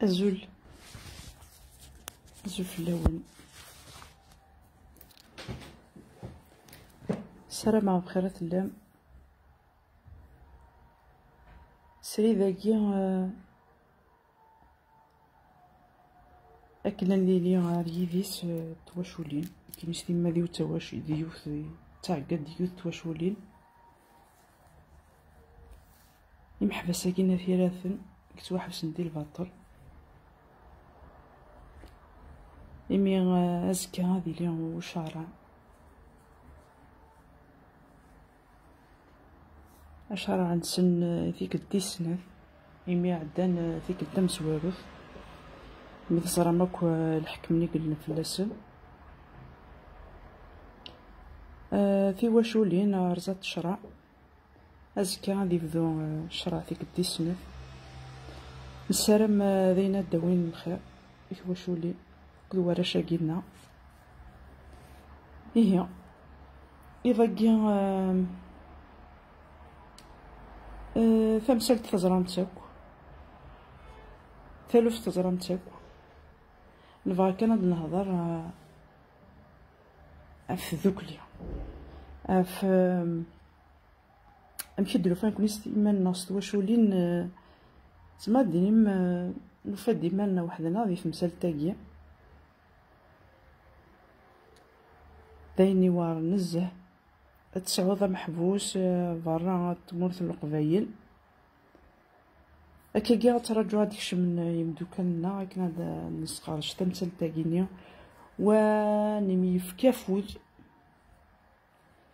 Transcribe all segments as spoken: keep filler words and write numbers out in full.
Azul. Azul fell-awen. Ssarameɣ bxir i tellam. Srid-agi, eh, akken ad nili ar yidis, eh, n twaculin, akken s timmad d yiwet twac-, d yiwet, d taɛegga d yiwet twaculin. Imeḥbas-agi n At Yiraten yettwaḥebsen di lbaṭel. Imi, eh, azekka ad yili ucareɛ. Acareɛ-nsen, eh, tikkelt tis snat, imi ɛeddan, eh, tikkelt tamezwarut, mi teẓram akk, eh, lḥekm-nni i yellan fell-asen. Eh, tiwaculin, eh, rẓant ccreɛ. Azekka ad yebdu, eh, ccreɛ tikkelt tis snat. Nessaram, eh, d ayen ad d-awin lxir i twaculin akked warrac-agi-nneɣ. Ihi, iḍ-agi, eh, eh, tamsalt teẓram-tt akk, taluft teẓram-tt akk. Nebɣa kan ad nehḍer, eh, ɣef tdukli, ɣef, eh, amek i d-nufa nekni s iman-nneɣ s twaculin, eh, zma ad d-inim, eh, nufa-d iman-nneɣ weḥd-nneɣ di temsalt-agi. D ayen iweɛren nezzeh. Ad tesɛuḍ ameḥbus, eh, berra tmurt n Leqbayel. Akkagi ad ttraǧuɣ ad d-kecmen yimdukal-nneɣ akken ad nesqerdec tamsalt-agi-nni, wa nemyefk afud.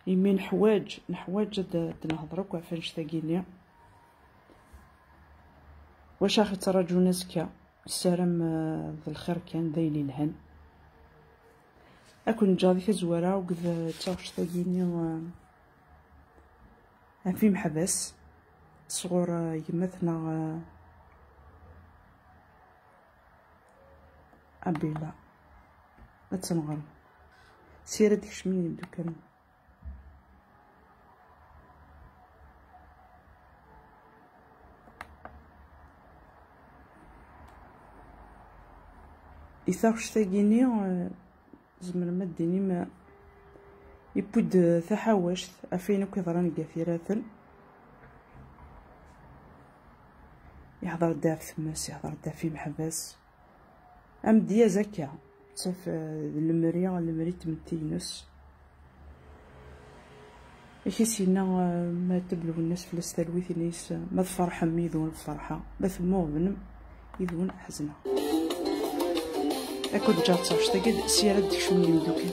Imi neḥwaǧ, neḥwaǧ ad d-, ad d-nehḍer akk ɣef annect-agi-nni. Wacu aɣ-ittraǧun azekka? Nessaram, eh, d lxir kan, d ayen yelhan. Ad ken-ǧǧeɣ di tazwara akked, eh, taɣect-agi-nni, eh, ɣef imeḥbas sɣur, eh, gma-tneɣ, eh, Abila. Ad tenɣem. Sira d-kecmen yimdukal. I taɣect-agi-nni, eh, tzemrem ad d-tinim, eh, yewwi-d, eh, taḥawact ɣef wayen akk yeḍran deg At Yiraten. Ihḍer-d ɣef tmes, ihḍer-d ɣef imeḥbas. Amedyaz akka, ttaf, eh, d lemri, lemri n tmetti-ines. Ak-is yenna, eh, ma teblew nnas fell-as talwit, yenna-yas, eh, ma tferḥem, yid-wen lferḥa, ma temmuɣbnem, yid-wen ḥezneɣ. Akked ǧaɣ d taɣect-agi-d, sya ara d-kecmen yimdukal.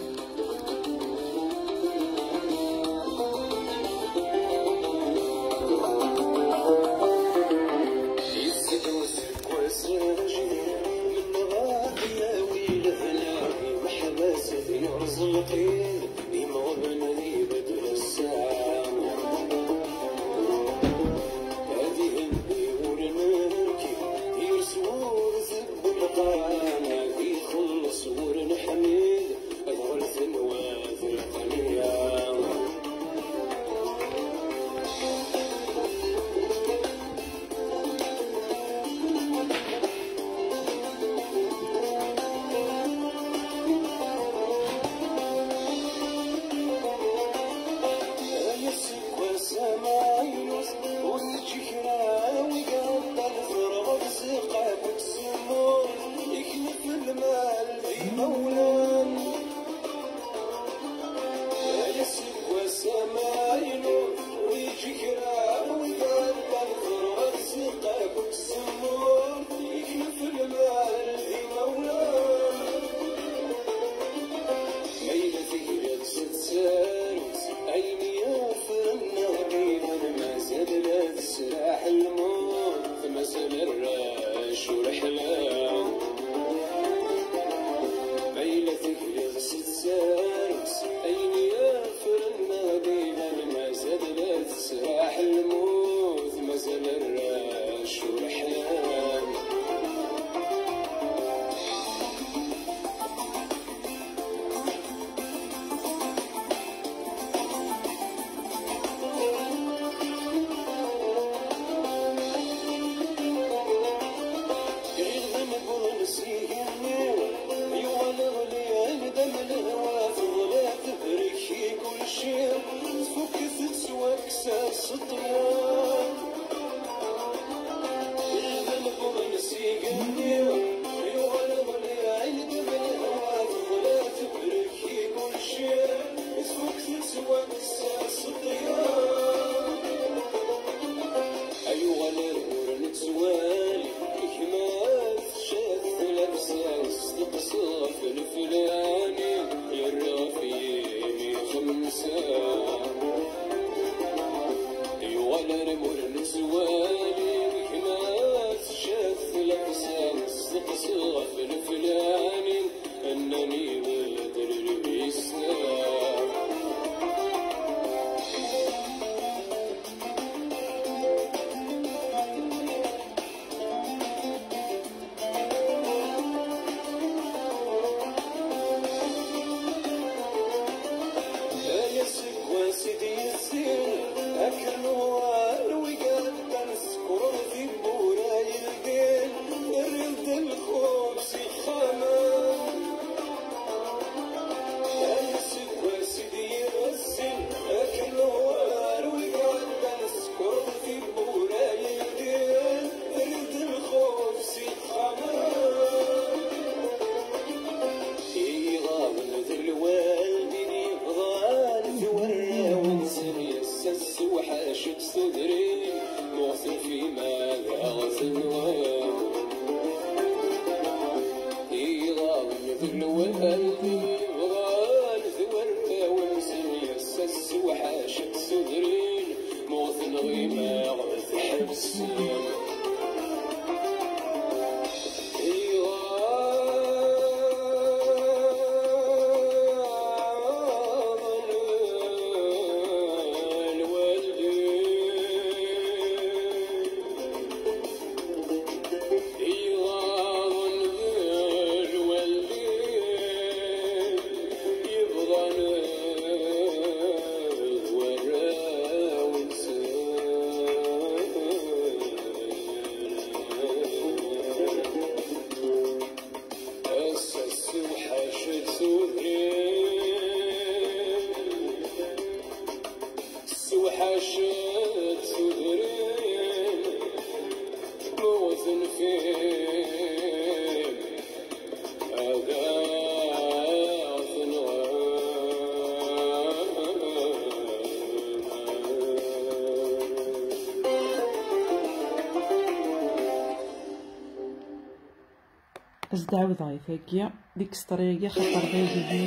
Tɛawdeɣ i tagi, deg sṭri-agi, xaṭer d aydi-nni.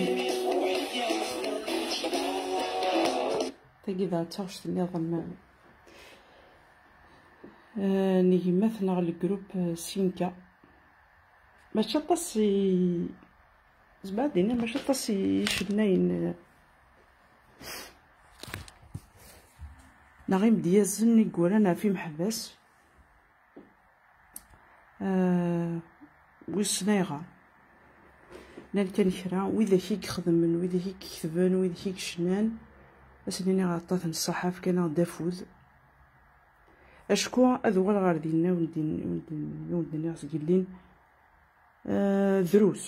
Tagi d taɣect nniḍen, eh, n gma-tneɣ, le groupe, eh, Sinka. Mačči aṭas i, zbeɛd ini, mačči aṭas i icennayen, eh, neɣ imedyazen i yuran ɣef imeḥbas. Eh, wissen ayɣer. Llan kan kra, widak i ixedmen, widak i iketben, widak i icennan, ad sen-iniɣ aṭṭat n ṣṣaḥa, fkan-aɣ-d afud. Acku ad uɣaleɣ ɣer dinna i wen-d-in-, i wen-d-in-, i wen-d-nniɣ seg yellin. Eh, drus,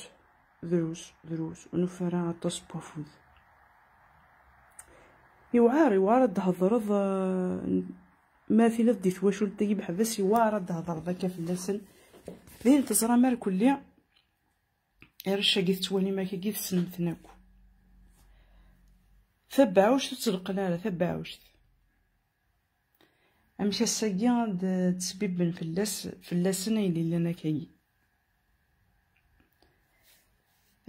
drus, drus, ur nufi ara aṭas n wafud. Iwɛer, iwɛer ad d-thedreḍ, eh, ma tiliḍ di twacult-agi beḥbas, iwɛer ad d-thedreḍ akka fell-asen. Din teẓram ar kulli, arrac-agi tettwalim akagi tessnem-ten akk. Tabeɛɛuct ur tt-leqqen ara, tabeɛɛuct. Amek ass-agi ad d-ttbibben fell-as, fell-asen ayen yellan akagi.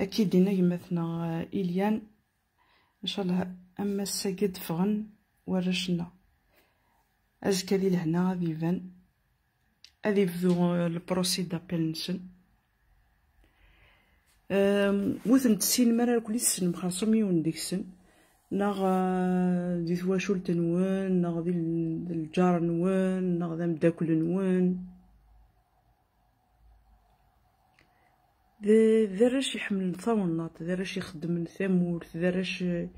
Akka i d-yenna gma-tneɣ, eh, Ilian, ncallah am ass-agi ad d-ffɣen warrac-nneɣ. Azekka di lehna ad iban, ad ibdu, eh, le procès d'appel-nsen. Ehm, ur ten-tessinem ara, akk tessnem xerṣum yiwen deg-sen, neɣ, eh, di twacult-nwen, neɣ di l-, di lǧar-nwen, neɣ d ameddakel-nwen. D, d arrac iḥemmlen tawennaṭ, d arrac ixeddmen tamurt, d arrac, eh,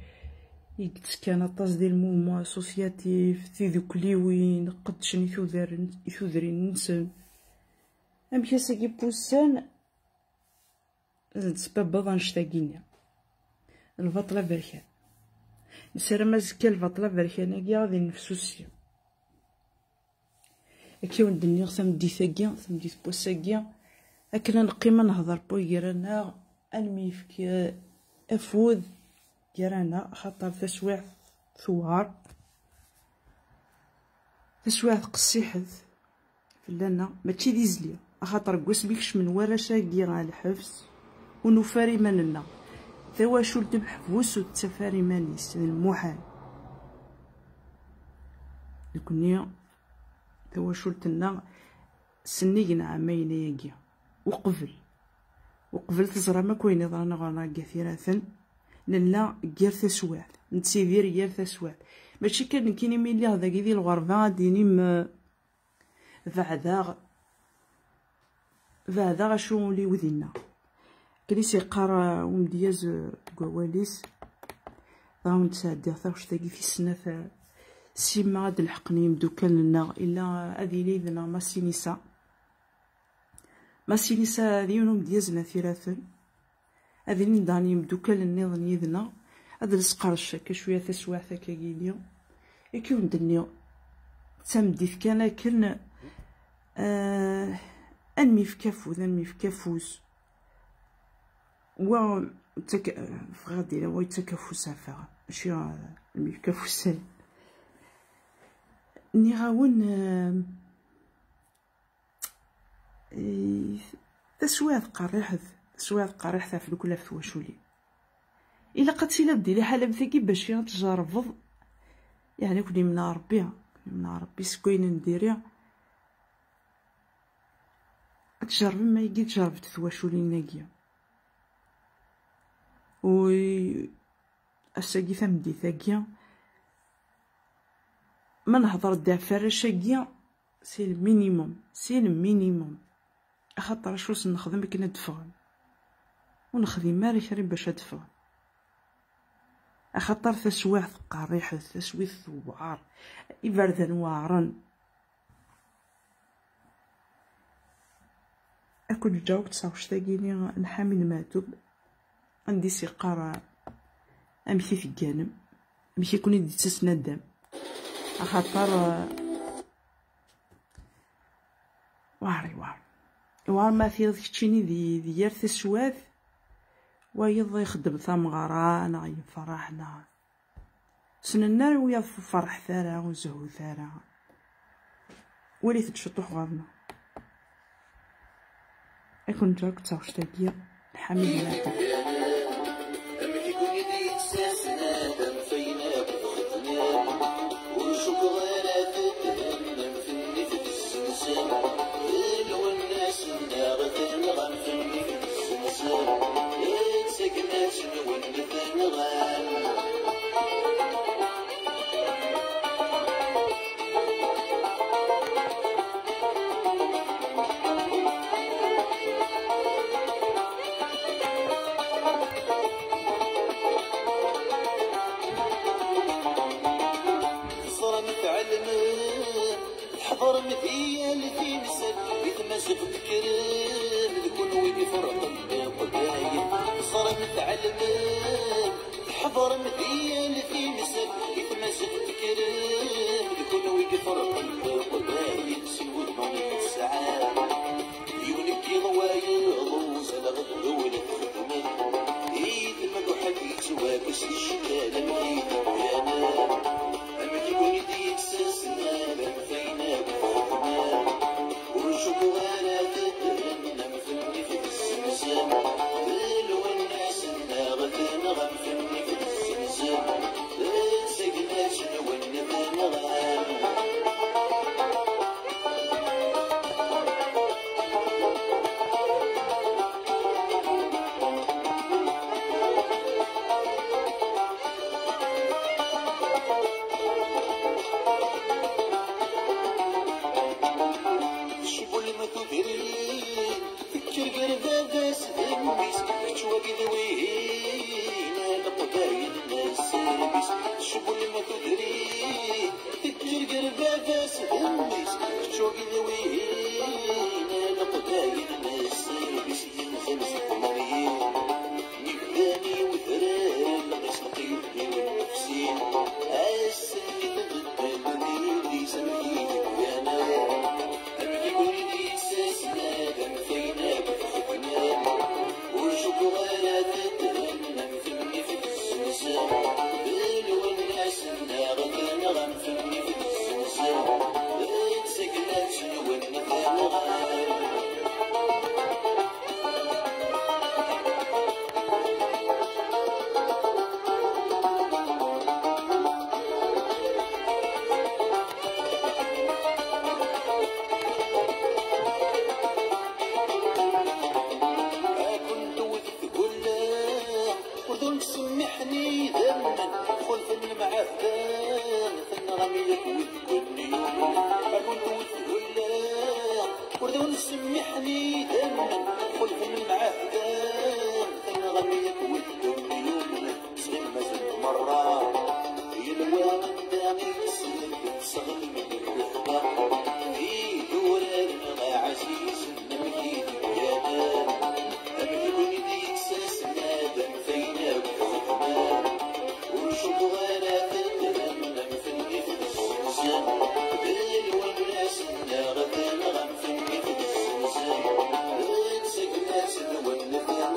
i yettekkan aṭas di le mouvement associatif, tidukliwin, qeddcen i tudar-, i tudrin-nsen. Amek ass-agi n wussan, ad d-tesbabbeḍ annect-agi-nni. Lbaṭel aberkan. Nessaram azekka lbaṭel aberkan-agi ad innefsusi. Akka i wen-d-nniɣ tameddit-agi, tameddit n wass-agi, akken ad neqqim ad nehder gar-aneɣ, ad nemyefk, eh, afud gar-aneɣ, axaṭer taswiɛt tewɛer, taswiɛt qessiḥet fell-aneɣ, mačči d izli, axaṭer deg wasmi kecmen warrac-agi ɣer lḥebs, ur nufi ara iman-nneɣ. Tawacult n meḥbus ur tettaf ara iman-is, d lmuḥal. Nekni, tawacult-nneɣ, sennig n ɛamayen ayagi. Uqbel. Uqbel teẓram akk ayen iḍran ɣer-neɣ deg At Iraten. Nella gar taswiɛt. Nettidir gar taswiɛt. Mačči kan nekkini mi lliɣ dagi di lɣerba, ad d-inim, eh, beɛdeɣ. Beɛdeɣ acu ul-iw dinna. Akken i s-yeqqar, uh, umedyaz, uh, deg wawal-is, dɣa wen-d-sɛeddiɣ taɣect-agi tis snat, uh, sima ad d-lḥeqen yimdukal-nneɣ, illa, uh, ad yili yid-neɣ Masinisa. Masinisa d yiwen umedyaz n At Iraten. Ad ilin daɣen yimdukal nniḍen yid-neɣ, ad nesqerdec akka cwiya taswiɛt akka gini. Akka i wen-d-nniɣ, d tameddit kan akken, eh, ad nemyefk afud, ad nemyefk afus. Wa yettak, bɣiɣ ad d-iniɣ, wa yettak afus ɣef wa, mačči, eh, ad nemyefk afus. Nniɣ-awen, eh, Eh, taswiɛt qerriḥet, taswiɛt qerriḥet ɣef lekul ɣef twaculin. Ilaq ad tiliḍ di liḥala am tagi bac ad tjerrbeḍ, yeɛni, ad ken-imneɛ Rebbi, ad ken-imneɛ Rebbi seg wayen n diri, ad tjerrbem ma yagi tjerrbet twaculin-agi. U ass-agi, tameddit-agi, ma nehḍer-d ɣef warrac-agi, c'est le minimum, c'est le minimum. Axaṭer acu s-nexdem akken ad d-ffɣen? Ur nexdim ara kra bac ad d-ffɣen. Axaṭer taswiɛt qerriḥet, taswiɛt tewɛer, iberdan weɛren. Ad ken-ǧǧeɣ akk d taɣect-agi-nni n Ḥamid Meɛtub, anda i s-yeqqar, eh, amek i tegganem, amek i ken-id-ittas naddam. Axaṭer, eh, weɛr, iweɛr. Iweɛr ma tiliḍ keččini di, di yir taswiɛt, wayeḍ ixeddem tameɣra, neɣ yefreḥ, neɣ Ur ssnen ara wiyaḍ ur ferḥet ara, ur zehhut ara. Walit-d ciṭuḥ ɣer-neɣ. Ad ken-ǧǧeɣ deg taɣect-agi n Ḥamid Mɛateb. Teẓram, tɛelmem, tḥeḍrem di yal timsal, di tmaziɣt tekkrem, d kunwi i iferqen Leqbayel. Teẓram, tɛelmem, tḥeḍrem di yal timsal, di tmaziɣt tekkrem, d kunwi i iferqen Leqbayel. Sin wudmawen i tesɛam, yiwen n yiḍ wayeḍ, uzaleɣ d ddewla txeddmen, i tmedduḥ ad yettwakkes icekkanen i d-ggalen. Amek i ken-id-yettasem ad am-t-ayen akk txedmem? Ur cukkeɣ ara teddrem am Fennif d Zemzem, d Lwennas-nneɣ tenɣam Fennif d Zemzem, d tagnat-nwen tenɣam. Tecbulem tudrin, tekker gar baba-s d mmi-s, kečč wagi d wihin, a Leqbayel n sserbis. Tecbulem tudrin, tekker gar baba-s d mmi-s, kečč wagi d wihin, a Leqbayel n sserbis. Yenza-d seg tmeryin, yebdan i wedrar, lqis lqyud-iw nnefsin. Ass-nni tbeddel yelli-s amek i d-ggana. Amek i ken-id-yettasem ad am-t-ayen akk txedmem? Ur cukkeɣ ara teddrem am Fennif d Zemzem, d Lwennas-nneɣ tenɣam Fennif d Zemzem, d tagnat-nwen tenɣam. Ad ken-tewwet tgella, ur d-ttsemmiḥen idammen, xulfen lemɛahda, tenɣam yakk wid ken-yumen. Ad ken-tewwet tgella, ur d-ttsemmiḥen idammen, xulfen lemɛahda, tenɣam yakk wid ken-yumen. Sɣimasen merra, yal wa anda i yeslen, tesɣelmen lehna. Idurar-nneɣ ɛzizen, amek i d-ggalen, amek i ken-id-yettasem ad am-t-ayen akk txedmem? Ur cukkeɣ ara teddrem am Fennif d Zemzem, d Lwennas-nneɣ tenɣam Fennif d Zemzem, d tagnat-nwen tenɣam.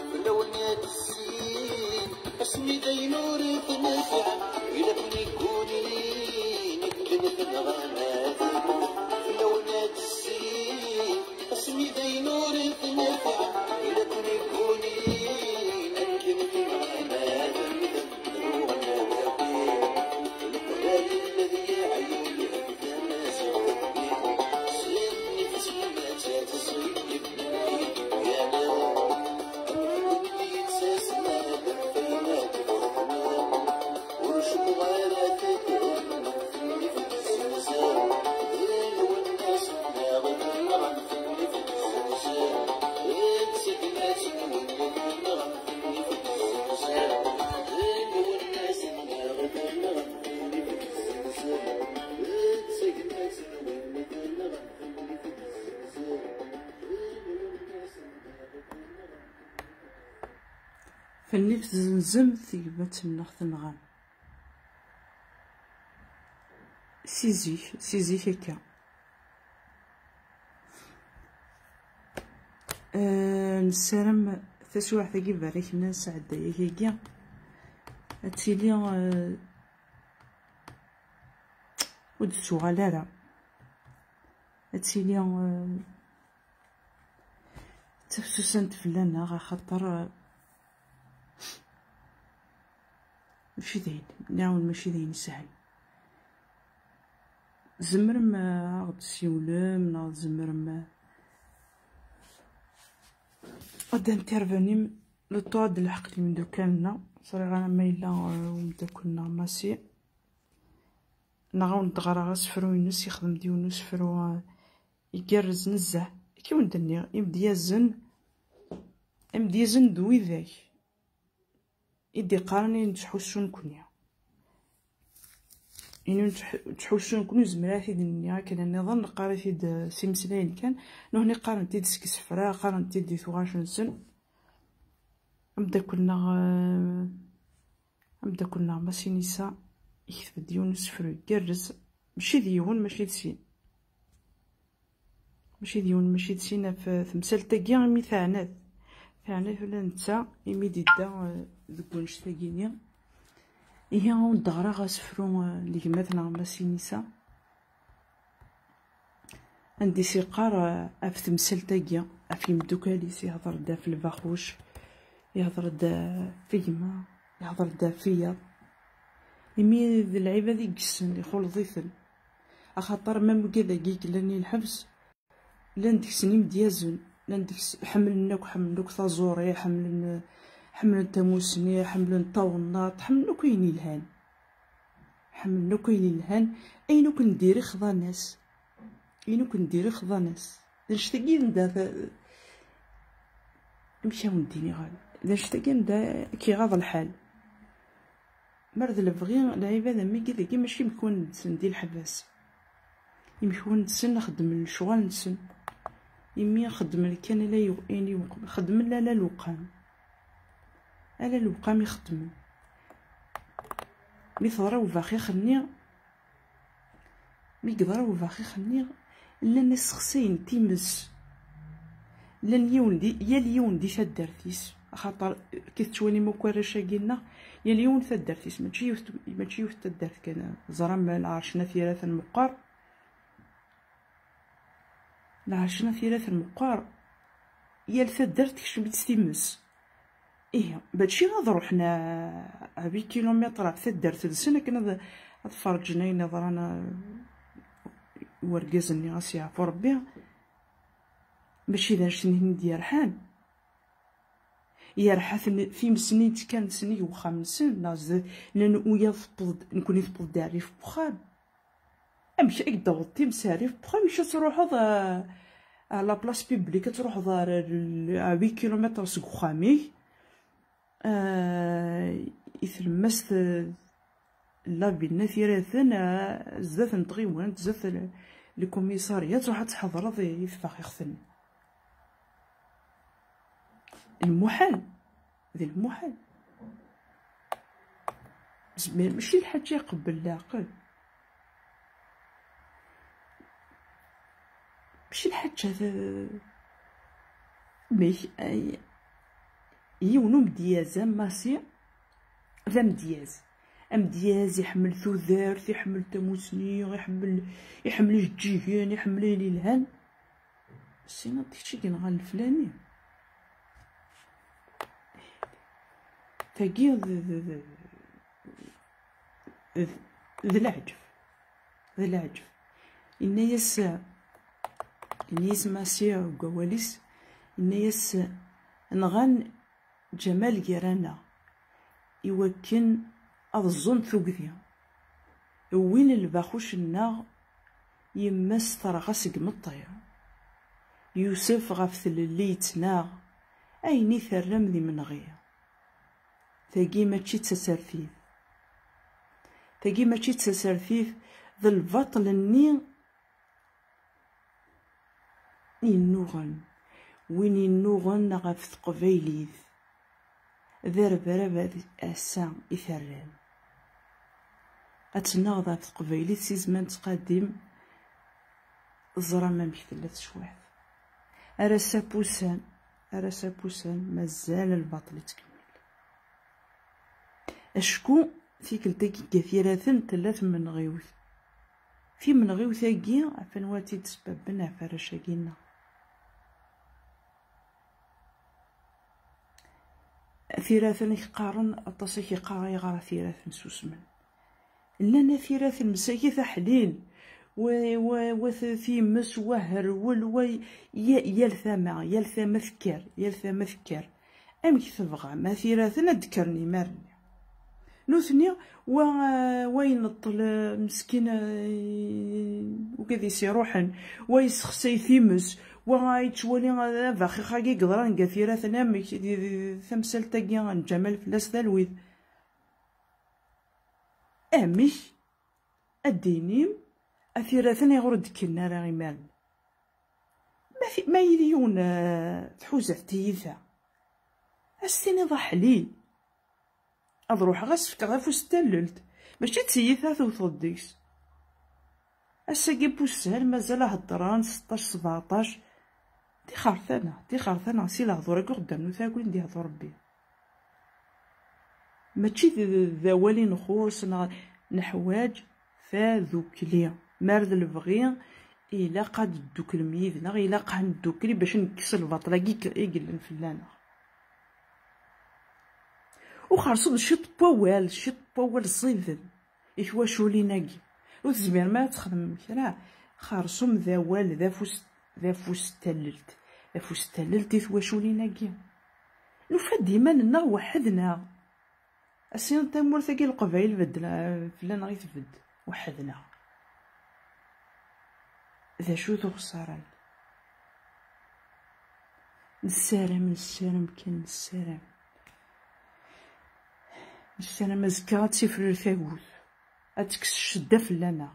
Fell-awen ad tessin, asmi d ayen ur tenfiɛem, ila ken-iggunin akken tenɣam ad. Fell-awen ad tessin, asmi d ayen ur tenfiɛem, ila ken-iggunin akken tenɣam ad. Fennif Zemzem, tegmat-nneɣ tenɣam. Si zik, si zik akka. Eh, nessaram taswiɛt-agi, barek-nni, nesɛedday-ak-agi, ad tili, eh, ur d-tuɣal ara, ad tili, eh, d tafsusant fell-aneɣ, axaṭer, eh, mačči d ayen, nniɣ-awen mačči d ayen isehlen. Tzemrem, eh, ad ɣ-d-tessiwlem, neɣ tzemrem, eh, ad d-intervenim, le temps ad d-lḥeq imeddukal-nneɣ. Ẓriɣ ara ma yella, eh, umeddakel-nneɣ Massi. Neɣ ad wen-d-ɣreɣ asefru-ines, yexdem-d yiwen n usefru, eh, igerrez nezzeh. Akka i wen-d-nniɣ, imedyazen, imedyazen d widak i d-iqqaren ayen ttḥussun nekkni. Ayen ttḥ-, ttḥussun nekkni, ur zmireɣ ad t-id-nniɣ akken nniḍen, neqqar-it-id, eh, s imeslayen kan. Nuhni qqaren-t-id seg isefra, qqaren-t-id di tuɣac-nsen. Ameddakel-nneɣ, eh, ameddakel-nneɣ Massi Nisa ikteb-d yiwen n usefru igerrez, mačči d yiwen, mačči d sin. Mačči d yiwen, mačči d sin ɣef temsalt-agi, imi teɛna-t. Teɛna-t ula d netta, imi d-idda, eh, deg wannect-agi-nni. Ihi, ad wen-d-ɣreɣ asefru, eh, n gma-tneɣ Massi Nisa, anda i s-yeqqar, eh, ɣef temsalt-agi, ɣef yimeddukkal-is, ihḍer-d ɣef lbaxuc, ihḍer-d ɣef gma, ihḍer-d ɣef wiyaḍ. Imi d lɛibad i yessen, ixulḍ-iten. Axaṭer ma wigad-agi yellan i lḥebs, llan deg-sen imedyazen, llan deg-s, ḥemmlen akk, ḥemmlen akk taẓuri, ḥemmlen, ḥemmlen tamusni, ḥemmlen tawennaṭ, ḥemmlen akk ayen yelhan. Ḥemmlen akk ayen yelhan, ayen akk n diri xḍan-as. Ayen akk n diri xḍan-as. D annect-agi i d, amek a wen-d-iniɣ, d annect-agi i d, i k-iɣaḍ lḥal. Mer d lebɣi, lɛibad am wigi dagi mačči imekwan-nsen di leḥbas. Imekwan-nsen xeddmen lecɣal-nsen. Imi xeddmen kan ala yu-, ayen yuqmen. Xeddmen ala lewqam. Ala lewqam i xeddmen. Mi teḍra ubaxix-nni, mi yeḍra ubaxix-nni, llan ssexsayen times. Llan yiwen di, yal yiwen di taddart-is. Axaṭer, ki tettwalim akk arrac-agi-nneɣ, yal yiwen taddart-is. Mačči yiwet, mačči yiwet taddart kan. Ẓram Lɛerc n At Yiraten meqqer. Lɛerc n At Yiraten meqqer. Yal taddart tekcem-itt times. Ihi, mačči ad ruḥen a, a huit kilomètres ɣef taddart-nsen akken ad, ad ferǧen ayen iḍran, a, i wergaz-nni, a s-yeɛfu Rebbi. Mačči d annect-nni i d-yerḥan. Yerḥa-ten times-nni yettekkan-d sennig wexxam-nsen, neɣ zdat, nnan, "Uya tewweḍ-d, nekkni tewweḍ-d rrif n wexxam." Amek i d-taweḍ times rrif n wexxam-ik, ad truḥeḍ, a, a la place publique, ad truḥeḍ ar, ar, ar huit kilomètres seg uxxam-ik, a, i tlemmast, a, la ville n At Yiraten, a, zdat n tɣiwant, zdat l-, lkumisarya, ad truḥ ad tḥeḍreḍ i, i tbaxixt-nni. Lmuḥal, d lmuḥal. Zmi-, mačči lḥaǧa iqebbel leɛqel. Mačči lḥaǧa d-, amek, ay, yiwen umedyaz am Massi, d amedyaz. Amedyaz iḥemmel tudert, iḥemmel tamusni, iḥemmel, iḥemmel ijeǧǧigen, iḥemmel ayen yelhan. Tessineḍ kečč i yenɣan leflani? Tagi d, d, d, d, d leɛǧeb. D leɛǧeb. Inna-yas, inna-yas Massi deg wawal-is, inna-yas, nɣan Ǧamal gar-aneɣ, iwakken ad ẓẓun tugdi. Wwin lbaxuc-nneɣ, yemma-s terɣa seg imeṭṭi. Yusef ɣef tlelli yettnaɣ, ayen i terram d imenɣi. Tagi mačči d tasertit. Tagi mačči d tasertit, d lbaṭel-nni yennuɣen, win yennuɣen ɣef teqbaylit, d arebrab ass-a i terram. Ad tennaɣeḍ ɣef teqbaylit si zman ttqadim, ẓram amek tella teswiɛt. Ar ass-a pusan, Ar ass-a n wussan, mazal lbaṭel yettkemmil. Acku tikkelt-agi n At Yiraten tella tmenɣiwt. Timenɣiwt-agi, ɣef anwa tt-id-sbabben, ɣef arrac-agi-nneɣ. At Yiraten i k-qqaren, aṭas i k-yeqqar ayɣer At Yiraten susmen. Llan At Yiraten msakit aḥlil, wa, wa, wa t-, times, wa herwel, wa y-, yal tama, yal tama tekker, yal tama tekker. Amek tebɣam At Yiraten ad d-kkren imar-nni? Nutni, wa, wa ineṭṭel, eh, meskin, eh, ugad-is iruḥen, wa yessexsay times, wa yettwali, eh, abaxix-agi yeḍran deg At Yiraten, amek di, di, di tamsalt-agi n Ǧamal fell-as talwit. Amek ad d-inim At Yiraten ayɣer ur d-kkren ara imar-nni? Ma ti-, ma yili yiwen, eh, tḥuza-t tiyita, ad s-tiniḍ aḥlil. Ad ruḥeɣ ad s-fkeɣ afus n tallelt. Mačči d tiyita tewteḍ deg-s. Ass-agi n wussehel mazal a heddren seṭṭac, sbeɛṭac. Tixertana, tixertana, si lehdur-agi uxeddam n utaggul i d-yehdur Rebbi. Mačči d, d, d awal i nxuṣ, neɣ neḥwaǧ tadukli. Mar d lebɣi, ilaq ad dduklem yid-neɣ, ilaq ad neddukel bac nekkes lbaṭel-agi i yellan fell-aneɣ. U xerṣum ciṭ n wawal, ciṭ n wawal ẓiden i twaculin-agi. Ur tezmirem ara ad txedmem kra. Xerṣum d awal, d afus, d afus n tallelt. D afus n tallelt i twaculin-agi. Nufa-d iman-nneɣ weḥd-neɣ. Asin tamurt-agi n Leqbayel beddel, fell-aneɣ i tbedd, weḥd-neɣ. D acu-t uxeṣṣar-agi? Nessaram, nessaram kan, nessaram. Nessaram azekka ad tifrir tagut, ad tekkes ccedda fell-aneɣ.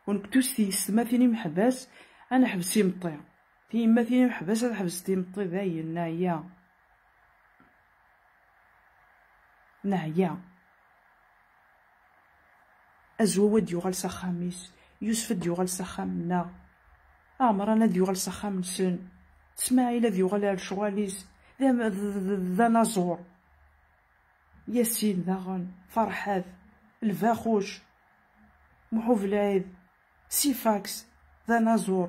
U nekk tus tiyessetmatin imeḥbas, ad neḥbes imeṭṭi. Tiyemmatin imeḥbas ad ḥebsent imeṭṭi, dayen, neɛya. Neɛya. Azwaw ad d-yuɣal s axxam-is, Yusef ad d-yuɣal s axxam-nneɣ, Ɛemran ad d-yuɣal s axxam-nsen, Smaɛil ad yuɣal ar lecɣal-is, d am-, d, d, d, d anaẓur. Yasin daɣen, Ferḥat, Lbaxuc, Muḥ Ubelɛid, Sifaks, d anaẓur.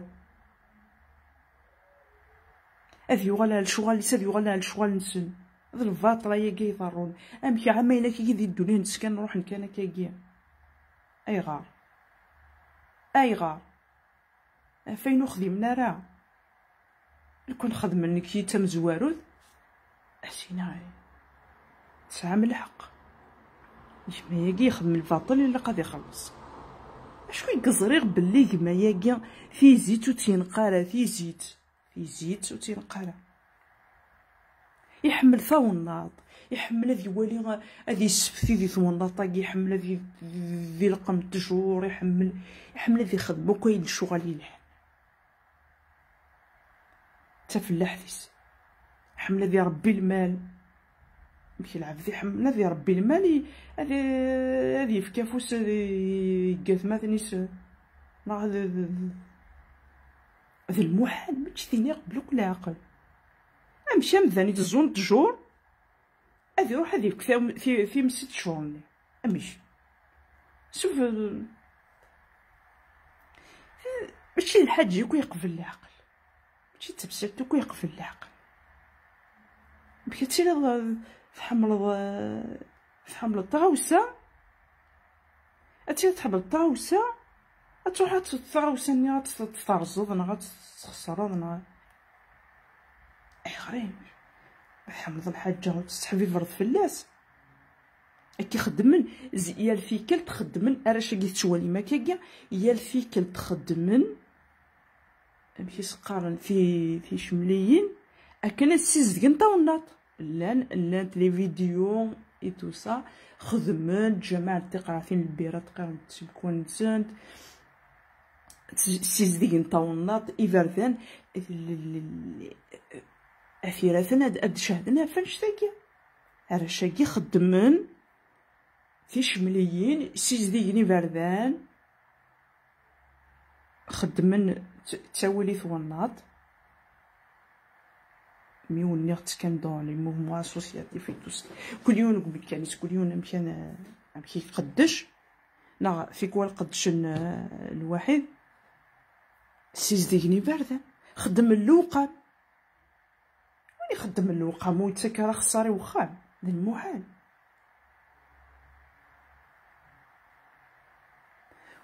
Ad yuɣal ar lecɣal-is, ad yuɣal ar lecɣal-nsen. D lbaṭel ayagi iḍerrun. Amek ɛama ilak-agi di ddunit neskan nruḥen kan akkagi? Ayɣer? Ayɣer? Ɣef ayen ur xdimen ara. Lukan xedmen nekki d tamezwarut, asina tesɛam lḥeqq. Gma-agi yexdem lbaṭel, ilaq ad ixelleṣ. Acu i yeẓriɣ belli gma-agi tizit ur tt-yenqa ara, tizit, tizit ur tt-yenqa ara. Iḥemmel tawennaḍt, iḥemmel ad iwali, ad yessefti di twennaḍt-agi, iḥemmel ad y-, d ilqem ttjur, iḥemmel, iḥemmel ad ixdem akk ayen lecɣal yelhan. D tafellaḥt-is. Iḥemmel ad irebbi lmal. Amek lɛebd iḥemmel ad irebbi lmal, i-, ad, ad yefk afus, ad i-, yegg atmaten-is, neɣ d, d, d, d lmuḥal, mačči tin iqbel akk leɛqel. Amek amdan iteẓẓun ttjur, ad iruḥ ad yefk tam-, ti-, times i ttjur-nni? Amek? Suf, mačči d lḥaǧa akk yeqbel leɛqel. Mačči d tamsalt akk yeqbel leɛqel. Amek ad tiliḍ, eh, tḥemmleḍ, eh, tḥemmleḍ tɣawsa? Ad tiliḍ tḥemmleḍ tɣawsa, ad truḥ ad tt-, tɣawsa-nni ad tt-, terẓeḍ neɣ ad tt-, tesxeṣreḍ neɣ, ayɣer i tḥemmleḍ lḥaǧa ur tesseḥbibereḍ fell-as? Akka xeddmen, z-, yal tikkelt xeddmen, arrac-agi tettwalim akkagi, yal tikkelt xeddmen, amek i s-qqaren, ti-, ticemliyin, akken ad ssizedgen tawennaḍt. Llan, llant les vidéos et tout ça, xedmen, ǧǧameɛ tiqratin n lbira, tqiren-d seg nsent, ssizedgen tawennaḍt, iberdan, l-, l-, l-, At Yiraten ad, ad d-cehden ɣef annect-agi. Arrac-agi xeddmen ticemliyin, ssizdigen iberdan, xeddmen t-, ttawil i twennaḍt. Mi wen-nniɣ ttekkan dans les mouvements associatifs et tout ça. Kul yiwen deg umkan-is, kul yiwen amkan, amek i iqeddec, neɣ tikwal qeddcen, eh, lwaḥid, ssizdigen iberdan, xeddmen lewqam. Win ixeddmen lewqam ur yettak ara axeṣṣar i wexxam, d lmuḥal.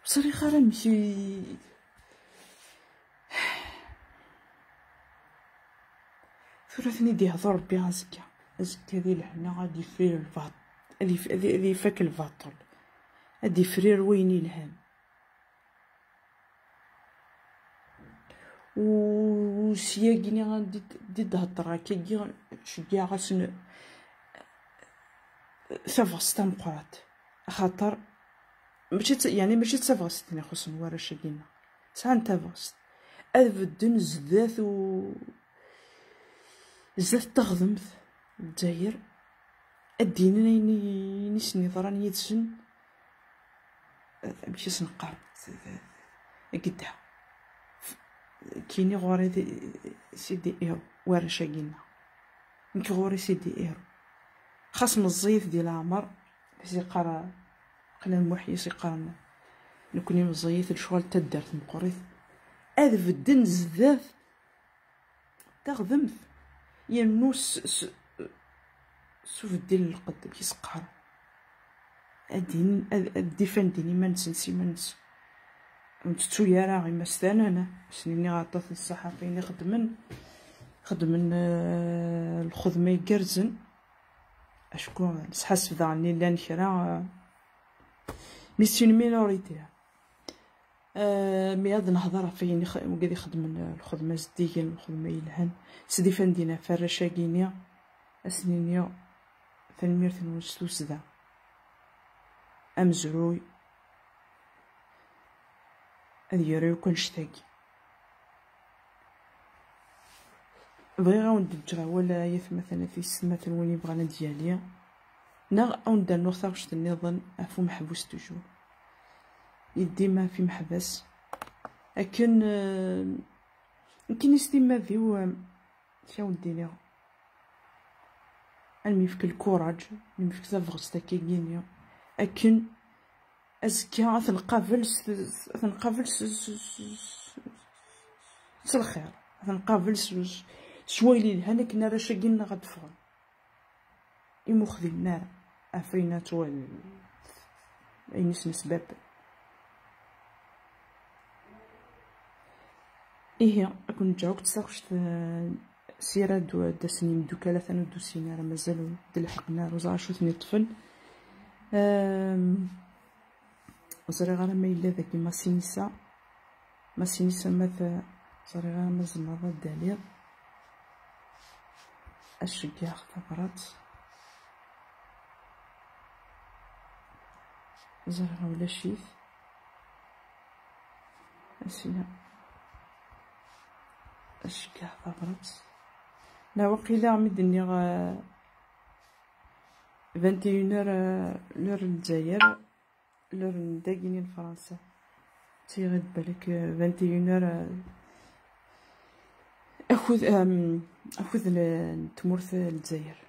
Ur ẓriɣ ara amek i, tura ad ten-id-ihḍu Rebbi azekka. Azekka di lehna ad yefrir lbaṭ-, ad yef-, ad y-, ad ifak lbaṭel. Ad yefrir wayen ilhan. U syagi-nni di d-, di d-heddreɣ akkagi, ceggiɛeɣ-asen tabɣest tameqqrant. Axaṭer mačči d ta-, yeɛni mačči d tabɣest i ten-ixuṣṣen warrac-agi-nneɣ. Sɛan tabɣest. Ad bedden zdat u-, zdat teɣdemt n Lezzayer. Ad d-inin ayen i, ayen i sen-yeḍran yid-sen. Amek i sen-qqaren? Gedda. Kini ɣur-i di-, sidi iru, warrac-agi-nneɣ. Nekk ɣur-i sidi iru. Xas meẓẓiyit di leɛmer, as iqqar, qlan Muḥ i as iqqaren, nekni meẓẓiyit, lecɣal n taddart meqqrit. Ad bedden zdat taɣdemt, yernu s, s, s ubeddel n lqedd, amek i s-qqaren. Ad din-, ad, ad difandin iman-nsen s iman-nsen. Ur ntettu ara imastanen, a s-nini aṭas n ṣṣaḥafiyen ixeddmen, xeddmen, eh, lxedma igerrzen. Acku nesḥaseb daɣen llan kra, eh, mais c'est une minorité. Eh, mi ad nehḍer ɣef wayen ix-, wigad ixeddmen, eh, lxedma zeddigen, lxedma yelhan, s difandin ɣef warrac-agi-nni, a s-nini tanemmirt-nwen s tussda. Amezruy ad yerr akk annect-agi. Bɣiɣ ad wen-d-ǧǧeɣ awal, ay atmaten, a tiyessetmaten, win yebɣan ad d-yali, neɣ ad wen-d-rnuɣ taɣect nniḍen ɣef umeḥbus, toujours. Yeddim ɣef imeḥbas. Akken, eh, akken i s timmad-iw, eh, amek ad wen-d-iniɣ, ad m-yefk lkuraj, ad m-yefk tabɣest akkagini, akken azekka ad t-nqabel s, ad t-nqabel s, s, s, s, s lxir, ad t-nqabel s, s, s wayen yelhan, akken arrac-agi-nneɣ ad d-ffɣen. Imi ur xdimen ara ɣef wayen ad twal-, ayen i s-nesbabben. Ihi, ad ken-ǧǧeɣ akk d taɣect, eh, sira d, d asen yimdukal atan ur d-usin ara, mazal d lḥeqq n ar uẓar acu ten-iṭṭfen. Ehm, ur ẓriɣ ara ma yella dagi Masinisa. Masinisa ma t-, ur ẓriɣ ara ma tzemreḍ ad d-taliḍ. Ad ceggɛeɣ tabrat. Ẓriɣ ulac-it. Asina. Ad ceggɛeɣ tabrat. Na waqila mi d-nniɣ, eh, vingt et une heures, eh, l'heure n Lezzayer, l'heure n dagini n Fransa. Tiɣid balak, eh, vingt et une heures, eh, akud, em, akud n, n tmurt n Lezzayer.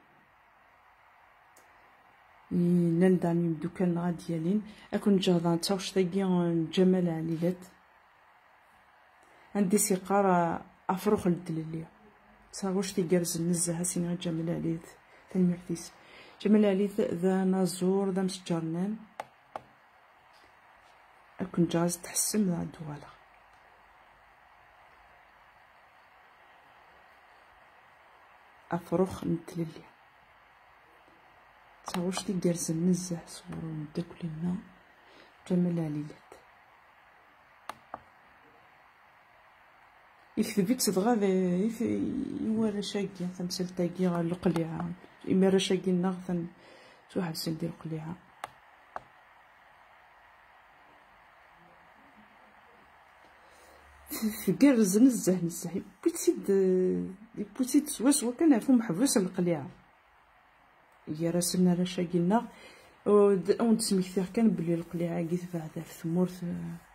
Llan daɣen yimdukal-nneɣ ad d-yalin. Ad ken-ǧǧeɣ daɣen d taɣect-agi n Ǧamal Ɛlilat, anda i s-yeqqar, ah, afrux n tlelli. D taɣect igerrzen nezzeh, ad s-iniɣ i Ǧamal Ɛlilat tanemmirt-is. Ǧamal Ɛlilat d anaẓur, d amsǧernan. Ad ken-ǧǧeɣ ad tḥessem, ad d-uɣaleɣ. Afrux n tlelli. D taɣect igerrzen nezzeh sɣur umeddakel-nneɣ Ǧamal Ɛlilat. Yekteb-itt dɣa d, i t-, i warrac-agi, tamsalt-agi ɣer leqliɛa. Imi arrac-agi nneɣ atan ttwaḥebsen di leqliɛa. Tgerrez nezzeh, nezzeh. Yewwi-tt-id, yewwi-tt-id swaswa kan ɣef umeḥbus n leqliɛa. Gar-asen arrac-agi-nneɣ, u-, d-, ad wen-d-smektiɣ kan belli leqliɛa-agi tebɛed ɣef tmurt, eh,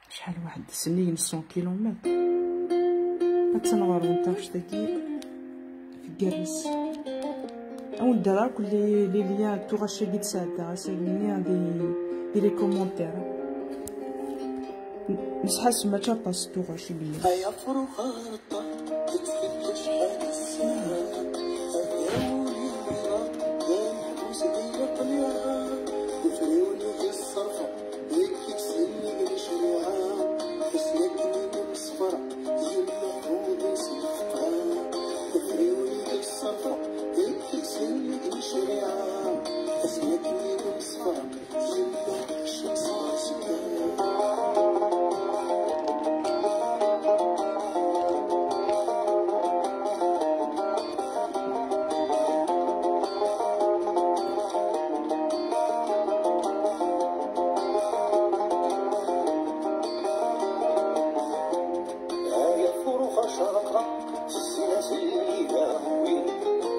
acḥal waḥed, sennig n cent kilomètres. Ad tenɣerwen taɣect-agi tgerrez. Ad wen-d-rreɣ akk les, les liens n tuɣac-agi d-sɛeddaɣ ass-agi-nni di, di les commentaires. Nesḥassem mačči aṭas n tuɣac i yellan. Ay afrux aɣerṭa, tettfeǧǧeǧ ḥala ssaɛa. Ay awul iwira, d ameḥbus di lqliɛa. Afriwen-ik ṣṣerfa, deg iksen d lecruɛa. Asnakken n umesfer, yemma ḥudus lefqeɛ. Afriwen-ik ṣṣerfa, deg iksen d lecruɛa. Asnakken n umesfer, Ay afrux acerqa, tessin-as lli d aɣwin,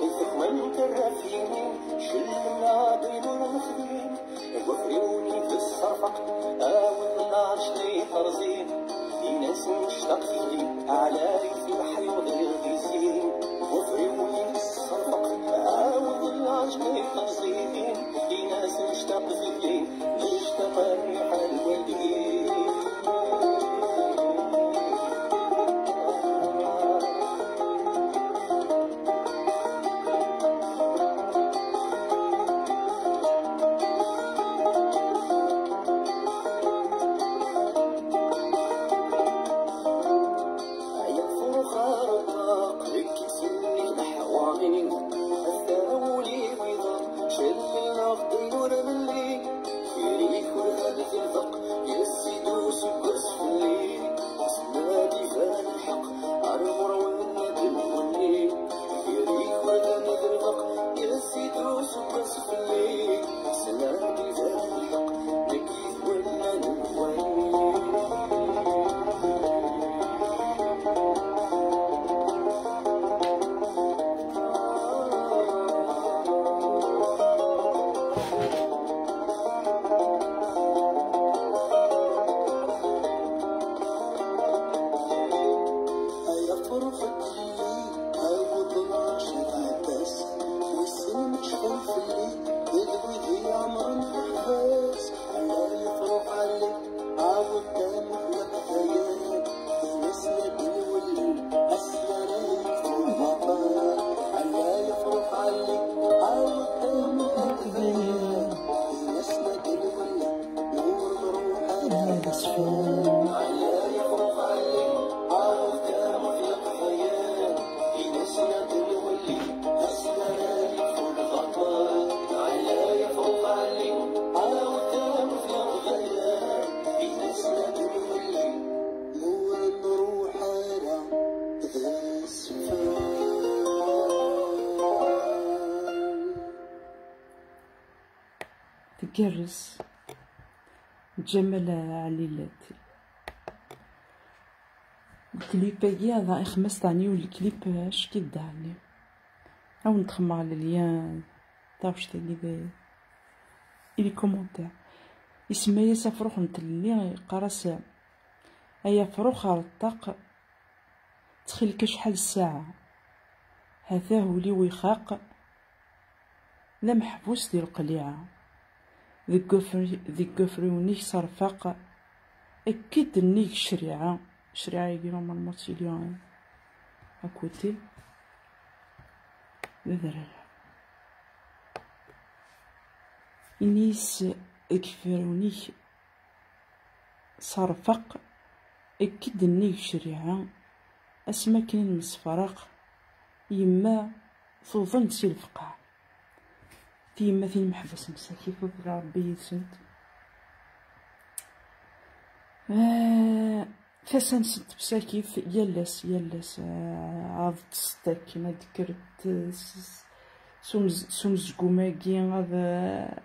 i texwam n terrafinin, cellem-aɣ-d ayen ur nexdim. Deg wafriwen-ik d ṣṣerfeq, awed lɛerc ay terẓin, in-as nectaq fell-i, ɛlayet leḥyuḍ iɣ d-izzin. Deg wafriwen-ik d ṣṣerfeq, awed lɛerc ay terẓin, in-as nectaq fell-i, nectaq rriḥa n lwaldin. Ay afrux areṭṭaq, deg isenni leḥwamin-iw, ater awul-iw iḍan, cellel-aɣ-d ayen ur nelli. Kra-k ur ɣallet lbeq, yes-i-d useggas fell-i. Asma d-iban lḥeqq, ar ɣur-wen ad nwenni. Kra-k ur ɣallet lbeq, yes-i-d useggas fell-i. Asma d-iban lḥeqq, nekk i d-wenna nwenni. Ay afrux fell-i, awed lɛerc d Ɛebbas, wissen ma cfan fell-i, d wid i iɛemren leḥbas. Ɛla yefrux ɛli, awed tamurt n Leqbayel, in-as nadden wulli, ass ara yekfu lbaṭel. Ɛla yefrux ɛli, awed tamurt n Leqbayel, in-as nadden wulli, ur nruḥ ara d asfel. Ɛla yefrux ɛli, awed tamurt n Leqbayel, in-as nadden wulli, ass ara yekfu lbaṭel. Ɛla yefrux ɛli, awed tamurt n Leqbayel, in-as nadden wulli, ur nruḥ ara d asfel. Tgerrez. Ǧamal Ɛlilat. Lklip-agi ad ixemmem-as teɛni ur lklip acki-d daɛni. Ad wen-d-xemmeɣ lelya taɣect-agi d i les commentaires. Isemma-yas afrux n tlelli, yeqqar-as: "Ay afrux ar ṭṭaq, ttxil-k acḥal ssaɛa, ha-t-ah ul-iw ixaq, d ameḥbus di lqliɛa, deg wafri-, deg wafriwen-ik s rfaq, akked nnig ccariɛa." Ccariɛa-agi normalement ad tili à côté. D adrar. Ini-as deg wafriwen-ik s rfaq, akked nnig ccariɛa, asmi akken i nemsefraq, yemma tuḍen si lefqeɛ. Tiyemmatin meḥbas msakit, ur telli Rebbi yid-sent. Ah, tasa-nsent msakit, yal ass, yal ass, ah, ad ṭṭsent akken, ad d-kkrent s, s, s umez-, s umezgum-agi, ad, ah,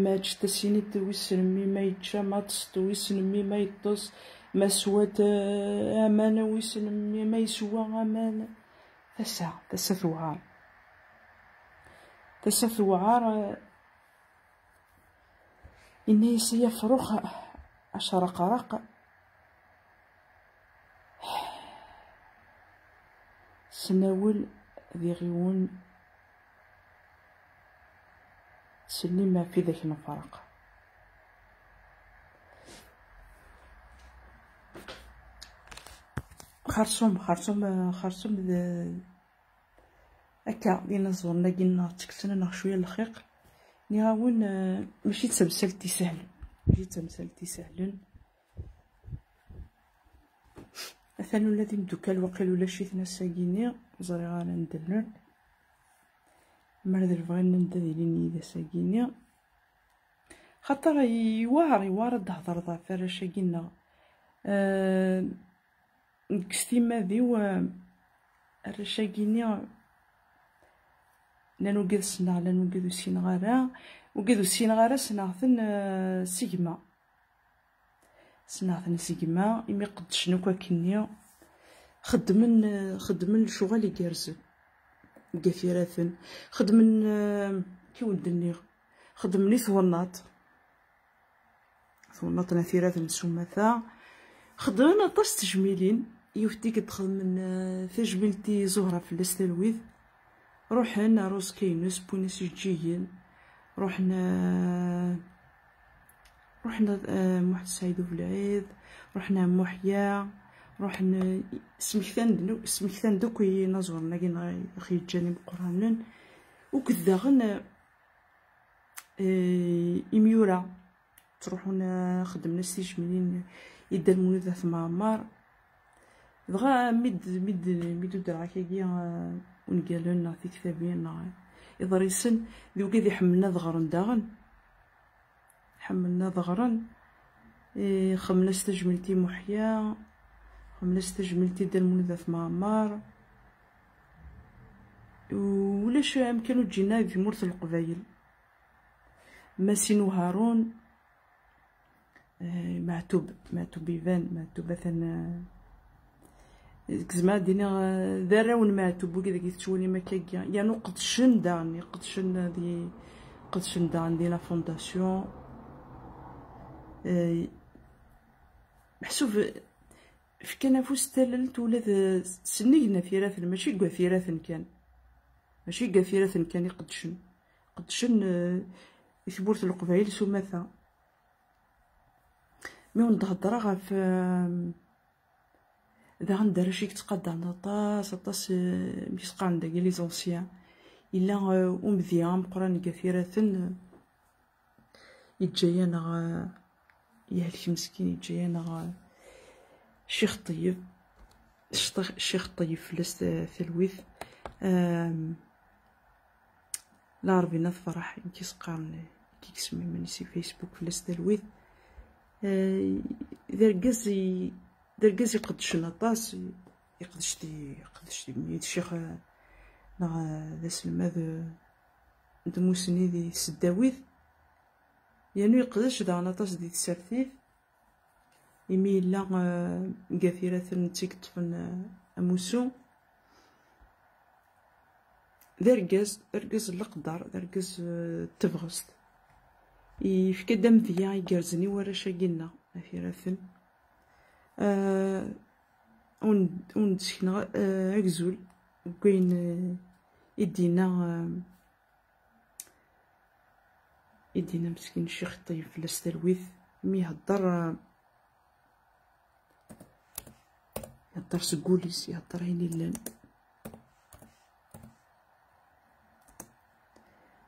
ma ččet asinit wissen mmi ma yečča, ma ṭṭset wissen mmi ma yeṭṭes, ma swat, eh, aman wissen mmi ma yeswa aman. Tasa, tasa tewɛer. Tasa tewɛer, eh, inna-yas ay afrux, acraqraq. Tnawel d iɣiwen, ttsellim ɣef widak nefreq. Xerṣum, xerṣum, xerṣum d akka d inaẓuren-agi nneɣ ttekksen-aneɣ cwiya n lxiq. Nniɣ-awen, eh, mačči d tamsalt isehlen, mačči d tamsalt isehlen. Atan ula d imeddukal waqil ulac-iten ass-agi-nni, ur ẓriɣ ara anda llan. Mer d lebɣi-nni ad ilin yid-s ass-agi-nni. Xaṭer iwɛer, iwɛer ad d-thedreḍ ɣef arrac-agi-nneɣ. Eh, nekk s timmad-iw, eh, arrac-agi-nni, llan wigad ssneɣ, llan wigad ur ssineɣ ara. Wigad ur ssineɣ ara ssneɣ-ten, eh, s gma. Ssneɣ-ten s gma, imi qeddcen akk akkenni. Xeddmen, eh, xeddmen lecɣal igerrzen deg At Yiraten. Xeddmen, eh, kiwen d-nniɣ, xeddmen i twennaḍt. Twennaḍt n At Yiraten s umata. Xeddmen aṭas n tejmilin. Yiwet i d-xedmen, eh, tajmilt i Zuhra fell-as talwit. Ruḥen ar uẓekka-ines, wwin-as ijeǧǧigen. Ruḥen, eh, ruḥen, eh, Muḥ Saɛid Ubelɛid, ruḥen ar Muḥya, ruḥen, eh, smektan-d, smektan-d akk inaẓuren-agi neɣ i ɣ-yeǧǧan imeqqranen. Uked daɣen, eh, eh, imyura ttruḥun, eh, xeddmen-as tijmilin i Dda Lmulud At Mɛemmer. Dɣa mi d, mi d, mi d-udreɣ akagi, eh, ungalen neɣ tiktabin neɣ iḍrisen, d wigad iḥemmlen ad ɣren daɣen. Ḥemmlen ad ɣren. Eh, xemmen-as tajmilt i Muḥya, xemmen-as tajmilt i Dda Lmulud At Mɛemmer. Ulac amkan ur ǧǧin ara di tmurt n Leqbayel. Masin Uharun, eh, Meɛtub, Meɛtub iban, Meɛtub atan, eh, deg zemreɣ ad d-iniɣ, eh, d arraw n Meɛtub, wigi deg i tettwalim akkagi. Yernu qedcen daɣen, qedcen di, qedcen daɣen di la fondation. Eh, meḥsub fkan afus s tallelt ula d sennig n At Yiraten, mačči deg At Yiraten kan. Mačči deg At Yiraten kan i qedcen. Qedcen, eh, i tmurt n Leqbayel s umata. Mi wen-d-heddreɣ ɣef, eh, daɣen d arrac i yettqadaren aṭas, aṭas, eh, mi s-qqaren dagi les anciens. Yella, eh, umedya ameqqran deg At Yiraten, eh, yeǧǧa-yaneɣ, eh, yehlek meskin, yeǧǧa-yaneɣ, eh, Ccix Ṭeyyeb. Ccix-, Ccix Ṭeyyeb fell-as ta-, talwit. Ehm, Laɛerbi n At Ferḥ, i s-qqaren, i yessemman iman-is i Facebook, fell-as talwit. Eh, d argaz i, d argaz iqeddcen aṭas, iqeddec di, iqeddec di, d ccix, eh, neɣ, eh, d aselmad, eh, n tmussni di tseddawit. Yernu yeqdec daɣen aṭas di tsertit, imi yella, eh, deg At Yiraten netta i yeṭṭfen, eh, amussu. D argaz, d argaz n leqder, d argaz, eh, n tebɣest. Yefka-d amedya igerrzen i warrac-agi-nneɣ, At Yiraten. Eh, wen-, wen-d-sekneɣ, eh, agzul deg wayen, eh, i d-yenna, eh, i d-yenna meskin Ccix Ṭeyyeb fell-as talwit, mi ihedder, eh, ihedder seg wul-is, ihedder ayen illan.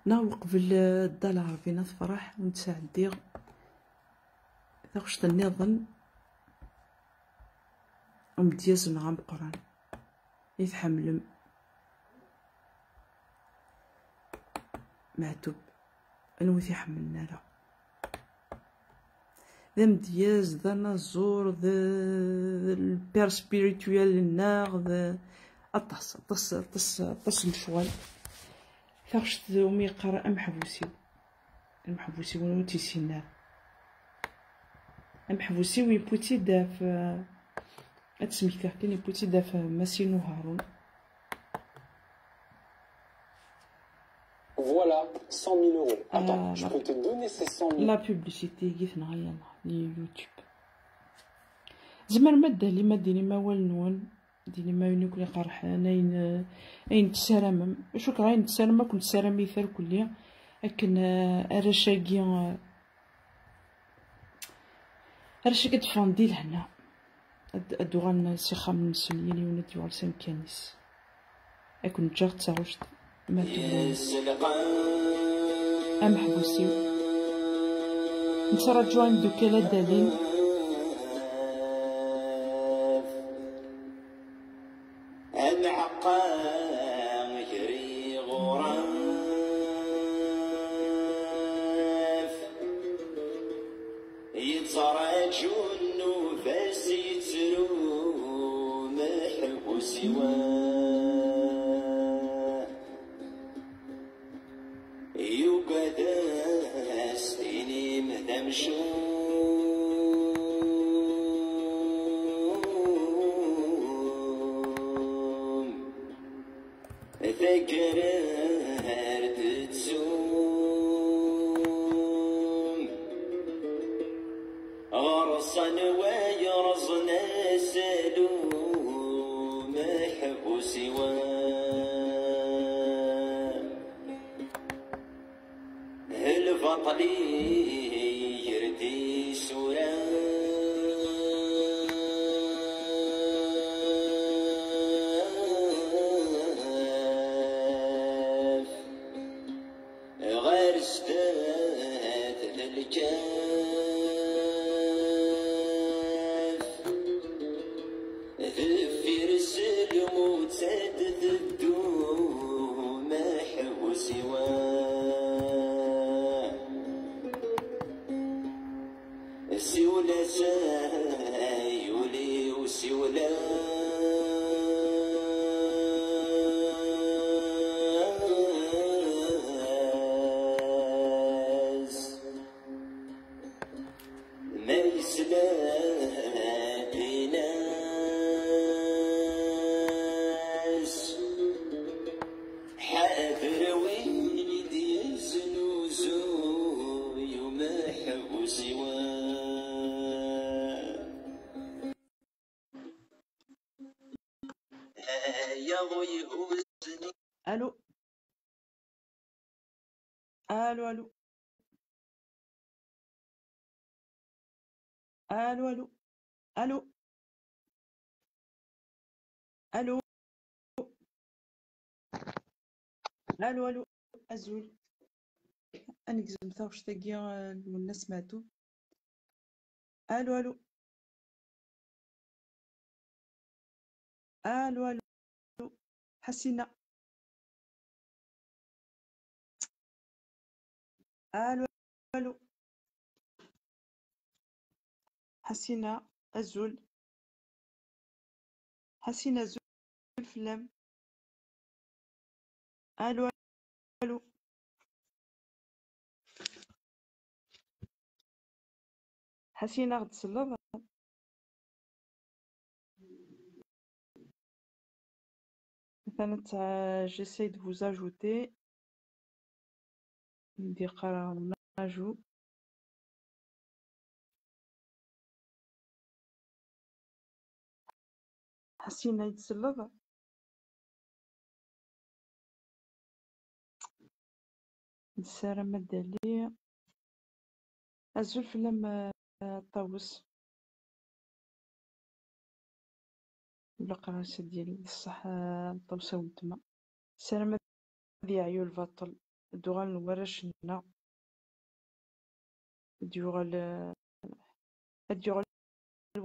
Neɣ uqbel, eh, Dda Lɛerbi n At Ferḥ, ur nettɛeddiɣ taɣect nniḍen, amedyaz-nneɣ ameqqran i tḥemmlem, Meɛtub, anwa ur t-iḥemmlen ara? D amedyaz, d anaẓur, d, d le père spirituel-nneɣ, d aṭas, aṭas, aṭas, aṭas n lecɣal. Taɣect umi yeqqar ameḥbus-iw. Ameḥbus-iw ur tt-yessin ara. Ameḥbus-iw yewwi-tt-id ɣef, ad d-smektiɣ kan, yewwi-tt-id ɣef Masin Uharun. Voilà, cent mille euros. Attends, je peux te donner ces cent mille. La publicité i tenɣa yalla di YouTube. Tzemrem ad d-talim, ad d-tinim awal-nwen, d-tinim ayen i ken-iqerḥen, ayen, ayen tessaramem. Cukkeɣ ayen tessaramem ad ken-tessaram-it irkelli, akken, eh, arrac-agi, eh, arrac-agi ad d-ffɣen di lehna, ad, ad d-uɣalen s ixxamen-nsen, yal yiwen ad d-yuɣal s amkan-is. Ad ken-ǧǧeɣ d taɣect ma tebɣam. Ameḥbus-iw. Nettraǧu imeddukal ad d-alin. Ameɛqa gar iɣuraf. Yettraǧu nnuba-s yettru meḥbus-iw. Yugad ad s-tinim d amcum. Taggara ar d-ttsum. Ɣer-s anwa yerẓen asalu meḥbus-iw. Lbaṭel iger-d isura. Ɣer sdat d lkaf. Deffir-s lmut ad teddu meḥbus-iw. Siwel-as ay ul-iw, siwel-as. Ma yesla ad inas, ḥader win i d-yeznuzuy umeḥbus-iw. Aya ur ihuzz. Allô. Allô, allô. Allô, allô. Allô. Allô. Allô, allô. Azul. Ad negzem taɣect-agi, eh, Lwennas Meɛtub. Allô, allô. Allô, allô. Ḥasina. Allô, allô. Ḥasina, azul. Ḥasina, azul fell-am. Allô, allô. Ḥasina, aɣ-d-tselleḍ? Atan, euh, j'essaie de vous ajouter. Di qqareɣ l'ajout. Ḥasina, ad yi-d-tselleḍ? Nessaram ad d-tali. Azul fell-am, a Ṭawes. Laqrar s-d-yali d ṣṣeḥ, a Ṭawes a weltma. Nessaram ad yeɛyu lbaṭel, ad d-uɣalen warrac-nneɣ, ad d-yuɣal, ad d-yuɣal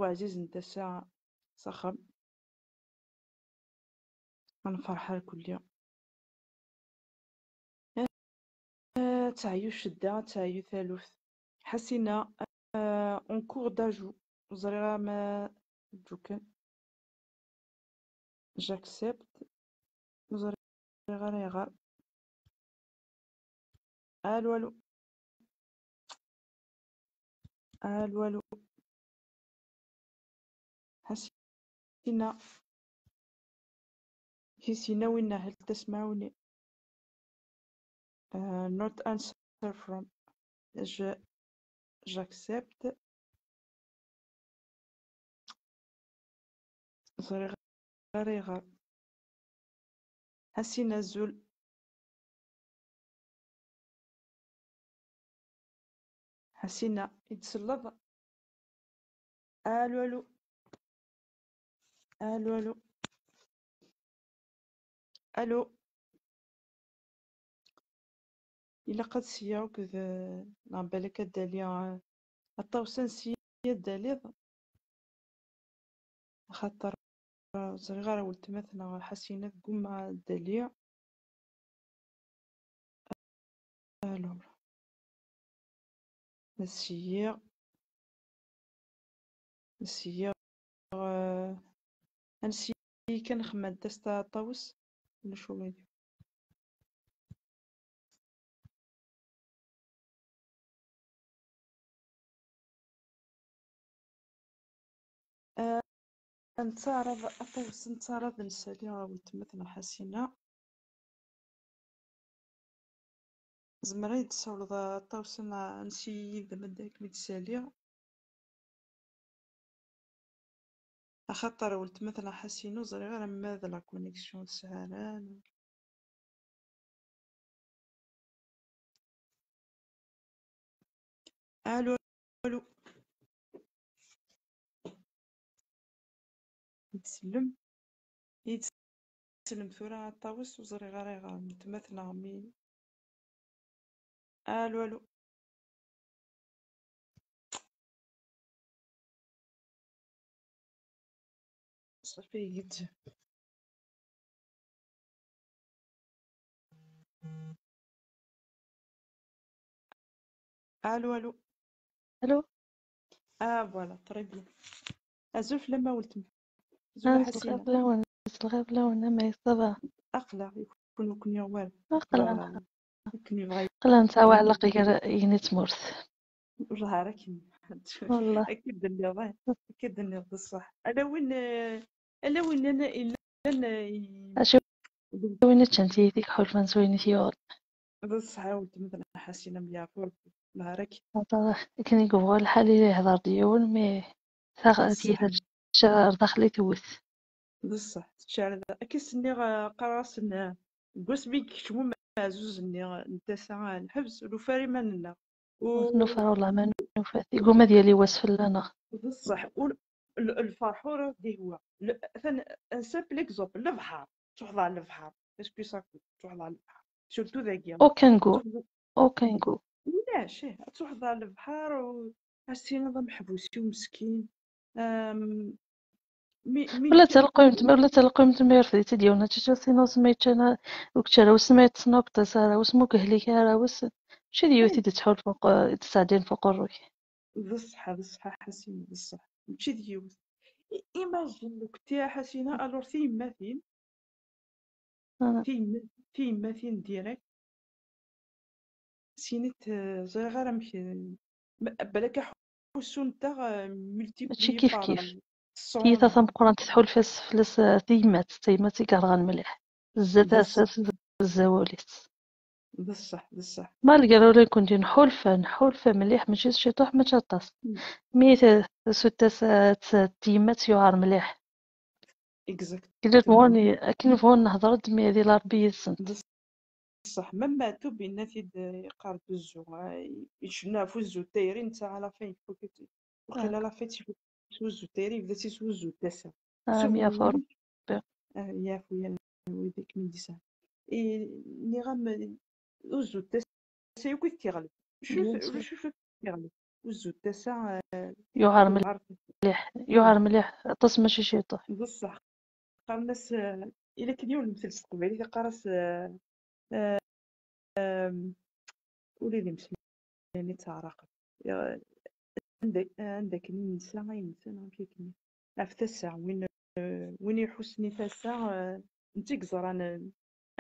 waɛziz n tasa s axxam. Ad nferḥ irkelli. Eh, ad teɛyu ccedda, ad teɛyu taluft. Ḥasina, eh, en cours d'ajout. Ur ẓriɣ ara ma ǧuken. J'accepte. Ur ẓriɣ ara ayɣer. Allô, allô. Allô, allô. Ḥasina. Ḥasina, winna, hal tasmaɛuni. Euh, not answer from. Je, j'accepte. Ẓriɣ ara iɣer. Ḥasin, azul. Ḥasina, i d-selleḍ? Alu, alu. Alu, alu. Alu. Ilaq ad syiɣ akked, neɣ balak ad d-aliɣ, eh, aṭawes ansi ad d-aliḍ. Axaṭer, eh, ẓriɣ ara weltma-tneɣ Ḥasina teggumma ad d-ali. Alors, ad syiɣ, ad syiɣ, eh, ad nsiy kan xemma d-as ta-, ṭawes, ulac ula d yiwen. Ah, nettaɛraḍ, aṭawes nettaɛraḍ ad nsali ɣer weltma-tneɣ Ḥasina. Tzemreḍ ad yi-d-tessawleḍ aṭawes ansi yid-m ad kem-id-saliɣ? Axaṭer weltma-tneɣ Ḥasina ur ẓriɣ ara ma d la connexion ur tesɛi ara. Alu, alu. Ad tsellem. Ad tsellem tura aṭawes ur ẓriɣ ara iɣer weltma-tneɣ mi. Alu, alu. صافي، يجي. الو، الو. الو. اه، voilà، très bien. Azul fell-am a weltma. Azul a Ḥasina. Lɣir fell-awen, lɣir fell-awen, amek ça va? Aql-aɣ, yakun ur ken-yuɣ wara. Aql-aɣ. Ur ken-yebɣi. Aql-aɣ nettɛawaɛlaq gar yigenni d tmurt. Wellah ara kem. Wellah. Akka d-tenniḍ, eh. Akka d-tenniḍ, d ṣṣeḥ. Ala win, eh, ala win yellan, yellan, eh, i- Acu win iččan tiyita i iḥulfan s wayen i t-yuɣen. D ṣṣeḥ, a weltma Ḥasina, am yeɛfu Rebbi. Wellah ara kem. Akken i yebɣu lḥal, i yehder-d yiwen, mi taɣ-, tiyita tečča ar daxel i tewwet. D ṣṣeḥ, teččar da. Akka s-nniɣ, eh, qqareɣ-asen, eh, deg wasmi i yekcem umeɛzuz-nni, eh, n tasa, eh, lḥebs, ur nufi ara iman-nneɣ. Ur t-nufi ara, wellah ma nufa-t. Igumma ad yali wass fell-aneɣ. D ṣṣeḥ, ur, l-, lferḥ ur d-ihwa. L-, atan, un simple exemple, lebḥer. Tṛuḥeḍ ɣer lebḥer. Est-ce que ça coûte? Tṛuḥeḍ ɣer lebḥer. Surtout dagi. Aucun goût. Aucun goût. Ulac, eh, ad tṛuḥeḍ ɣer lebḥer u ad s-tiniḍ ameḥbus-iw meskin. Am, mi, mi Ula d talqaymt, ula d talqaymt ma yerfed-itt-id yiwen, ad teččeḍ, tiniḍ s ma yeččan, ur kečč ara, wis ma yeṭṭes, ur yeṭṭes ara, wis ma ur yehlik ara, wis, mačči d yiwet i d-tettḥulfuḍ, eh, i d-tesɛeddiḍ f uqerru-k. D ṣṣeḥ, d ṣṣeḥ a Ḥasina, d ṣṣeḥ. Mačči d yiwet. I-, imagine لو كنتي a Ḥasina, alors tiyemmatin, Ah. tiyemma-, tiyemmatin direct, sinit, eh, ẓriɣ ara amek, eh, ma-, balak aḥussu-nteɣ, eh, mačči multiplié kif par kif. Cent. Tiyita tameqqrant tḥulfa s-, fell-as, eh, tiyemmat, d tayemmat i yerɣan mliḥ. Tezza d tasa-s, tezza wul-is. D ṣṣeḥ, d ṣṣeḥ. Malgré ur nekkenti nḥulfa, nḥulfa mliḥ, mačči s ciṭuḥ, mačči aṭas. Mm. Mi t-, tasutas, eh, t-, tiyemmat yuɛer mliḥ. Exact. Akken bɣun, akken bɣun nehder-d, mi ad ila Rebbi yid-sent. D ṣṣeḥ. Même Maɛtub yenna-t-id, eh, yeqqar-d uzzu, eh, icennu ɣef uzzu n tayri, netta à la fin ifuk-it. Waqila à la fin ifuk s uzzu n tayri, yebda s uzzu n tasa. Ah, mi afur. Ah, yeɛfu yal wid i kem-id-yesɛan. I, nniɣ-am, eh, uzzu n tasa yakk i t-iɣleb. Bien sûr. Acu i t-iɣleb? Uzzu n tasa, eh, yuɛer mliḥ. Yuɛer mliḥ. Aṭas mačči ciṭuḥ. D ṣṣeḥ. Qqaren-as, eh, ila kan yiwen lemtel s teqbaylit, iqqar-as, eh, eh, ehm, ula d imeslayen i ttaɛraqen. Eh, anda, anda akken i nensa, ay nensa, neɣ amek akken. Ɣef tasa, win, eh, win iḥussen i tasa, eh, netta i yeẓran, eh,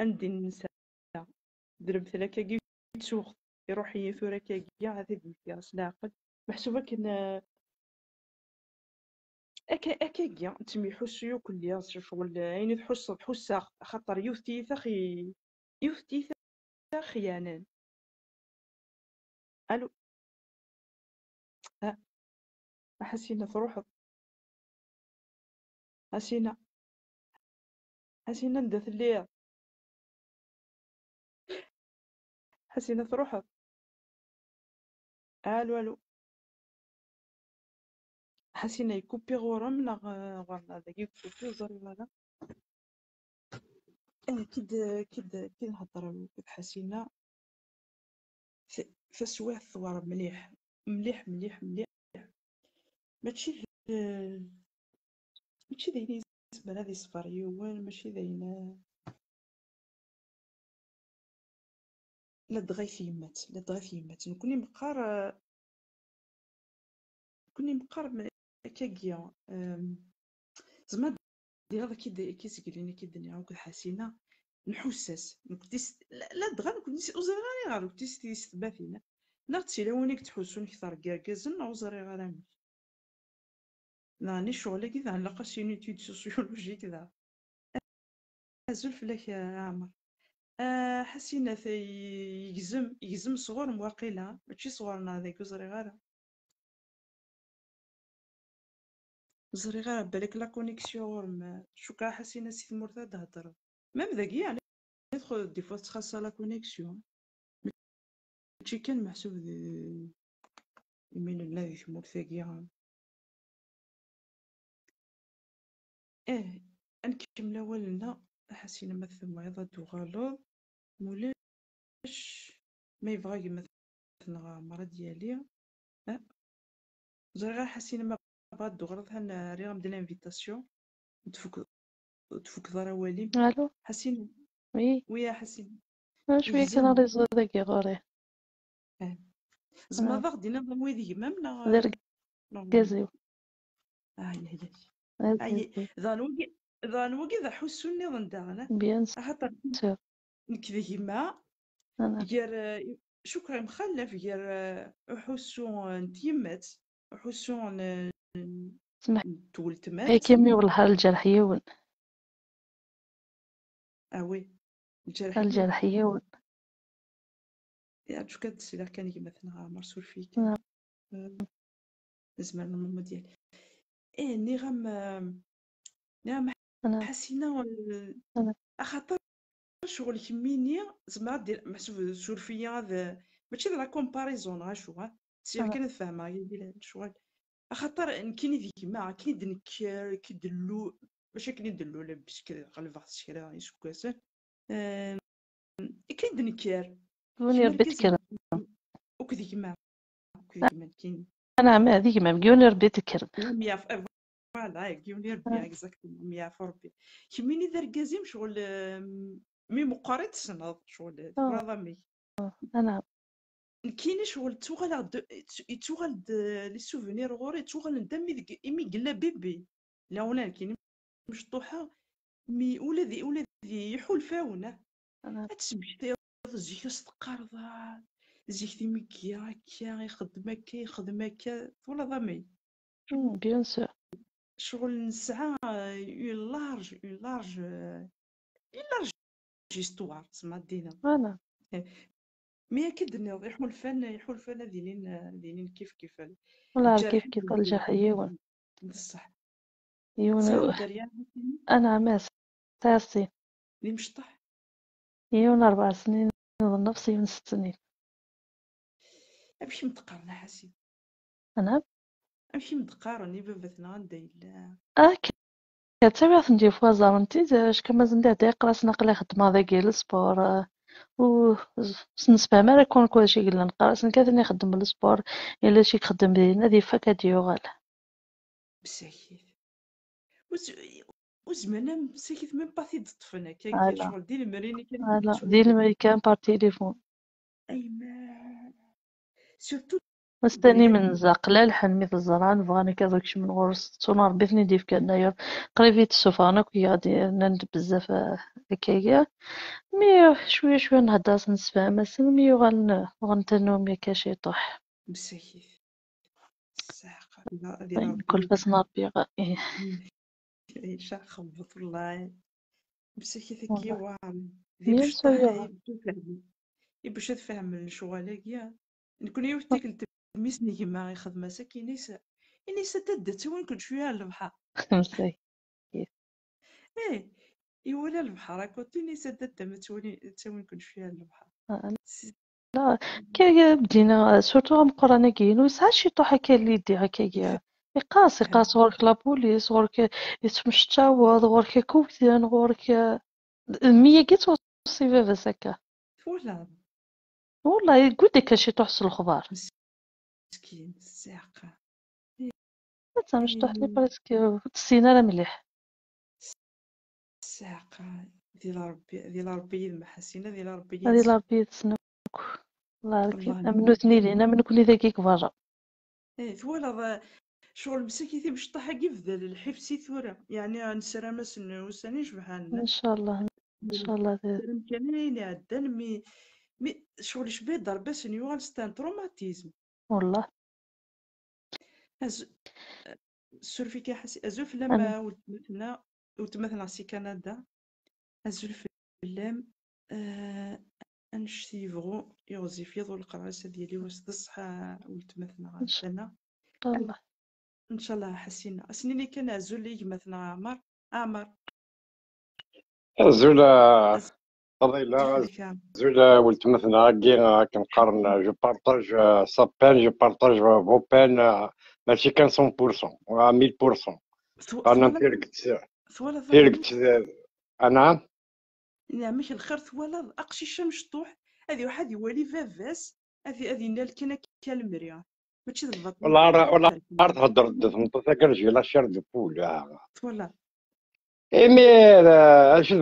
anda i nensa. D lemtel akkagi i ttuɣ, iruḥ-iyi tura akkagi, ad t-id-mmektiɣ s leɛqel. Meḥsub akken, eh, akka, akkagi, ttemyeḥussu akk lliɣ s ccɣel, ayen i tḥusseḍ ḥusseɣ, axaṭer yiwet tiyita xi-, yiwet tiyita xyanen. Alu. Ah. A Ḥasina, truḥeḍ. Ḥasina. Ḥasina, anda telliḍ? Ḥasina, truḥeḍ? Alo, alo. Ḥasina, yekkupi ɣur-m neɣ, eh, ɣur-neɣ dagi yekkupi, ur ẓriɣ ara. Eh, kid, kid, kid nehder akked Ḥasina, t-, taswiɛt tewɛer mliḥ, mliḥ, mliḥ, mliḥ. Mačči d, mačči d ayen yezmer ad iṣber yiwen, mačči d ayen, ladɣa i tyemmat, ladɣa i tyemmat. Nekkni meqqar, nekkni meqqar ma-, akkagi, em, zma d-, diraḍ akka d-, akka i s-gelin, akka d-nniɣ akked Ḥasina, nḥuss-as. Nekkni s-, la-, ladɣa nekkni s-, ur ẓriɣ ara ayɣer nekkni s-, s tbatin. Neɣ d tilawin i yettḥussun kter n yergazen, neɣ ur ẓriɣ ara amek. Neɣ ni ccɣel-agi daɣen ilaq-as une étude sociologique daɣ. Azul fell-ak, a Ɛmer. Ah, Ḥasina, ta-, yegzem, yegzem sɣur-m waqila, mačči sɣur-neɣ dagi, ur ẓriɣ ara. Ur ẓriɣ ara, balak la connexion ɣur-m. Cukkeɣ Ḥasina si tmurt ad d-heddreḍ. Même dagi, yeɛni, des fois tettxaṣṣa la connexion. Mačči kan meḥsub d imi nella di tmurt-agi. Eh, ad nkemmel awal-nneɣ. A Ḥasina, ma tebɣiḍ ad d-tuɣaleḍ, mulac ma yebɣa gma-tneɣ Ɛmer ad d-yali. Eh, ẓriɣ a Ḥasina, ma tebɣiḍ ad d-tuɣaleḍ, han rriɣ-am-d l'invitation. Ur tfukeḍ, ur tfukeḍ ara awal-im. Allô? Ḥasina. Oui. Oui, a Ḥasina. Ah, cwiya kan. Yegzem. Réseau dagi ɣur-i. Eh. Tzemreḍ ad aɣ-d-tiniḍ anwa i d gma-m neɣ? D argaz-iw. Ay, ay, ay. Ay, daɣen wagi, daɣen wagi d aḥussu nniḍen daɣen, eh? Bien sûr. Axaṭer nekk d gma, gar, eh, cukkeɣ yemxallaf gar, eh, uḥussu, eh, n tyemmat, uḥussu n, n tweltmat. Ay, Kimi, wellah, lǧerḥ yiwen. Ah oui. Lǧerḥ yiwen. Lǧerḥ yiwen. Yeɛǧeb kan ad d-sliɣ kan gma-tneɣ Ɛmer, suref-iyi kan. Nezmer nemmud yal. Eh, nniɣ-am, eh, nniɣ-am Ḥasina, eh, axaṭer ccɣel kemmini, zemreɣ ad d-, meḥsub, suref-iyi, ad, mačči d la comparaison, neɣ acu, ha? Sliɣ kan ad fehmeɣ yagi lecɣal. Axaṭer nekkini d gma, akken i d-nekker, akken i d-nlu-, mačči akken i d-nlul, parce que ɣelbeɣ s kra iseggasen. Eh, akken i d-nekker. Yiwen irebbi tekkrem. Akked gma. Akked gma nekkini. Anɛam, d gma-m, yiwen irebbi tekkrem. Voilà, yiwen irebbi, exactement, mi yeɛfu Rebbi. Kemmini d argaz-im, ccɣel, eh, mi meqqer i tessneḍ, ccɣel, twalaḍ amek. Anɛam. Nekkini ccɣel ttuɣaleɣ-d, yettuɣal-d, eh, les souvenirs ɣur-i, ttuɣalen-d am ideg, imi yella bibi. Lawna nekkini mecṭuḥa, mi ula d, ula d iḥulfawen, ah. Ad tesmektiḍ zik ad s-teqqareḍ, ah, zik timeggi akka, ixeddem akka, ixeddem akka, twalaḍ amek. Hmm, bien sûr. Ccɣel nesɛa, euh, une large, une large, euh, une large histoire, zma ad d-iniḍ. Voilà. Mi akka d-tenniḍ, iḥulfan, iḥulfan ad ilin, ad ilin kif kif. Wala, lǧerḥ kif kif, lǧerḥ yiwen. D ṣṣeḥ. Yiwen. Tesɛiḍ dderya? Anɛam, sɛiɣ sin. D imecṭaḥ? Yiwen rebɛ snin, d nnefs, yiwen sett snin. Amek i m-d-qqaren a Ḥasin? Anɛam? Amek i m-d-qqaren i baba-tneɣ anda yella? Akka, ttawiɣ-ten-d yif waẓar n tid, acku mazal d iɛedda yeqqar-asen aql-i xeddmeɣ dagi lespor, eh, ur s-, s-, nesfeham ara kan kul acu i yellan. Qqar-asen kan ixeddem lespor, yella acu i ixeddem din, ad ifak ad d-yuɣal. Msakit. Ur z-, ur zmiren ara msakit, même pas t-id-ṭṭfen akka, akka, ala, ccɣel di lemri-nni kan. Ala, ttwali di lemri kan par téléphone. Ayman. Surtout s tani menza, qlal ḥen mi t-ẓran, bɣan akka ad kecmen ɣur-s, ttun Rebbi ten-id-yefkan ayer. Qrib i t-ssufɣen akk, i aɣ-d-rnan-d bezzaf, eh, akkagi. Mi cwiya cwiya nhedder-asen, nsefham-asen, mi yuɣalen, eh, uɣen tannumi akka ciṭuḥ. Msakit. Ṣṣeḥ, kul fass n Rebbi, ih. Icaxebbet, wallahi. Msakit akka, wallahi. Iwɛer. Di bien sûr, bcṭaḥ, iwɛer. Ibuc ad fehmen. Ibuc ad fehmen lecɣal-agi. Nekni yiwet tikkelt, mmi-s n gma ixdem-as akka, ini-s, ini-s, "Ata d-ttawin-ken cwiya ar lebḥer." Msakit. Eh, Iwala lebḥer akk, tin isadda ddam ad tawin, ad tawin kullec fiha lebḥer. Ah, la, kaya bdina, surtout ameqqran-agi-inu, yesɛa ciṭuḥ akka l'idée akka-agi. Iqas, iqas ɣur-k la police, ɣur-k yettmecčaweḍ, ɣur-k akk wten, ɣur-k, eh, mmi-agi ttwaṣṣi baba-s akka. Twalaḍ? Wallah, yewwi-d akka ciṭuḥ s lexbar. Meskin, ssiɛqa. D tamecṭuḥt-nni presque ur tessin ara mliḥ. Ssiɛqa. Di la Rebbi, di la Rebbi yid-m a Ḥasina, di la Rebbi Di la Rebbi yid-sen akk. Am nutni din, am nekni dagi deg berra. Eh, twalaḍ, eh, ccɣel msaki timecṭaḥ-agi bdan lḥif si tura. Yeɛni, nessaram-asen ussan icebḥen. Ncallah, ncallah. Nessaram kan ayen iɛeddan, mi, mi ccɣel icba-d Rebbi ad sen-yuɣal c'est un traumatisme. Wallah. Az-, surfik a Ḥasi, azul fell-am a weltma-tneɣ, weltma-tneɣ si Kanada. Azul fell-am, eh, annect yebɣu iɣzif yiḍ u leqrar-is ad yali wass d ṣṣeḥ a weltma-tneɣ a Tana. Ncallah. Ncallah a Ḥasina. As-nini kan azul i gma-tneɣ Ɛmer. Ɛmer. Azul a Fadila, azul a weltma-tneɣ-agi, akken qqaren, je partage, euh, sa peine, je partage vos peines, euh, mačči kan cent pour cent, à mille pour cent. Qqaren tirget, tirget, euh, anɛam. Neɛmek lxir, twalaḍ aqcic amecṭuḥ ad iruḥ ad iwali baba-s, ad, ad innal kan akka lemri. Mačči d lbaṭel. Wala ara, wala ara theddreḍ d tmeṭṭut-agi, j'ai la chair de poule, ah. Twalaḍ. Imi, euh, acu,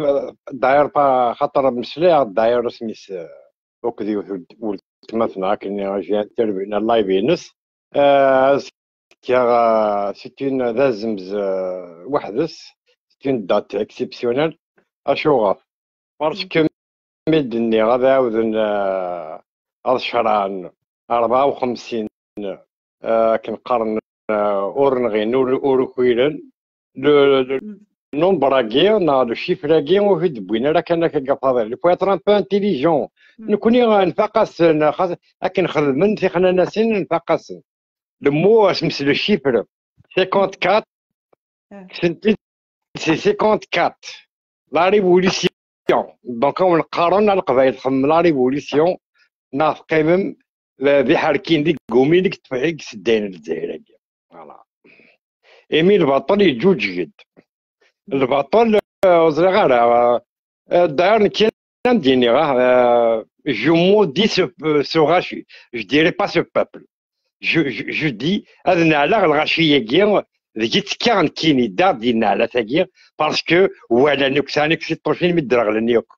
d'ailleurs, pas, xaṭer meslayeɣ, d'ailleurs, asmi-s, euh, akked yiwet n weltma-tneɣ, akken j'ai intervenu live-ines, euh, azekka, euh, c'est une, d azemz, euh, weḥd-s, c'est une date exceptionnelle. Acuɣer? Parce que mi d-nniɣ ad ɛawden, euh, ad cerɛen rebɛa u xemsin, euh, akken qqaren, euh, ur nɣin, ur, ur ukiren, le, le nombre-agi, neɣ le chiffre-agi, ur t-id-wwin ara kan akka, a Faḍil. Il faut être un peu intelligent. Nekkni, euh, nfaq-asen, xas akken xedmen tixnanasin, nfaq-asen. Le mot, asmi-s le chiffre, cinquante-quatre, c'est cinquante-quatre. La révolution. Donc, on qqaren a Leqbayel, xemmem la révolution, neɣ teqqimem d iḥerkiyen d igummi deg tefḥi deg seddayen n Lezzayer-agi. Voilà. Imi lbaṭel yeǧǧuǧeg-d. Lbaṭel, euh, ur ẓriɣ ara, euh, euh, d'ailleurs, nekk am d-iniɣ, ah, euh, je maudis ce, euh, ce gâchis. Je dirais pas ce peuple. Je, je, je dis, ad neɛleɣ lɣaci-agi, deg i ttekkaɣ nekkini, da, di neɛlat-agi, parce que walan akk, sɛan akk tiṭṭucin mi d-reɣlen yakk.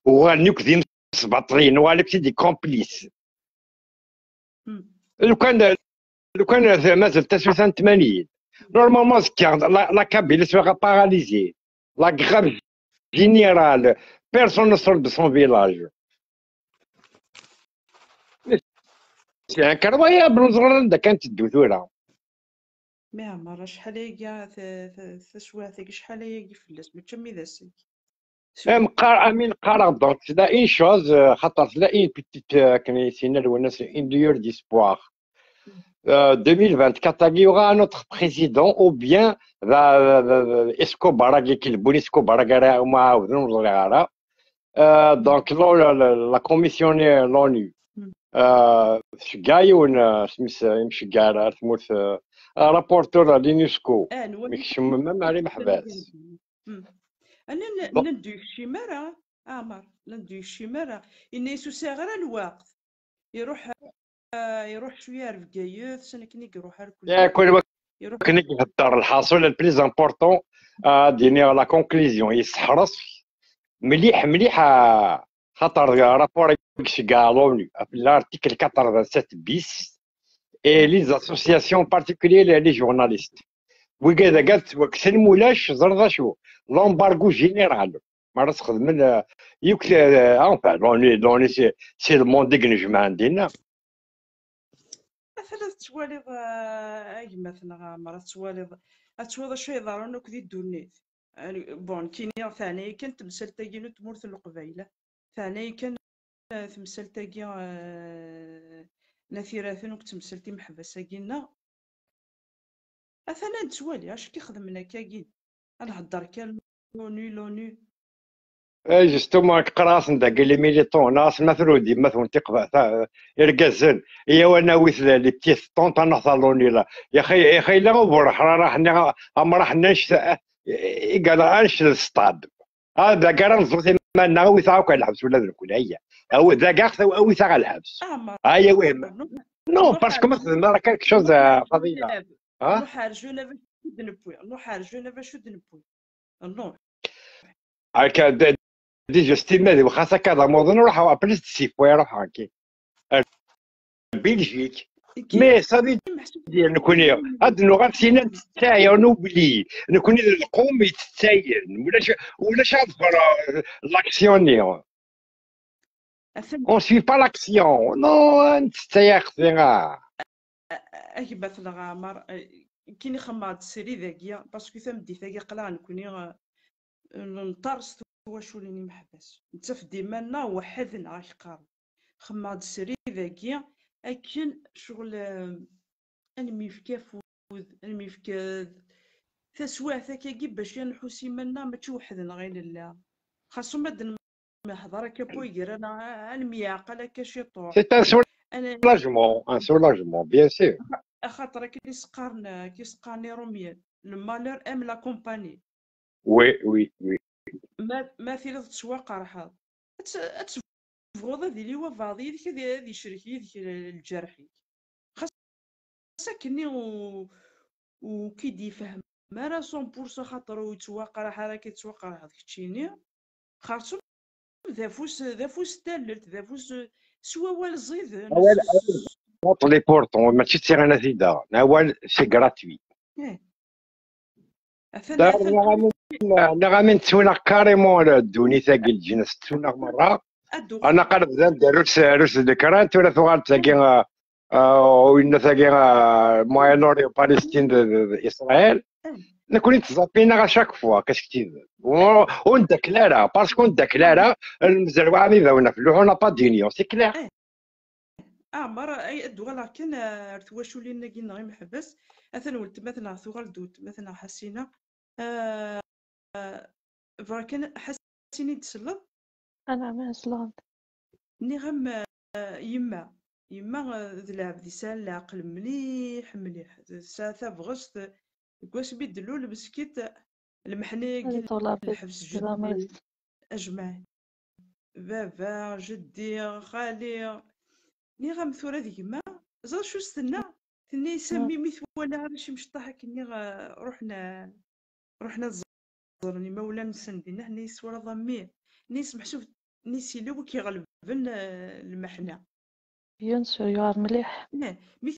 Uɣalen akk d imesbaṭliyen, uɣalen akk d des complices. Lukan, lukan mazal tasuta n tmanyin. Normalement, azekka, la, la Kabylie sera paralysée. La grève générale. Personne ne sort de son village. C'est incroyable, ur ẓriɣ anda kan teddu tura. Mi Ɛmer, acḥal ayagi, ta-, ta-, taswiɛt-agi, acḥal ayagi fell-as, mačči am d ass-agi. Am qqar-, amin qqareɣ, donc, tella une chose, euh, xaṭer tella une petite, euh, akken i s-yenna Lwennas, une lueur d'espoir. Euh, deux mille vingt-quatre-agi, il y aura un autre président, ou bien, euh, euh, euh, Escobar-agi, ki lebwin Escobar-agi ara ɛawden, ur ẓriɣ ara. Euh, donc, la, la, la, la commission, euh, l'ONU. Euh, tceggeɛ yiwen, euh, isem-is, euh, imceggeɛ ar tmurt, euh, rapporteur à l'UNESCO. Mi kecmen même ar imeḥbas. Ana n-, nnan-d ur yekcim ara, Ɛmer, nnan-d ur yekcim ara. Yenna-yas ur sɛiɣ ara lweqt. Iruḥ, ah, iruḥ cwiya ar Bgayet, s akken i iruḥ ar kul. Yakk akken i ihedder, lḥaṣul, le plus important, ad d-iniɣ la conclusion, yesseḥres mliḥ, mliḥ, ah, xaṭer rapport i yeceggeɛ l'ONU, l'article quatre-vingt-sept bis, et les associations, en particulier les, les journalistes. Wigad-agi ad ttwakksen, mulac, ẓer d acu, l'embargo général. Mi ara sxedmen, euh, yakk, euh, enfin, l'ONU, l'ONU, c'est, c'est le monde i inejmaɛen dinna. Atan ad tettwaliḍ, euh, a gma-tneɣ Ɛmer, ad tettwaliḍ, ad tettwaliḍ acu iḍerrun akk di ddunit. Bon, nekkini teɛna-yi kan temsalt-agi n tmurt n Leqbayel. Teɛna-yi kan, eh, temsalt-agi, eh, n At Iraten akked temsalt imeḥbas-agi-nneɣ. Atan ad nettwali acu i xedmen akkagi. Ad nhedder kan l'ONU, l'ONU. Eh, justement, qqar-asen dagi les militants, neɣ asma tura d yemma-twen tiqba-, ta-, irgazen, iyaw ad nawi les petites tantes, ad neɣ taloni la. Yaxi, yaxi la uberreḥ, raḥ-nni, amraḥ-nni, anect, eh, igal, anect d stad. Ah, dagi ara neẓẓu timanna, awit-aɣ akk ɣer lḥebs, ula d nekkni, ayya. Awi-, dagi aɣ-, awit-aɣ ɣer lḥebs. Ayya, wihma. Non, parce que ma txedmeḍ ara quelque chose, euh, Fadila. Hein? Nruḥ ar Genève acu d-newwi. Nruḥ ar Genève acu d-newwi. Non. Akka, d, d Justin ma d xas akka d amuḍin, ruḥeɣ, plus de six fois ruḥeɣ, akka. Ar Belgique. Mais ça veut dire, nekkni, ad nuɣal sina ntettayen, on oublie. Nekkni d lqum yettettayen. Ulac, ulac ad ẓer, euh, l'action-nni. On suit pas l'action. Non, ntettay axti, ah. A gma-tneɣ Ɛmer, eh, kini xemmeɣ-d srid-agi, parce que tameddit-agi aql-aɣ nekkni, eh, nṭerr s twaculin imeḥbas. Nettaf-d iman-nneɣ weḥd-neɣ, ak qqaren. Xemmeɣ-d srid-agi akken ccɣel, eh, ad nemyefk afud, ad nemyefk, eh, taswiɛt akkagi bac ad nḥuss iman-nneɣ mačči weḥd-neɣ i nella. Xas uma d-nehḍer akka poy gar-aneɣ, ad nemyeɛqal akka ciṭuḥ. C'est un soulagement, un soulagement, bien sûr. Axaṭer akken i s-qqaren, akken i s-qqaren Irumyen, le malheur aime la compagnie. Oui, oui, oui. Ma, ma tiliḍ tettwaqerḥeḍ, ad t-, ad tebɣuḍ ad yili wabeɛḍ yid-k, ad, ad yecrek yid-k lǧerḥ-ik. Xas akkenni u-, ur k-id-yefhem ara cent pour cent, xaṭer ur yettwaqerḥ ara, akka tettwaqerḥeḍ keččini. Xerṣum d afus, d afus n tallelt, d afus s wawal ẓiden. Awal, awal, les portons, mačči d tiɣinat i daɣen. Awal, c'est gratuit. Eh. Atan, atan. Nniɣ-am-in, nniɣ-am-in ttwinaɣ carrément ddunit-agi, leǧnas ttwinaɣ merra. Ad uɣal. Ana qal bdan d rrus, rrus d lekran, tura tuɣal tagi, ah, ah, winna tagi, ah, Moyen-Orient, Palestine d, d, d Israël. Eh. Nekkni ttẓappin-aɣ à chaque fois, qu'est-ce que tu veux? Ur, ur ndakel ara, parce que ur ndakel ara, nmezzer waɛni d awen ɣef luḥu, on n'a pas d'union, c'est clair. Eh. Ah, Ɛmer, ay, ad d-uɣaleɣ kan, ah, ar twaculin-agi-nneɣ imeḥbas. Atan weltma-tneɣ tuɣal-d, weltma-tneɣ Ḥasina. Ah, bɣiɣ kan Ḥasin i d-selleḍ? Anɛam, ad selleɣ. Nniɣ-am, ah, yemma. Yemma, ah, d lɛebd yesɛan leɛqel mliḥ, mliḥ. Tesɛa tabɣest, deg wasmi d-tlul, meskint, lmeḥna-agi, lḥebs, jeddi, ajmaɛ. Baba, jeddi, xali. Nniɣ-am tura d gma, ẓer acu s-tenna? Tenna-yas, a mmi, mi twala arrac imecṭaḥ akken, nniɣ, ah, ruḥen, ah, ruḥen ad ẓren imawlan-nsen dinna, tenna-yas, twalaḍ a mmi? Tenna-yas, meḥsub, tenna-yas, yella wi k-iɣelben, ah, lmeḥna. Bien sûr, yuɛer mliḥ. Eh, mi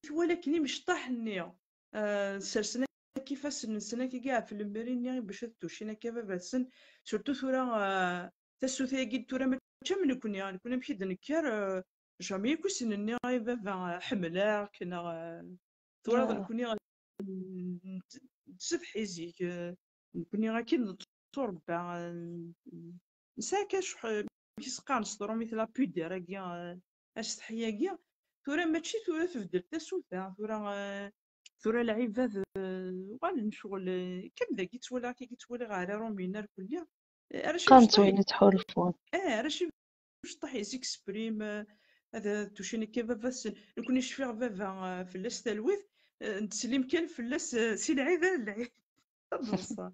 twala akken imecṭaḥ-nni, ah, sersen akk ifassen-nsen akkagi ɣef lemri-nni bac ad tucin akka baba-tsen, surtout tura, ah, tasuta-agi tura mačči am nekkni, nekkni amek i d-nekker, ah, jamais akk i sen-nniɣ i baba, ah, ḥemmleɣ-k, neɣ, ah, twalaḍ nekkni, ah, n-, n-, nettsetḥi zik, ah, nekkni akken netturebba, ah, nesɛa kan cḥ-, amek i s-qqaren s trumit, la pudeur-agi, ah, asetḥi-agi. Tura mačči, tura tbeddel tasuta, tura, ah, tura lɛibad, ah, uɣalen ccɣel, ah, kan dagi ttwaliɣ, akka i ttwaliɣ ɣer Iṛumyen irkelli. Ah, arrac qqaren-tt imecṭaḥ wayen yettḥulfun. Eh, arrac imecṭaḥ s'expriment, ah, ad tucin akka baba-tsen. Nekkni cfiɣ baba, ah, fell-as talwit, ah, nettsellim kan fell-as, ah, si lɛid ar lɛid. Taḍsa.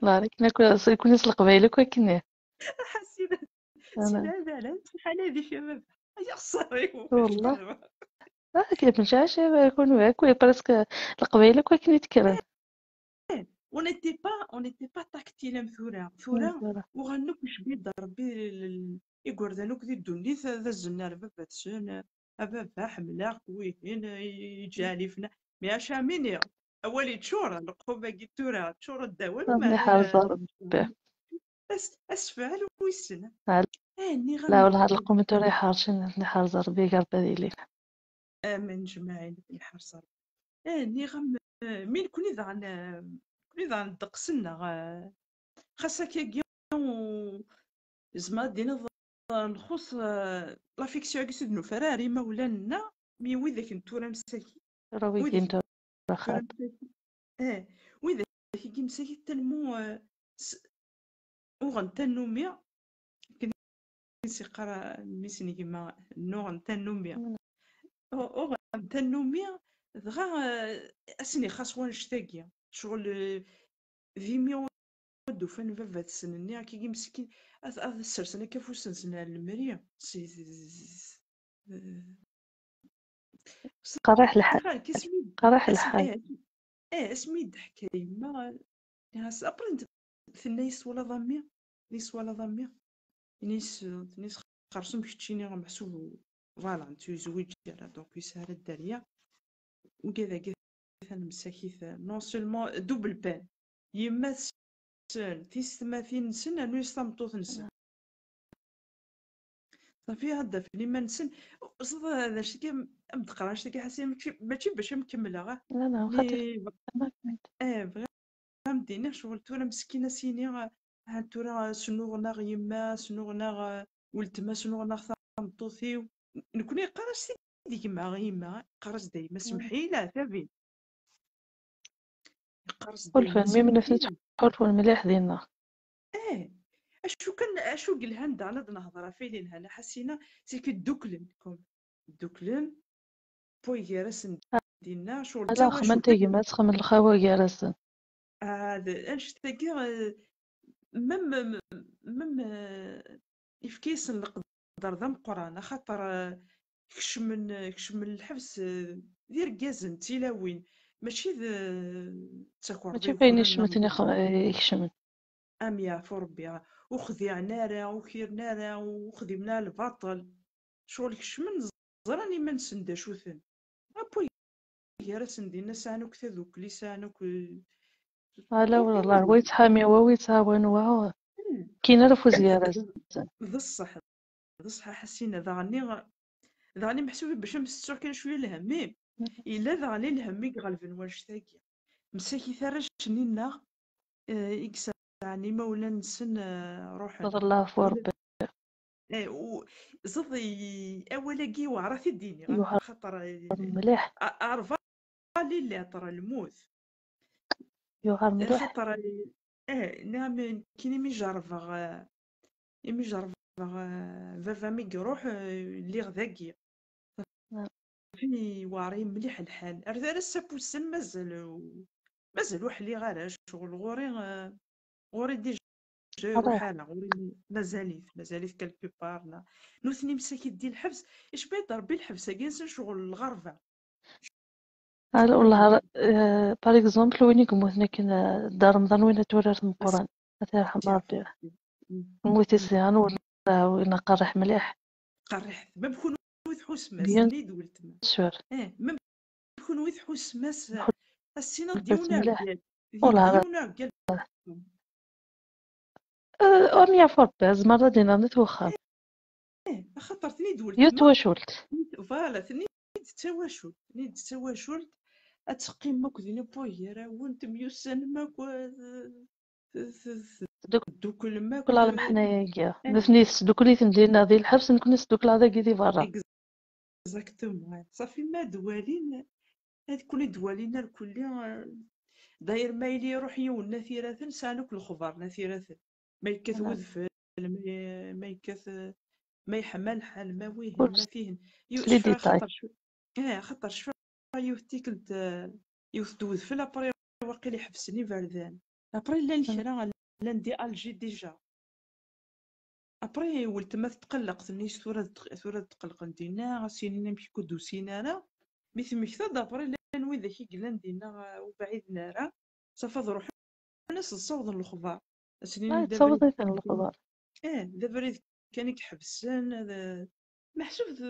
Larik, nekkni s Leqbayel akk akken. Ḥasin, si lɛid ar lɛid, si lḥala di kama. Ay, xṣer-iw. Wallah. Ah, kif mcac, kunwi akk, presque Leqbayel akk akken i d-kkren. Eh, on n'était pas, on n'était pas tactile am tura. Tura, uɣalen akk icbi-d Rebbi, l-, l-, igerdan akk di ddunit, d azenna ar baba-tsen, a baba, ḥemmleɣ-k, wihin, iǧeɛl ifna. Mi acu am iniɣ, awal yeččur, lqum-agi tura, ččur ddaw-, Rebbi iḥerz Rebbi. As-, asfeɛl wissen. Ɛla-, eh, nniɣ-am la, wala had lqum tura iḥercen, iḥerz Rebbi, igerb ad ilin. Amin jmaɛin, iḥerz Rebbi. Eh, nniɣ-am, eh, mi nekkni daɣen, eh, nekkni daɣen ddeqs-nneɣ, eh, xas akkagi, u-, tzemreḍ ad d-tiniḍ, eh, nxuṣ, eh, l'affection-agi s ur d-nufi ara ar imawlan-nneɣ, mi widak n tura msaki. Tura widak n tura xaṭ. Eh, widak i msaki tellement, eh, s-, uɣen tannumi, akken i s-yeqqar mmi-s n gma, nnuɣen tannumi. U-, uɣen tannumi, dɣa, eh, ad sen-ixas wannect-agi. Ccɣel, eh, d imi ur d-ufan baba-tsen-nni, akkagi meskin, ad, ad sersen akka afus-nsen ar lemri. Si, si, si, si, eh, Qerriḥ lḥal. Qerriḥ lḥal. Eh, eh, asmi i d-teḥka yemma, nniɣ-as, après, tenna-yas, "Twalaḍ a mmi?" Tenna-yas, "Twalaḍ a mmi?" Tenna-yas, tenna-yas, "Xersum keččini, meḥsub, voilà, ur yezwiǧ ara, donc yesɛa ara dderya." Ugad-agi atan msakit, non seulement double peine. Yemma-tsen, tiyessetmatin-nsen, rnu-yas tameṭṭut-nsen. Safi ad d-afen iman-nsen. Ẓeḍ d acu-agi am d-qqareɣ, acu-agi ḥasin mačči, mačči bac am kemmleɣ, ah. Eh, bɣiɣ ad m-d-iniɣ, ccɣel tura meskin ad s-iniɣ, ah, tura snuɣnaɣ yemma, snuɣnaɣ, ah, weltma, snuɣnaɣ tameṭṭut-iw. Nekni yeqqar-as-t-id gma, yemma, yeqqar-as dayma, semḥ-iyi leɛtab-im. Yeqqar-as dayma, ḥulfan, mi mnefni ttḥulfun mliḥ dinna. Eh, acu kan, acu yelhan daɣen ad nehḍer ɣef ayen yelhan a Ḥasina, c'est que dduklen, comme dduklen, poy gar-asen dinna, ccɣel ala xemmen tagmat, xemmen lxawa gar-asen. Ah, d, annect-agi, eh, même, même, même, eh, yefka-yasen leqder d ameqqran, axaṭer, eh, kecmen, kecmen lḥebs, eh, d irgazen, d tilawin, mačči d, d takerḍa. Mačči d ayen icemten i kecmen. Am yeɛfu Rebbi, ur xdiɛen ara, ur kiren ara, ur xdimen ara lbaṭel. Ccɣel kecmen, ẓran iman-nsen d acu-ten. Après, gar-asen dinna sɛan akk tadukli, sɛan akk, eh, ala wallah, wa yettḥami wa, wa yettɛawan wa, hmm, kkin ara afus gar-asen. D ṣṣeḥ, d ṣṣeḥ a Ḥasina, daɣen, daɣen meḥsub bac am settuɣ kan cwiya lhemm, yella daɣen lhemm i iɣelben wannect-agi. Msakit arrac-nni-nneɣ, eh, i yesɛan imawlan-nsen, eh, ruḥen. Fadl ɣef Rebbi. Eh, u-, ẓeḍ i-, awal-agi yewɛer ad t-id-iniɣ, yewɛer xaṭer, eh, mliḥ. A-, arba lili ṭer lmut. Yewɛer mliḥ. Xaṭer, eh, nniɣ-am nekkini imi jerrbeɣ, eh, imi jerrbeɣ, eh, baba-m i iruḥ, eh, lliɣ dagi. Fi yewɛer-iyi mliḥ lḥal. Ar d ara s-appusen mazal, mazal ur ḥliɣ ara, ccɣel ɣur-i, eh, ɣur-i déjà iruḥ ara, ɣur-i mazal-it, mazal-it quelque part, la. Nutni msakit di lḥebs, icba-yi-d Rebbi lḥebs-agi-nsen ccɣel lɣerba. Ala, wallah, eh, par exemple, win i yemmuten akken, eh, Dda Remḍan, win ad turar tmeqqran, ad t-yerḥem Rebbi. Yemmut-is diɣen, wallah, win qerriḥ mliḥ. Qerriḥ, même kunwi tḥusem-as, bien sûr. Eh, même kunwi tḥusem-as, as-tiniḍ d yiwen uɛeggal. Wallah. D yiwen uɛeggal. Eh, am yeɛfu Rebbi, tzemreḍ ad d-tiniḍ n at wexxam. Eh, axaṭer ten-id weltma. Yiwet twacult. Voilà, ten-id d tawacult. Ten-id d tawacult. Ad teqqimem akk din, poy gar-awen, temyussanem akk, eh, tedduklem akk. Kul lemḥnaya-agi. Eh. Nutni tesdukkel-iten dinna di lḥebs, nekkni nesdukkel dagi di berra. Exactement. Safi ma d-walin, ad kul i d-walin arkulli, eh, dayr ma yili iruḥ yiwen n at iraten, sɛan akk lexbar n at iraten. Ma yekkat wedfel, ma, ma yekkat, eh, ma yeḥma lḥal, ma wihin, ma tihin. Yu-, les détails. Axaṭer cfa, eh, axaṭer cfa yiwet tikkelt, eh, yiwet n wedfel, après waqil iḥebsen iberdan. Après llan kra, llan di Alger déjà. Après, weltma tetqelleq, tenna-yas, "Tura ad tq-, tura ad tqellqen dinna, ad s-inin amek i ur d-usin ara." Mi temmekta-d, après, llan widak i yellan dinna, eh, ur bɛiden ara, safi ad ruḥen, ad sen-ssawḍen lexbar. Ad s-inin d abrid, ssawḍen-iten lexbar. Eh, d abrid kan i iḥebsen, ad, meḥsub d,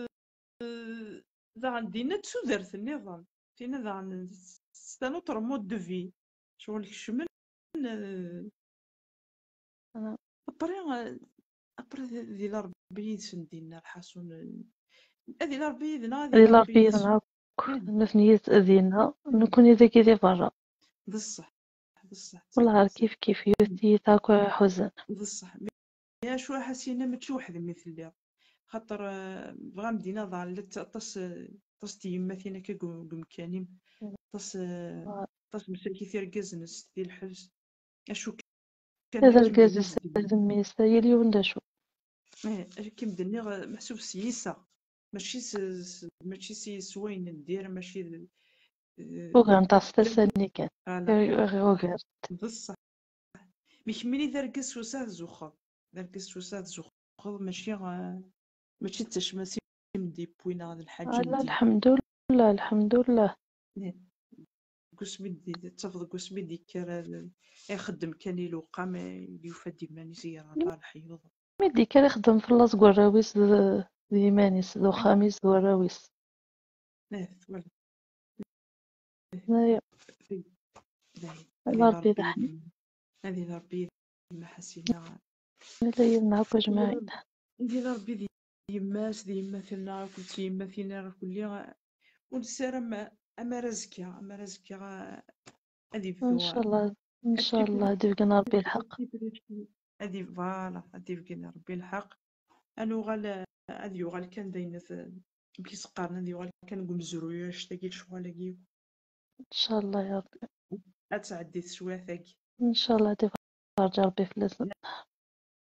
daɣen dinna d tudert nniḍen. Tinna daɣen, c'est un autre mode de vie. Ccɣel kecmen, eh, après, eh, après d, d ila Rebbi yid-sen dinna, lḥaṣun, eh, ad ila Rebbi yid-neɣ, ad ila Rebbi yid-neɣ akk. Nutni yid-, dinna, nekkni dagi di berra. D ṣṣeḥ, d ṣṣeḥ. Wallah, ɣer kif kif, yiwet tiyita akk ḥuzen. D ṣṣeḥ. Mais acu a Ḥasina, mačči weḥd-m i telliḍ. Xaṭer, eh, bɣam dina daɣen, llant aṭas, eh, aṭas n tyemmatin akka deg, deg umkan-im. Aṭas, eh, aṭas msakit irgazen s di lḥebs. Acu Ad argaz isad mmi-s, yal yiwen d acu. Eh, akken d-nniɣ, eh, meḥsub s yiseɣ. Mačči s, s, mačči s, s wayen n dir, mačči d, eh, ugar n taɣtasa-nni kan. Voilà. Ugar. D ṣṣeḥ. Mi kemmini d argaz s usa tzuxxeḍ. D argaz s usa tzuxxeḍ, mačči, eh, mačči d tacmat i m-d-yewwin neɣ d lḥaǧa. Ala, lḥemdullah, lḥemdullah. Deg usmi d-, tafeḍ deg usmi d-yekker, eh, ixeddem kan i lewqam, eh, yufa-d iman-is yerɣa leḥyuḍ. Mi d-yekker ixeddem fell-as deg warraw-is d, d yiman-is, d uxxam-is d warraw-is. Eh, twala. Aya. Ala Ṛebbi d aḥnin. Ad yili Ṛebbi d yemma Ḥasina. Ala yid-neɣ akk ajmaɛin. Ad yili Ṛebbi d yemma-s, d yemma-tneɣ akk, d yemma-tneɣ akk. Ur nessaram amar azekka, amar azekka ad yebdu. Ncallah, ncallah, ad d-ibeggen Ṛebbi lḥeqq. Ad yeb-, voilà, ad d-ibeggen Ṛebbi lḥeqq. Ad nuɣal, ad yuɣal kan d ayen t-, amek i s-qqaren, ad yuɣal kan deg umezruy, annect-agi, lecɣal-agi. Ncallah ya Ṛebbi. Ad tɛeddi teswiɛt-agi. Ncallah ad iferǧ Ṛebbi fell-asen.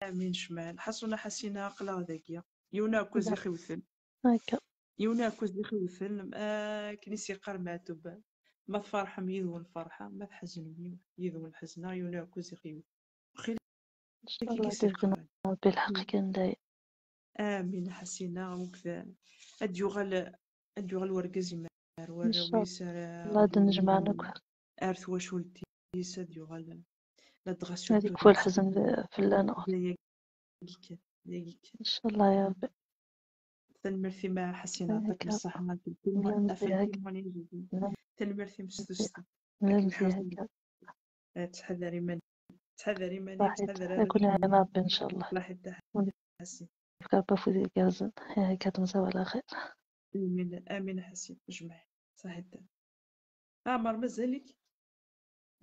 Amin, cmal. Ḥaṣun a Ḥasina, aql-aɣ dagi. Yiwen akk ad ix-iwten. Akka. Yiwen akk ad ix-iwten, akken i s-yeqqar Meɛtub. Ma tferḥem, yid-wen ferḥeɣ, ma tḥeznem, yid-wen ḥezneɣ, yiwen akk ad ix-iwten. Ncallah ad d-ibeggen Ṛebbi lḥeqq kan dayen. Amin a Ḥasina, akked ad d-yuɣal, ad d-yuɣal wergaz imar warraw-is, ara ad d-nnejmaɛen akk. Ar twacult-is ad d-yuɣal. La d-ɣas ad yekfu lḥezn fell-aneɣ. D ayagi kan, d ayagi kan. Ncallah ya Ṛebbi. Tanemmirt-im a Ḥasina, yeɛṭik ṣṣeḥḥa. Tanemmirt-im s tussda. Eh, ttḥadar iman-, ttḥadar iman-im, ttḥadar ad ken-iɛin Ṛebbi ncallah. Ṣaḥit a Ḥasina. Yefka Ṛebbi afud igerrzen. Iɛik ad nemẓaw ɛla xir. Amin, amin a Ḥasina, jmaɛ. Ṣaḥit. Ɛmer, mazal-ik?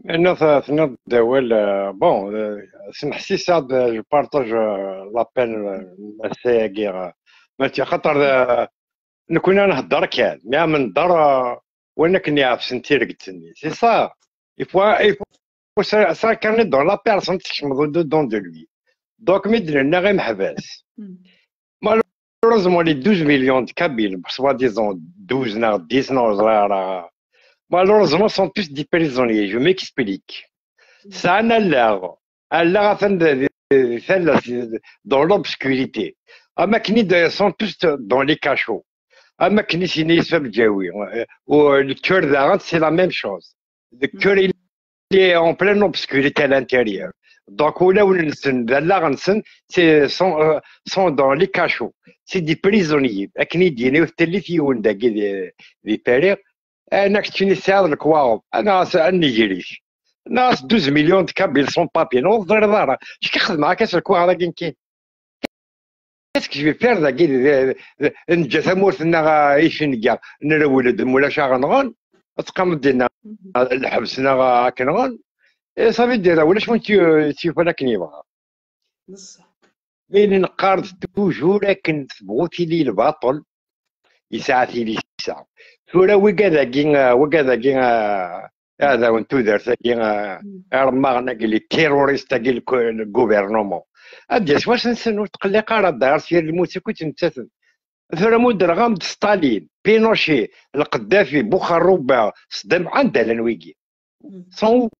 Anna t-, tenniḍ-d awal, eh, bon, eh, sneḥsiseɣ-d, eh, je partage, eh, l'appel, eh, n ass-agi, eh, mačči xaṭer, eh, nekkni ad nhedder kan, mi am nhedder, eh, win akken iɛefsen tiregt-nni. C'est ça. Il faut, il faut ça, ça incarner dans la personne, tkecmeḍ dedans de lui. Donc, mi d-nenna imeḥbas. Malheureusement, les douze millions de Kabyles, soi-disant douze neɣ dix neɣ ur ẓriɣ ara. Malheureusement, sont tous des prisonniers. Je m'explique. Sɛan allaɣ. Allaɣ atan d, d, d tallast, dans l'obscurité. Am akken i d, sont tous dans les cachots. Am akken i s-yenna Yusef Lǧawi. Euh, u le cœur daɣen, c'est la même chose. Le cœur, il est en pleine obscurité à l'intérieur. Donc, ulawen-nsen, d allaɣ-nsen, c'est, sont, euh, sont dans les cachots. C'est des prisonniers. Akken i d-yenna ur telli yiwen dagi di, di Paris. Ayen keččini tesɛiḍ lekwaɣeḍ, ad nɣas ad nnger-ik. Nɣas douze millions de Kabyles sans papiers, ur teẓriḍ ara. Acu i xedmeɣ akka s lekwaɣeḍ-agi nekkin? Est-ce que je vais faire dagi, d-, d-, d-, neǧǧa tamurt-nneɣ, ah, i cenga, nrewwel-d, ma ulac aɣ-nɣen, ad teqqimeḍ dinna, lḥebs-nneɣ, ah, ad k-nɣen. Eh, ça veut dire, ulac win t-yufan akken yebɣa. Mais neqqar-d toujours akken tebɣu tili lbaṭel, yesɛa tilisa. Tura wigad-agi, ah, wigad-agi, ah, iɛdawen n tudert-agi, ah, iremmaɣen-agi, les terroristes-agi, le gouvernement. Ad d-yas wass-nsen, ur tqelliq ara, dayar s yir lmusik i ttmettaten. Tura mudreɣ-am-d Stalin, Pinochet, Lqeddafi, Buxarruba, Saddam, anda llan wigi? Sont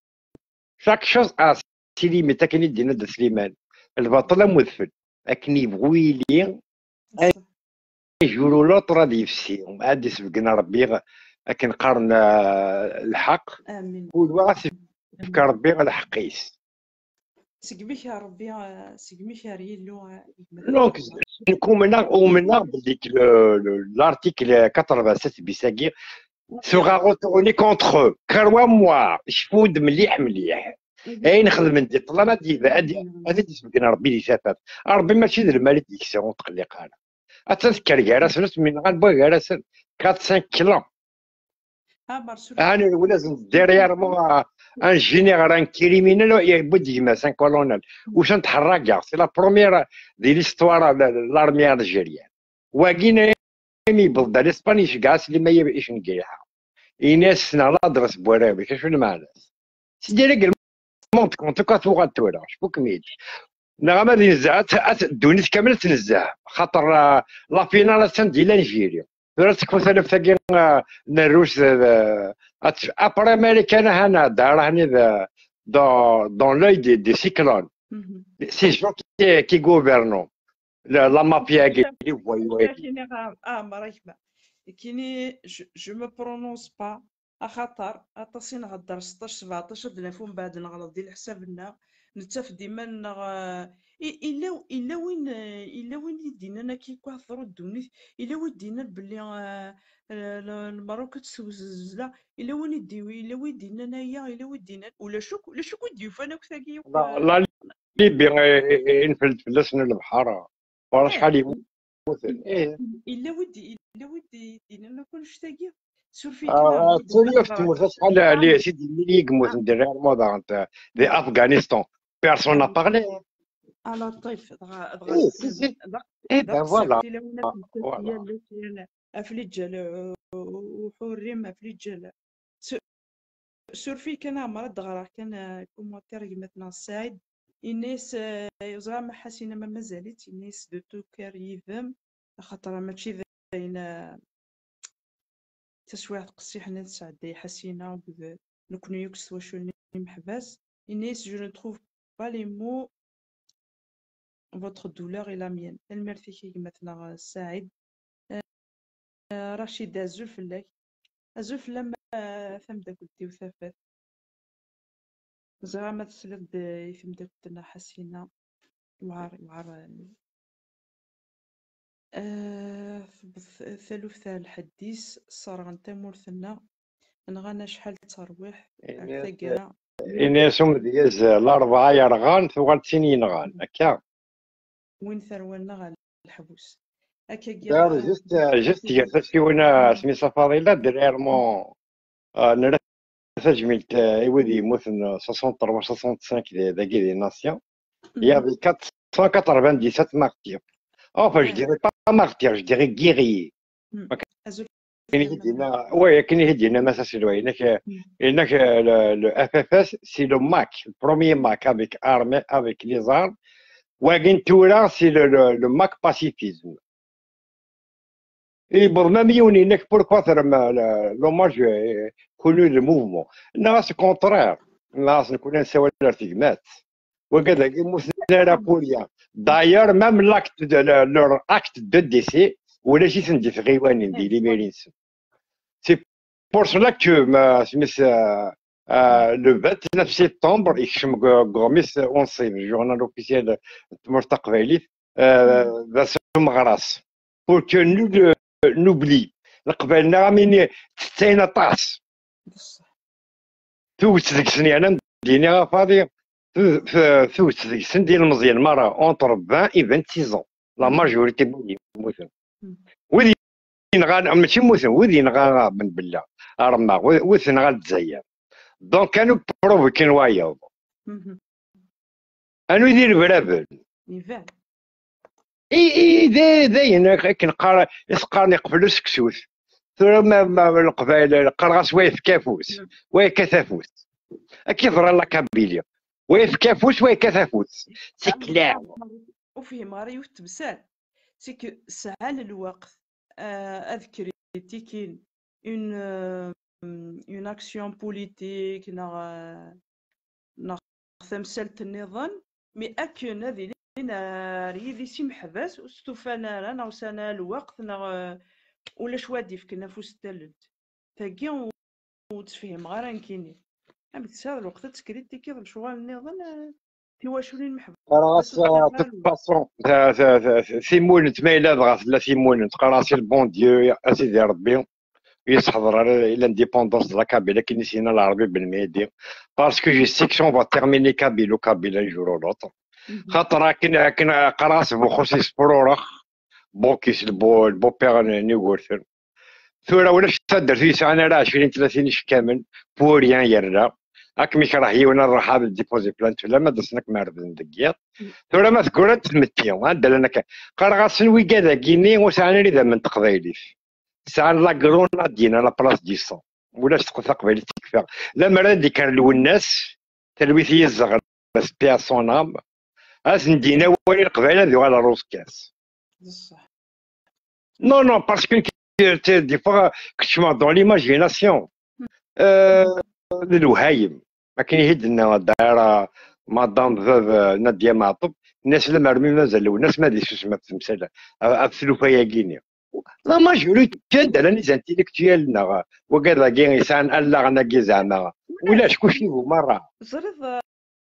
chaque chose à ses limites, akken i d-yenna Dda Sliman. Lbaṭel am udfel, akken yebɣu yili, un jour ou l'autre ad yefsi, ad d-isbeggen Rebbi, akken qqaren, ah, lḥeq. Amin. Kul wa ad s-yefk Rebbi lḥeq-is. Segmi k-, Rebbi, ah, segmi k-, ar Yillu, ah, donc, nekk umneɣ, umneɣ belli le, le, l'article quatre-vingt-sept bis-agi sera retourné contre eux. Crois-moi, cfu-d mliḥ, mliḥ. Ayen xedmen di ṭṭlam ad d-, ad d-, ad d-isbeggen Rebbi di tafat. Rebbi mačči d lmal i d-yeksa, ur tqelliq ara. Attan tekker gar-asen, ur tmineɣ ad wwa gar-asen quatre cinq clans. Ɛni rewlazen derrière moi, un général, un criminel, yewwi-d gma-s, un colonel. Usan tḥerraga, c'est la première de l'histoire de l'armée algérienne. Wagi imi yewweḍ-d ar Ispan, iceggeɛ-as Sliman Icengriḥa. Ini-as ssneɣ l'adresse n warraw-ik, acu lmeɛna-s? C'est des règlements monde compte, ad tuɣal tura, cfukem-id. Neɣ ama d nezzeh, ad, ad, ddunit kamel ad tnezzeh. Xaṭer, euh, la finale attan di l'Algérie. Tura tekfu taluft-agi, euh, n Rrus, euh, ad tef-, après Marikan, ahan, ad ara, hani, de, dans, dans l'œil des, des cyclones. C'est eux qui, qui gouvernent la, la mafia-agi, les voyous-agi. Kini, ah, ah, Marahima. Kini, je, je me prononce pas. Axaṭer aṭas i nhedder seṭṭac, sebɛeṭac, ad naf umbeɛd neɣleḍ di leḥsab-nneɣ, nettaf-d iman-nneɣ, eh, i-, illa, illa win, eh, illa win i d-yennan akka i teḍru ddunit, illa win i d-yennan belli, eh, eh, le-, Lmerruk ad tewwet zzelzla, illa win i d-, illa win i d-yennan aya, illa win i d-yennan, ulac akk, ulac akk i d-yufan akk tagi akk, la, eh, la Libye, eh, eh, eh, infel-d fell-asen lebḥer, war acḥal yemmuten. Eh, illa win i d-, illa win i d-yennan akk annect-agi. Surfit, ah, tura tmurt acḥal, ah, les, c'est des milliers i yemmuten derrière moi, daɣen, di Afghanistan. Personne n'a parlé. Ala ṭṭif, dɣa, dɣa, eh, si, si. Eh ben voilà. Voilà. Ɣef liǧal, uh, uḥurrim, ɣef liǧal. Su-, surfit kan, Ɛmer, ad d-ɣreɣ kan, uh, commentaire n gma-tneɣ Saɛid. Yenna-yas, uh, ur ẓriɣ ma Ḥasina ma mazal-itt, yenna-yas de tout cœur yid-m, axaṭer mačči d ayen, uh, taswiɛt qessiḥen i tesɛedday Ḥasina akked nekni akk s twaculin imeḥbas. Yenna-yas, je ne trouve pas les mots, votre douleur est la mienne. Tanemmirt-ik a gma-tneɣ Saɛid. Eh, Rachid, azul fell-ak. Azul fell-am, eh, tameddakelt-iw tafat. Ẓriɣ ma tesliḍ-d i temdakelt-nneɣ Ḥasina. Yewɛer, yewɛer, eh, eh, tewweḍ taluft ar lḥedd-is, sserɣen tamurt-nneɣ, nɣan acḥal d tarwiḥt ar taggara. Ini-as umedyaz, larebɛa yerɣan, tuɣal d tin yenɣan, akka. Win tarwa-nneɣ ɣer leḥbus. Akkagi, d'ailleurs, eh, juste, eh, juste gar tasiwin, eh, Smisa Fadila, derrière moi, eh, nerra tajmilt, eh, i wid yemmuten, eh, soixante-trois, soixante-cinq d-, dagi di Nation. Il y avait quatre cent quatre-vingt-dix-sept martyrs. Enfin, je dirais pas martyrs, je dirais guerriers. Akken i d-yenna, ouais, akken i d-yenna Mass Aselway, inek, inek, euh, le, le F F S, c'est le MAK, le premier MAK avec armée, avec les armes. Wagi n tura, c'est le, le, le MAK pacifisme. Yewweḍ même yiwen yenna-k, pourquoi terrem, euh, le, l'hommage, euh, connu le mouvement. Nniɣ-as le contraire. Nniɣ-as nekkni nessawal ar tegmat. Wigad-agi mmuten ara pour rien. D'ailleurs, même l'acte de, le, leur acte de décès, ulac-iten di tɣiwanin, di limiri-nsen. C'est pour cela que, ma, smit, euh, euh, le vingt-neuf septembre, yekcem deg, deg uɣmis unṣib, le journal officiel n tmurt taqbaylit, euh, d ass umeɣras. Pour que nul, euh, n'oublie. Leqbayel-nneɣ am ini tettayen aṭas. Tuget deg-sen, yerna d-iniɣ a Fadi, tu-, tu-, tuget deg-sen d ilmeẓyen merra, entre vingt et vingt-six ans. La majorité n wid yemmuten. Wid yenɣan, mačči mmuten, wid yenɣa Ben Bella, Armaɣ, wid, wid tenɣa Lezzayer. Donc, anu provoquer wayeḍ. Anu i d irebraben. I, i, d, d ayen akken qqar-, i s-qqaren iqbel useksut. Tura ma, ma Leqbayel, qqareɣ-as wa yefka afus, wa yekkat afus. Akka i yeḍra la Kabylie. Wa yefka afus, wa yekkat afus. C'est clair. Ur fhimeɣ ara yiwet temsal. C'est que sɛan lweqt, euh, ad critiquin une, euh, une action politique, neɣ, euh, neɣ tamsalt nniḍen, mais akken ad ilin ar yidis imeḥbas, ur stufan ara, neɣ ur sɛan ara lweqt, neɣ, euh, ulac wa d-ifken afus n talelt. Tagi ur, ur tt-fhimeɣ ara nekkini. Amek tesɛiḍ lweqt ad tekkritikiḍ lecɣal nniḍen, eh, tiwaculin meḥbas? Qqareɣ-as, eh, de toute façon, ta-, ta-, ta-, timulent, ma yella dɣa tella timulent, qqareɣ-as i le bon Dieu, a Sidi Rebbi, ur yesseḥḍer ara i l'indépendance de la Kabylie, akken i s-yenna Lɛerbi Ben Mehdi, parce que je sais que on va terminer kabilo-kabyle un jour ou l'autre. Xaṭer akken, akken qqareɣ-as Buxus yesfrurex, Bukis, le beau-, le beau-père n, n Yugurten. Tura ulac taddart ur yesɛan ara ɛecrin tlatin icekkamen, pour rien yerra. Ad kem-ikreh yiwen, ad ruḥ ad déposer plainte fell-am, ad d-asen ad kem-ɛerden deg yiḍ. Tura ma teggura-d tmetti, anda llan akka. Qqareɣ-asen wigad-agi-nni ur sɛan ara idammen n teqbaylit. Sɛan la grenadine à la place du sang. Ulac teqbaylit tekfa. Lemmer ad d-ikker Lwennas, Talwit i yizeɣ, paix à son âme. Ad sen-d-yini awal i Leqbayel, ad yuɣal ɣer uẓekka-s. D ṣṣeḥ. Non, non, parce que des fois keččmeɣ dans l'imagination. Euh, d lewhayem. Akken i d-tenna dara madame veuve Nadia Meɛṭub, tenna-as: "Lemmer mi mazal Lwennas ma ad isusem ɣef temsal, ɣef tlufa-agi-nni." La majorité anda llan les intellectuels neɣ wagad-agi yesɛan allaɣen-agi zeɛma. Ulac, kuci bu merra. Ẓriḍ,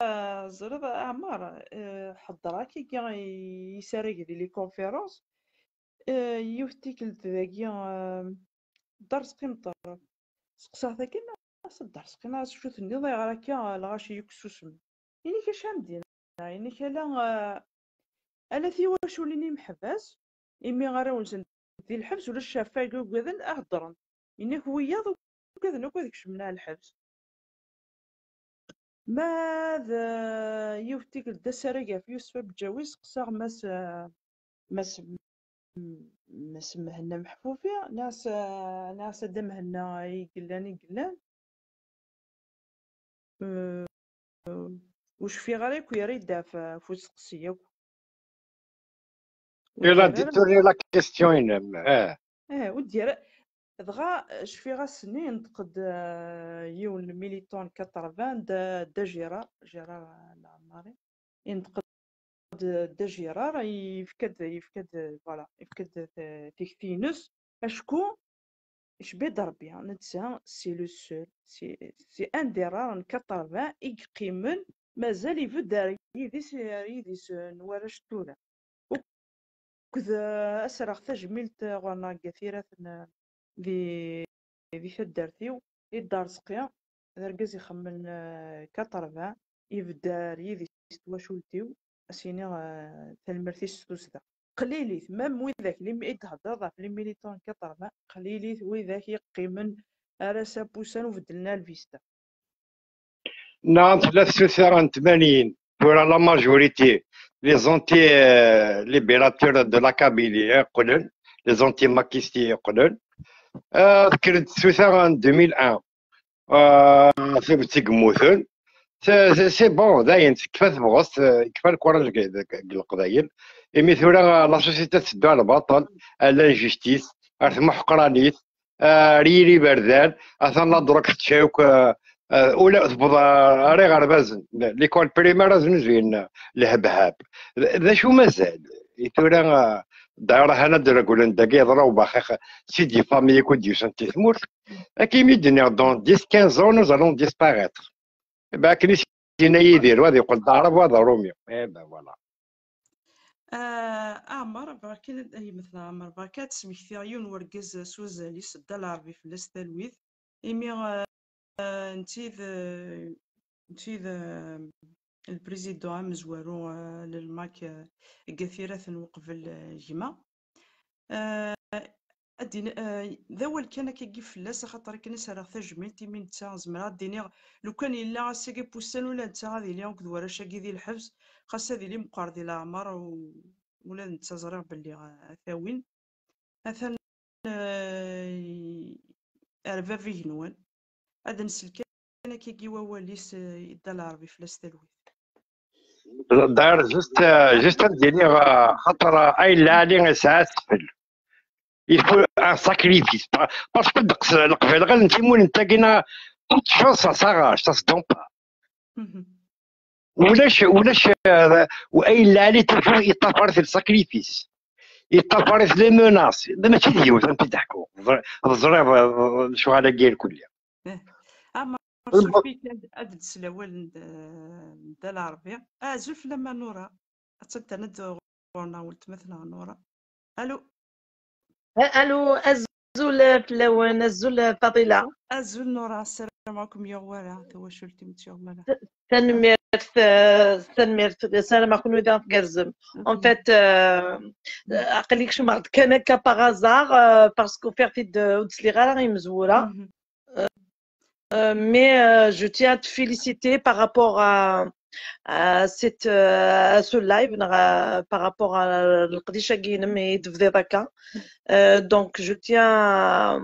ah, ẓriḍ a Ɛmer, eh, ḥeddreɣ akkagi i yisaragen di les conférences, eh, yiwet tikkelt dagi, eh, Dda Rezqi Meṭṭer. Seqsaɣ-t akken, as Dda Rezqi, as acu tenniḍ, ayɣer akka lɣaci yakk susmen? Ini-k acu am d-yenna, ini-k ala, eh, ala tiwaculin imeḥbas, imi ara wen-sen di lḥebs ulac ccafag ugaden ad heddren. Ini-k wiyaḍ ugaden akk ad kecmen ar lḥebs. Ma d, eh, yiwet tikkelt d asarag ɣef Yusef Abǧawi, seqsaɣ Mass, eh, Mass, Mass Mhenna Meḥfufi, neɣ s, neɣ s Ada Mhenna i yellan, i yellan. Eh, ur cfiɣ ara akk yerra-d ɣef, ɣef usteqsi akk. Ur Il a d-yerra ara. Détourné la question-inem. Eh. Eh, ur d-yerra. Dɣa, eh, cfiɣ ass-nni, yenṭeq-d, eh, yiwen n militant quatre-vingts, Dda, Dda Gérard, Gérard, eh, Leɛmari. Yenṭeq-d Dda Gérard, yefka-d, yefka-d, voilà, yefka-d t-, tikti-ines. Acku icbi-d Rebbi, netta, c'est le seul, c'est, c'est un des rares n quatre-vingts i yeqqimen, mazal ibedd ar yidis, ar yidis n warrac n tura. Akked, eh, ad s-rreɣ tajmilt, eh, ɣur-neɣ deg At Yiraten, eh, di, di taddart-iw, i Dda Rezqi, d argaz ixemmen, eh, quatre-vingts, ibedd ar yidis n twacult-iw, ad s-iniɣ, eh, tanemmirt-is s tussda. Qlilit, même widak li, i d-theddreḍ ɣef les militants quatre-vingts, qlilit widak yeqqimen ar ass-a n wussan ur beddlen ara lvista. Neɣ tella tsuta n tmanyin, tura la majorité, les anti, euh, libérateurs de la Kabylie, eh, qqlen, les anti-makistes qqlen. Euh, tekker-d tsuta n deux mille un. Euh, tiget i yemmuten. C'est, c'est, c'est bon, dayen, tekfa tebɣest, euh, yekfa lkuraj deg, deg, deg Leqbayel. Imi tura, euh, la société tetteddu ar lbaṭel, ar l'injustice, ar tmuḥeqranit, ar yir iberdan, atan la drogue tečča akk, euh, euh, ula tewweḍ ar, ar iɣerbazen, l'école primaire ad znuzuyen, euh, lhebhab. D, d acu mazal? I tura, euh, dayra hana d-regglen dagi yeḍra ubaxix, c'est des familles akk d-yusan di tmurt. Akken i d-nniɣ, dans dix, quinze ans, nous allons disparaître. Ben, akken i s-yenna Yidir, wa ad yeqqel d aɛrab, wa d aṛumi. Eh ben, voilà. Ah, Ɛmer, bɣiɣ kan ad, ay mmetla Ɛmer, bɣiɣ kan ad d-smektiɣ yiwen n wergaz s wazal-is, Dda Lɛerbi, fell-as talwit. Imi, ah, netta i d, netta i d, ah, le président amezwaru, ah, n le MAK, ah, deg At Yiraten uqbel, ah, gma. Ah, ad d-ini, ah, d awal kan akkagi fell-as, axaṭer akken i s-rriɣ tajmilt, imi netta zemreɣ ad d-iniɣ, lukan yella ass-agi n wussan ula netta ad yili akked warrac-agi di lḥebs, xas ad yili meqqer di leɛmer, u-, ula d netta ẓriɣ belli, ah, ad t-awin. Atan, ah, ar bab igenwan. Ad nsel kan akkagi wawal-is, ah, i Dda Lɛerbi, fell-as talwit. D'ailleurs, juste, euh, juste ad d-iniɣ, euh, xaṭer, euh, ayen lɛali yesɛa asfel. Il faut un sacrifice. Pa-, parce que ddeqs Leqbayel ɣilen timunent-agi-nni, toute chose, ça s'arrache, ça se donne pas. Mhm. Ulac, ulac, euh, ayen lɛali toujours yeṭṭafar-it le sacrifice. Yeṭṭafar-it les menaces. D mačči d yiwet, amek i d-ḥkuɣ. Teẓri-, teẓriḍ, euh, lecɣal-agi irkelli. Eh. Ɛmer, suref-ik, ad, ad d-sel awal n d-, n Dda Lɛerbi. Azul fell-am a Nura. Attan terna-d ɣur-neɣ weltma-tneɣ Nura. Allô? Allô, azul fell-awen, azul Faḍila. Azul Nura, ssarameɣ ad kem-yuɣ wara, tawacult-im ad tt-yuɣ wara. Tanemmirt, eh, tanemmirt, ssarameɣ kunwi daɣen tgerrzem. En fait, euh, aql-i kecmeɣ-d kan akka par hasard, euh, parce que ufiɣ-t-id, euh, ur d-sliɣ ara i yimezwura. Euh, mais, euh, je tiens à te féliciter par rapport à, à cette, euh, à ce live, euh, par rapport à leqdic-agi-inem i d-tebdiḍ akka. Euh, donc, je tiens à,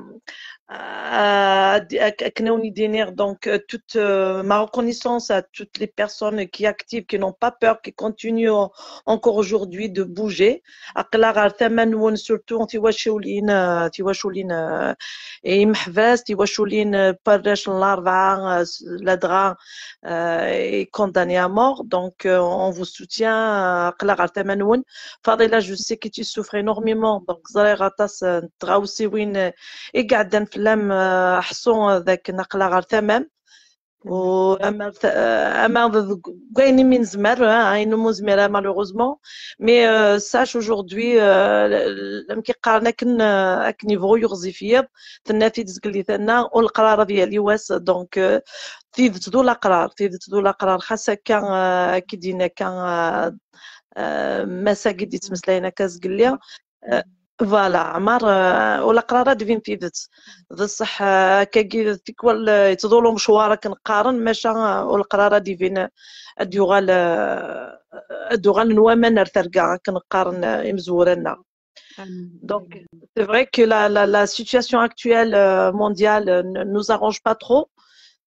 euh, à, à, à, donc euh, toute euh, ma reconnaissance à toutes les personnes qui activent, qui n'ont pas peur, qui continuent encore aujourd'hui de bouger. Aql-aɣ ar tama-nwen, surtout tiwaculin, euh, tiwaculin euh, imeḥbas, tiwaculin euh, parrac n Larebɛa, euh, ladɣa euh, est condamné à mort. Donc euh, on vous soutient. Aql-aɣ ar tama-nwen. Fadila, je sais que tu souffres énormément, donc ẓriɣ aṭas n tɣawsiwin i iɛeddan fell-am, euh, ḥṣu dakken aql-aɣ ɣer tama-m. U ama, ama deg wayen imi nezmer, hein, ayen umi nezmer, malheureusement. Mais euh, sache aujourd'hui, euh, amek i qqaren akken, euh, akken yebɣu yiɣzif yiḍ, tenna-t-id zgelli tanna, u leqrar ad yali wass. Donc euh, tidet d ulaqrar, tidet d ulaqrar, xas akka, euh, akken d-yenna akka, euh, euh, mass-agi d-yettmeslayen akka zgelli. Euh, voilà, Ɛmar, euh, ulaqrar ad d-tbin tidet. D ṣṣeḥ, euh, akkagi tikwal euh, yettḍul umecwar akken qqaren, maca euh, ulaqrar ad d-yebin, ad d-yuɣal, euh, ad d-uɣalen waman ar terga akken qqaren euh, imezwura-nneɣ. Donc, c'est vrai que la, la, la situation actuelle euh, mondiale euh, ne nous arrange pas trop.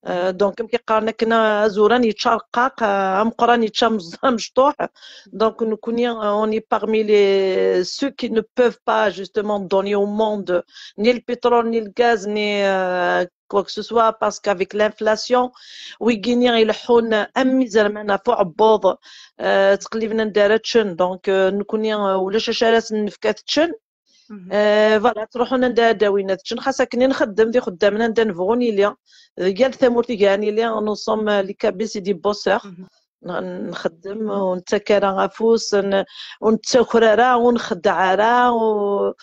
Euh, donc, amek i qqaren akken, azuran yečča rqaq, euh, ameqqran yečča amez- amecṭuḥ. Donc, nekkni, euh, on est parmi les, ceux qui ne peuvent pas justement donner au monde ni le pétrole, ni le gaz, ni euh, quoi que ce soit, parce qu'avec l'inflation, wigini ileḥḥun am izerman ɣef uɛebbuḍ, euh, ttqelliben anda ara ččen. Donc, euh, nekkni euh, ulac acu ara sen-nefk ad ččen. Euh, voilà, ttruḥun anda ad d-awin ad ččen, xas akken i nxeddem d ixeddamen anda nebɣu nili, deg yal tamurt i gan nili, nous sommes les cabis et des bosseurs. N- nxeddem, ur nettak ara afus, n- ur nettaker ara, ur nxeddeɛ ara, u-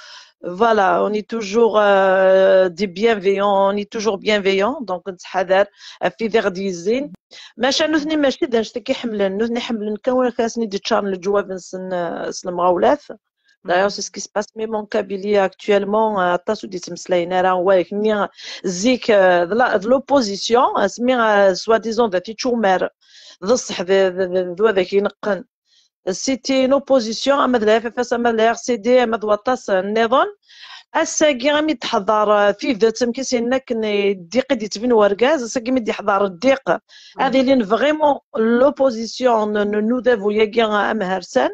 voilà, on est toujours euh, des bienveillants, on est toujours bienveillants, donc nettḥadar ɣef wid i ɣ-d-yezzin. Maca nutni mačči d annect-agi i ḥemmlen, nutni ḥemmlen kan win akken ad sen-id-ččaren leǧwab-nsen euh, s lemɣawlat. D'ailleurs, c'est ce qui se passe même en Kabylie actuellement. Aṭas ur d-yettmeslayen ara, wa akken-nni zik euh, d la- d l'opposition, asmi euh, soi-disant d at ičumar, d ṣṣeḥ d d- d- d wad ak ineqqen. C'était une opposition, ama d la F F S, ama d la R C D, ama d waṭas euh, nniḍen. Ass-agi, ami d-teḥḍer euh, tidet, amek i s-yenna akken, ddiq i d-yettbin urgaz, ass-agi mi d-yeḥḍer ddiq, ad ilin vraiment l'opposition n n- n udabu-agi euh, amhersan.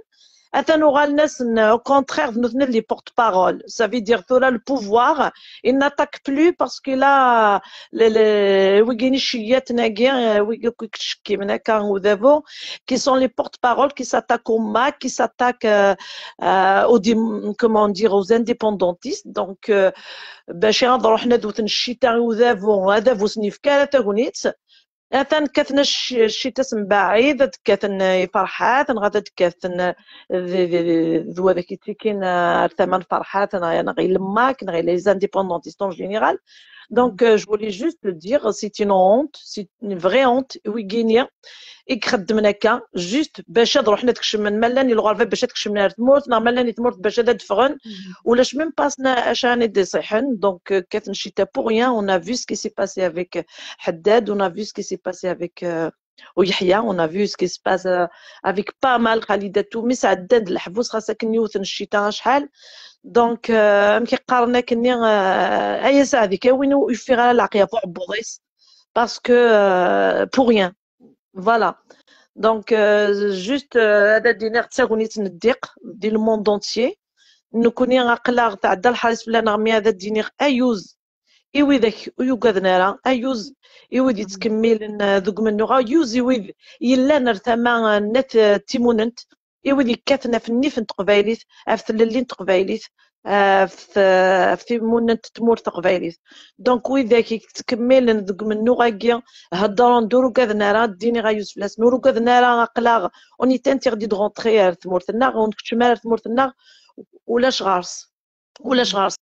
Atan uɣalen-asen, au contraire, d nutni les porte-parole. Ça veut dire tura le pouvoir, il n'attaque plus parce que là, le, le, wigini ciyyaten-agi, euh, wigi akk ittcekkimen akka udabu, qui sont les porte-parole, qui s'attaquent au mac, qui s'attaquent euh, euh, aux, dé- comment dire, aux indépendantistes. Donc, euh, bac ad ruḥen ad wten ccita i udabu, adabu ur sen-yefki ara tagnit. Atan kkaten acc- ccita s mbaɛid, ad kkaten i Ferḥat, neɣ ad kkaten d- d- d- d wad ak yettikin ar tama n Ferḥat, neɣ neɣ i Lemmak, neɣ i les indépendantistes en général. Donc, euh, je voulais juste le dire, c'est une honte, c'est une vraie honte, wigini i ixeddmen akka, juste bac ad ruḥen ad kecmen, ma llan i lɣerba bac ad kecmen ar tmurt, neɣ ma llan i tmurt bac ad d-ffɣen, ulac même pas na- acu ara d-iṣiḥen. Donc euh, kkaten ccita pour rien. On a vu ce qui s'est passé avec euh, Haddad, on a vu ce qui s'est passé avec euh, Yahya, on a vu ce qui se passe euh, avec pas mal, Khalida Toumi, sɛeddan-d leḥbus xas akken yiwet n ccita acḥal. Donc euh, amek i qqaren akkenni, euh, ay aseɛdi kan win ur yeffiɣ ara leɛqel ɣef uɛebbuḍ-is, parce que euh, pour rien. Voilà. Donc euh, juste euh, ad d-iniɣ d tagnit n ddiq di le monde entier. Nekkni aql-aɣ tɛedda lḥalis fell-aneɣ, mi ad d-iniɣ ayuz i widak ur yugaden ara, ayuz i wid yettkemmilen euh, deg umennuɣ, ayuz i wid yellan ar tama euh, n at euh, Timunent, i wid yekkaten ɣef nnif n teqbaylit, ɣef tlelli n teqbaylit, ɣef, ɣef timunent n tmurt taqbaylit. Donc widak i yettkemmilen deg umennuɣ-agi heddren-d, ur ugaden ara. Ddin iɣayus fell-asen, ur ugaden ara. Aql-aɣ, on est interdit de rentrer ar tmurt-nneɣ, ur nkeččem ara ar tmurt-nneɣ, ulac ɣer-s, ulac ɣer-s.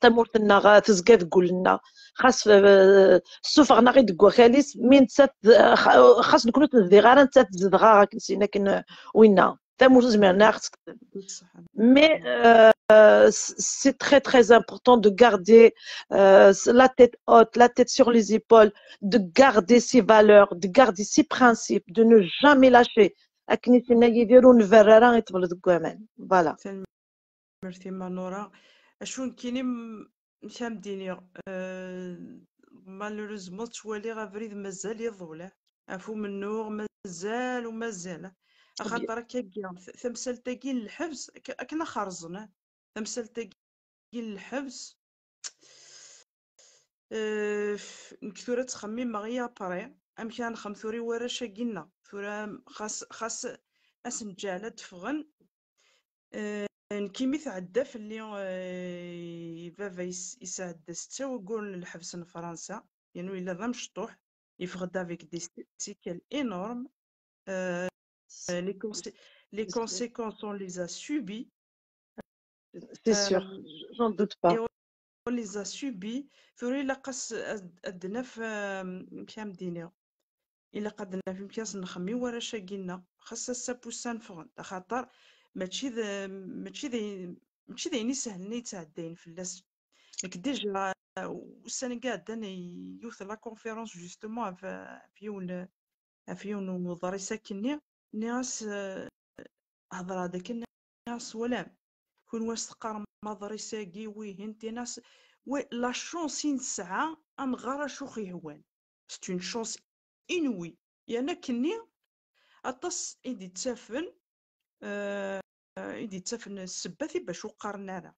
Tamurt-nneɣ tezga deg wul-nneɣ. Xas euh, ssufɣen-aɣ-id deg wakal-is, mi nettat, xa- xas nekni ur t-nezdiɣ ara, nettat tezdeɣ-aɣ akken sin akken euh, winna. Tamurt ur zmiren ara ɣ-tt-kksen. Mais euh, c'est très très important de garder euh, la tête haute, la tête sur les épaules, de garder ses valeurs, de garder ses principes, de ne jamais lâcher. Akken i s-yenna Yidir, ur nberru ara i ṭṭbel deg waman. Voilà. Merci Manora. Acu nekkini m- amek ara m-d-iniɣ, euh, malheureusement ttwaliɣ abrid mazal iḍul, eh. Ɣef umennuɣ mazal u mazal. Axaṭer akkagi, t-, tamsalt-agi n lḥebs, ak-, akken ad xerẓen, eh. Tamsalt-agi n lḥebs, euh, nekk tura ttxemmimeɣ i après, amek ara nexdem tura i warrac-agi-nneɣ. Tura xas, xas ad sen-ǧǧeɣ ad d-ffɣen, euh, nekk imi tɛedda fell-i, euh, baba yes-, yesɛedda setta wagguren n lḥebs n Fransa, yernu yella d amecṭuḥ, yeffeɣ-d avec des sé-, séquelles énormes, euh, les consé-, les conséquences, on les a subies. C'est sûr, j'en doute pas. On les a subies. Tura ilaq-as ad, ad d-naf, euh, amek ara m-d-iniɣ. Ilaq ad d-naf amek ara s-nexdem i warrac-agi-nneɣ. Xas ass-a n wussan ffɣen-d, axaṭer mačči d, mačči d, mačči d ayen isehlen i yettɛeddayen fell-asen. Nekk déjà, euh, ussan-agi iɛeddan yiwet la conférence justement ɣef, ɣef yiwen, ɣef yiwen n uḍris akkenni, nniɣ-as, euh, hedreɣ-d akken, nniɣ-as, twalam, kunwi as teqqarem aḍris-agi, wihin, nniɣ-as, ouais, la chance i nesɛa ad nɣer acu ɣ-yehwan. C'est une chance inouïe. Yerna akkenni, aṭas i d-ittafen, euh, i d-ittafen ssebbat i bac ur qqaren ara.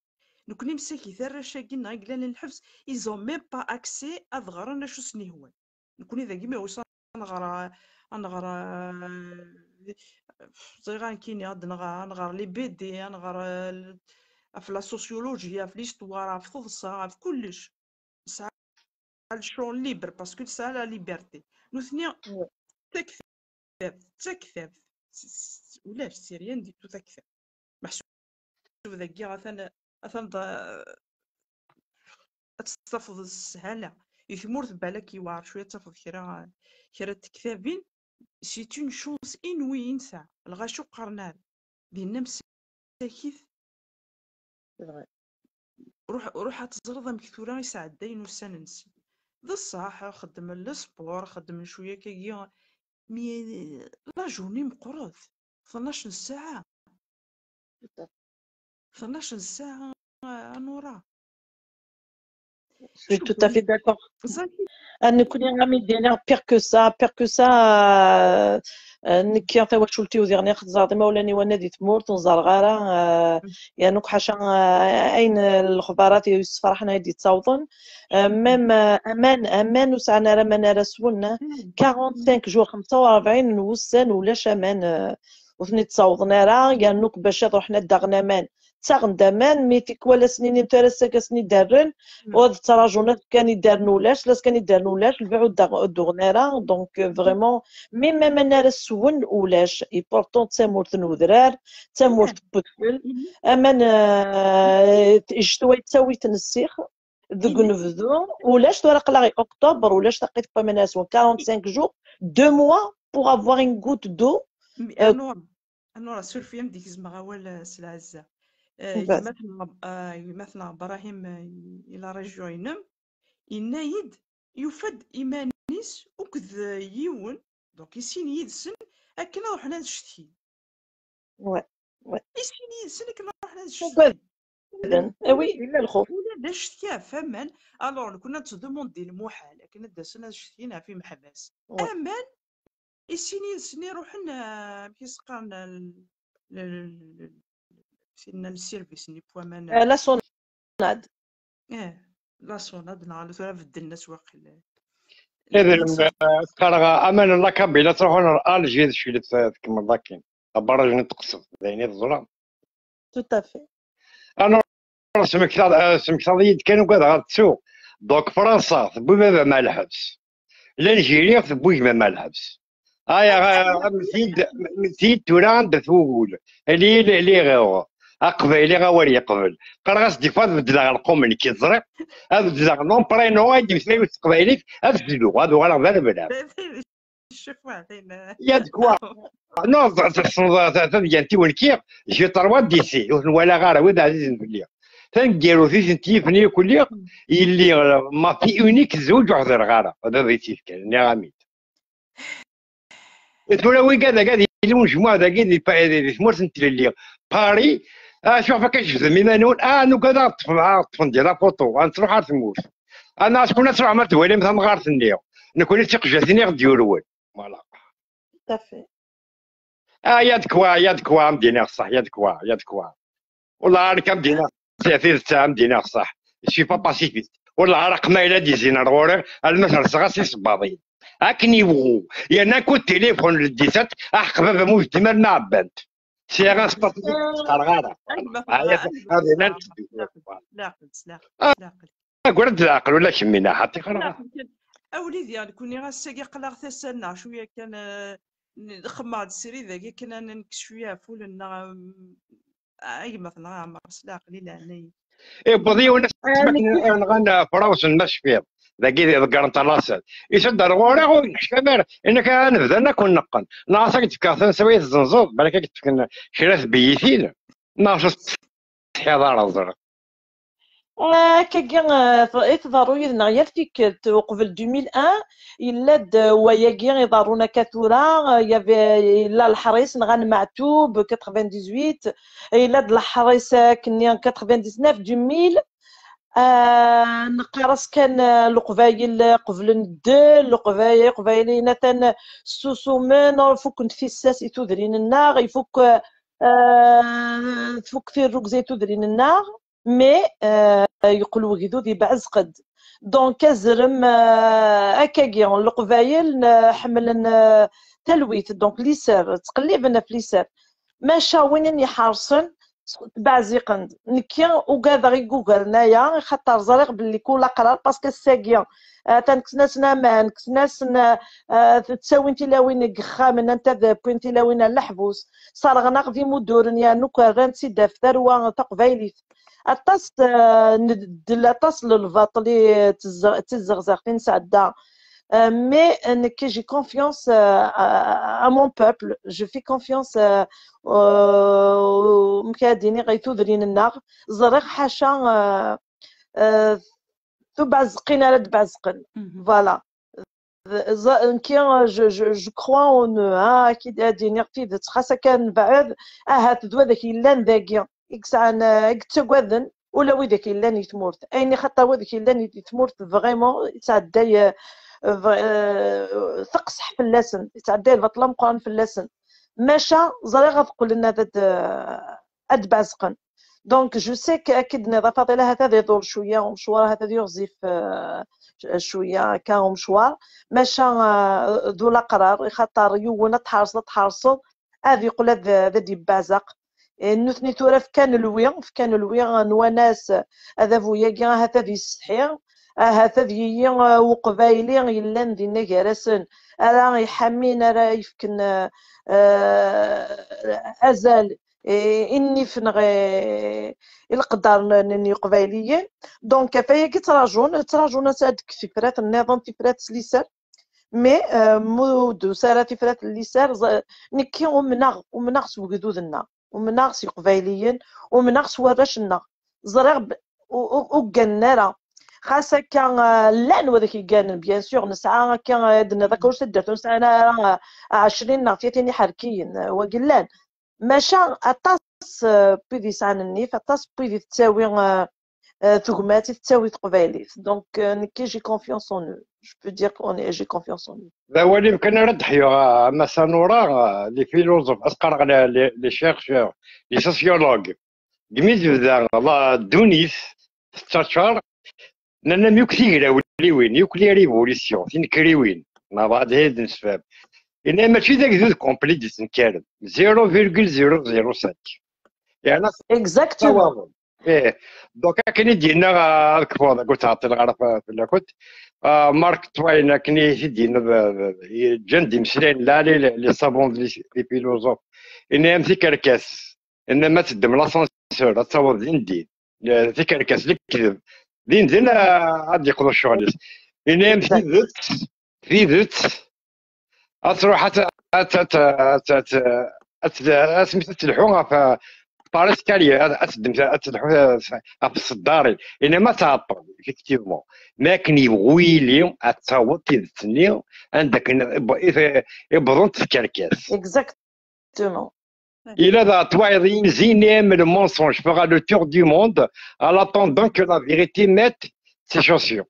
Nekni msakit arrac-agi-nneɣ i yellan lḥebs, ils ont même pas accès ad ɣren acu sen-ihwan. Nekni dagi mi ɣus ad nɣer, ad nɣer, euh, ẓriɣ ankini ad nɣer, ad nɣer les B D, ad nɣer, euh, ɣef la sociologie, ɣef l'histoire, ɣef teḍsa, ɣef kullec. Nesɛa le champ libre parce que nesɛa la liberté. Nutni d taktabt, d taktabt. S-, s-, ulac, c'est rien du tout taktabt. Meḥsub dagi atan, atan d, ad tt-tafeḍ s sshala. I tmurt balak yewɛer cwiya ad tafeḍ kra, kra n tektabin. C'est une chance inouïe i nesɛa. Lɣaci ur qqaren ara. Dinna msakit. C'est vrai. Ruḥ, ruḥ ad teẓreḍ amek tura i sɛeddayen ussan-nsen. D ṣṣeḥ, xeddmen le sport, xeddmen cwiya akkagi, mais la journée meqqret, tnac n ssaɛa. Tnac n ssaɛa, a Nura. Je suis tout à fait d'accord. Ah, nekkni, a m-d-iniɣ, pire que ça, pire que ça, euh, euh, nekki tawacult-iw diɣen, xeẓẓreɣ-d imawlan-iw anna di tmurt, ur ẓerreɣ ara, euh, yernu ḥaca, euh, ayen, euh, lexbarat yessefraḥen ay d-yettawḍen. Euh, même, euh, aman, aman ur sɛan ara aman ara swen, quarante-cinq jours, xemsa u rebɛin n wussan ulac aman, euh, ur ten-id-ttawḍen ara, yernu bac ad ruḥen ad d-aɣen aman. Ttaɣen-d aman, mi tikwal ad sen-inin tura ass-agi ad sen-id-rren, ur d-ttraǧun ad kan id-rren ulac, la s-kan id-rren ulac, lbiɛ ur d-aɣ-, ur d-uɣen ara. Donc, euh, vraiment, même aman ara swen ulac. Et pourtant d tamurt n udrar, d tamurt n udfel. Aman, euh, ccetwa yettawi-ten ssix, deg unebdu, ulac, tura aql-aɣ i octobre, ulac taqit n waman ara swen, quarante-cinq jours, deux mois pour avoir une goutte d'eau. Mais, euh, Anura, Anura, suref-iyi ad m-d-gezmeɣ awal, euh, s lɛezza. Euh, gma-tneɣ, euh, gma-tneɣ Brahim, euh, i la région-inem, yenna-yi-d, yufa-d iman-is akked, euh, yiwen, donc i sin yid-sen, akken ad ruḥen ad cetkin. Ouais, ouais. I sin yid-sen akken ad ruḥen ad cetkin. Ugaden. Ah oui, yella lxuf. Ula d acetki ɣef aman. Alors, nekni ad ttdemandi lmuḥal, akken ad d-asen ad cetkin ɣef imeḥbas. Ouais. Aman, i sin yid-sen iruḥen, euh, amek i s-qqaren, l-, l-, l-, l-, sinna le service-nni n waman. Euh, la SONAD. Eh, la SONAD, neɣ tura beddlen-as waqil. Qqareɣ aman n la Kabylie ad truḥen ar Alger, d acu i la tkemmleḍ akin. Abaraj-nni teqsed, d ayen i teẓra. Tout à fait. Alors, smektaḍ-, eh, smektaḍ-iyi-d kan, ugadeɣ ad ttuɣ. Donc, Fransa tewwi baba-m ɣer lḥebs. L'Algérie tewwi gma-m ɣer lḥebs. Ay, ah, ah, mti-d, mti-d tura anda-t wugul. Li, li, li, ɣiɣ. Aqbayli awer yeqbel. Qqareɣ-as des fois ad beddleɣ lqum nekk i ẓriɣ. Ad beddleɣ nom, prénom, ad d-yemmeslay s teqbaylit, ad bdluɣ, ad uɣaleɣ d aleblaɣ. Ya de quoi. Non, tessneḍ tadyant-iw nekki, j'ai trois D C, ur ten-walaɣ ara, wid ɛzizen fell-i. Taneggarut i tent-yifen yakk lliɣ, yelli, ma fille unique, tezweǧ ur ḥdireɣ ara, baba i tt-yefkan, nniɣ-am-id. Tura wigad, agad yili unejmuɛ dagi di, di, di tmurt n tlelli. Paris, Ah, acu ɣef akka tjebdem iman-nwen? Ah, nugad ad ṭṭfen, ad ṭṭfen di la photo, ad nettruḥ ar tmurt. Ana acku ad truḥem ad twalim tamɣart-nni. Nekni d tiqjatin i ɣ-d-yurwen. Voilà. Tout à fait. Ah, il y a de quoi, il y a de quoi, am d-iniɣ ṣṣeḥ, il y a de quoi, il y a de quoi. Wallah, nekk am d-iniɣ ṣṣeḥ, tidet, am d-iniɣ ṣṣeḥ. Je suis pas pacifiste. Wallah, ar aqmayel ad d-izin ar ɣur-i, alma terseɣ-as isebbaḍin. Akken yebɣu. Yerna akk téléphone le dix-sept, aḥeq baba-m ur yezdim ara ad ɛebbant. Sɛiɣ aspasif ur qqareɣ ara. Ad inan Agad d leɛqel ula kemmina, ḥaṭi xalaɣ. A wlidi, nekni ass-agi aql-aɣ tasa-nneɣ cwiya kan, eh, xemmeɣ-d srid-agi kan ad nekkes cwiya ɣef wul-nneɣ, eh, a gma-tneɣ Ɛmer, s leɛqel i leɛnaya-k. Iwweḍ yiwen ass nɣan frawsen ma tecfiḍ. Dagi ḍeggren talaṣel. Isudd ar ɣur-i ur yekcam ara. Inek ad nebda ad ken-neqqen. Neɣ ad k-d-fkeɣ tansa i tzenzeḍ, balak ad k-d-fken kra tbeyyitin. Neɣ ur tessetḥiḍ ara, ẓriɣ. Akkagi, eh, i tḍerru yid-neɣ yal tikkelt. Uqbel deux mille un, yella-d, eh, wayagi iḍerrun akka tura, eh, yella leḥris nɣan Meɛtub, quatre-vingt-dix-huit, yella-d leḥris akkenni, quatre-vingt-dix-neuf, deux mille, eh, neqqar-as kan, eh, Leqbayel qeblen ddel, Leqbayel, Iqbayliyen atan ssusumen, fukken tissas i tudrin-nneɣ, ifuk, eh, tfuk tirrugza i tudrin-nneɣ. Mais, euh, yeqqel wegdud yebɛezq-d. Donc, azrem, euh, akkagi, Leqbayel, euh, ḥemmlen, euh, talwit, donc liser, ttqelliben ɣef liser. Maca win i iḥerṣen, tbeɛziqen-d. Nekki ugadeɣ i yugaren aya, xaṭer ẓriɣ belli kul aqrar, parce que ass-agi, euh, atan kksen-asen aman, kksen-asen, euh, euh, ttawin tilawin deg yexxamen, anta d wwin tilawin ar leḥbus, serɣen-aɣ-d imuduren, yernu rran-tt-id ɣef tarwa taqbaylit. Aṭas, euh, nbeddel aṭas n lbaṭel i d tizzeɣ-, d tizzeɣzeɣt i nesɛedda. Euh, mais, euh, nekk, j'ai confiance, euh, à, à mon peuple, je fais confiance, euh, euh, amek ad iniɣ, i tudrin-nneɣ. Ẓriɣ ḥaca, euh, euh, tubeɛzeqqin ara d-beɛzeqqen. Voilà. Ẓ-, nekki, je, je, je crois en eux, hein, ad k-id-, ad d-iniɣ tidet, xas akka nebɛed, ahat d wadek yellan dagi, i yesɛan, eh, i yettagaden, ula widak yellan i tmurt. Ayen ixaṭer wadek yellan i tmurt, vraiment, yettɛedday, eh, v-, eh, teqseḥ fell-asen, yettɛedday lbaṭel ameqqran fell-asen. Maca, ẓriɣ ad qqlen ad, ad, ad d-beɛzqen. Donc, je sais que, akken d-tenniḍ a Faḍila, ahat ad iḍul cwiya umecwar, ahat ad yiɣzif, eh, cwiya akka umecwar. Maca, eh, d ulaqrar, ixaṭer yiwen ad tḥerseḍ, ad tḥerseḍ, ad yeqqel ad, ad d-yebbeɛzeq. Eh, nutni tura fkan lwi, fkan lwi, nwan-as adabu-agi ahat ad yessetḥi, ahat ad yili, eh, uqbayli yellan dinna gar-asen, ara iḥammin, ara yefken, eh, eh, azal i, i nnif neɣ i, i leqder n, n, n Yiqbayliyen. Donc, ɣef wayagi ttrajun, ttrajun ad d-tekkes tifrat nniḍen, tifrat s liser. Mais, euh, mu d-tusi ara tifrat n liser, ẓ-, nekki umneɣ, umneɣ s wegdud-nneɣ, umneɣ s Yiqbayliyen, umneɣ s warrac-nneɣ. Ẓriɣ b-, u-, u-, ur gganen ara. Xas akka, euh, llan wadek yegganen, bien sûr, nesɛa akka, euh, ad d-nniḍ akka ur s-d-ddert, ur nesɛi ara, euh, ɛecrin neɣ tlatin iḥerkiyen, euh, wagi llan. Maca aṭas, euh, n wid yesɛan nnif, aṭas n wid i tettawi, euh, euh, tegmat, i tettawi teqbaylit. Donc, euh, nekki, j'ai confiance en eux. Je peux dire qu'on est, j'ai confiance en eux. D awal-im kan ara d-ḥyuɣ, a Massa Nura, euh, les philosophes, ad s-qqareɣ les, les, les chercheurs, les sociologues. Deg mi tebda la ddunit tettaččar, nnan-am yakk tigrawliwin, yakk les révolutions, tinekriwin, neɣ bɣa ad d-nesfam. Yenna mačči d agdud complet i d-yettenkaren, zéro virgule zéro zéro cinq. Yeɛni Exactement. Ih, donc akken i d-yenna, ah, ad kfuɣ deg ur ttɛeṭṭileɣ ara f-, fell-akent. Ah, Mark Twain, akken i t-id-yenna, d, d, yeǧǧan-d imeslayen lɛali, les, les savants, les, les philosophes. Yenna-yam tikerkas, yenna ma teddem l'ascenseur, ad taweḍ din din. Eh, tikerkas, lekdeb. Din din, ah, ad yeqḍu ccɣel-is. Yenna-yam tidet, tidet, ad truḥ ad, ad, ad, ad, ad, ad, asmi ad telḥu ɣef, par escalier, ad, ad teddem, ad telḥu ɣef tseddarin. Yenna ma tɛeṭṭel, effectivement. Ma akken yebɣu yili, ad taweḍ tidet-nni anda akken i, i, i wwḍent tkerkas. Exactement. Il a la toile, il aime le mensonge, fera le tour du monde en attendant que la vérité mette ses chaussures.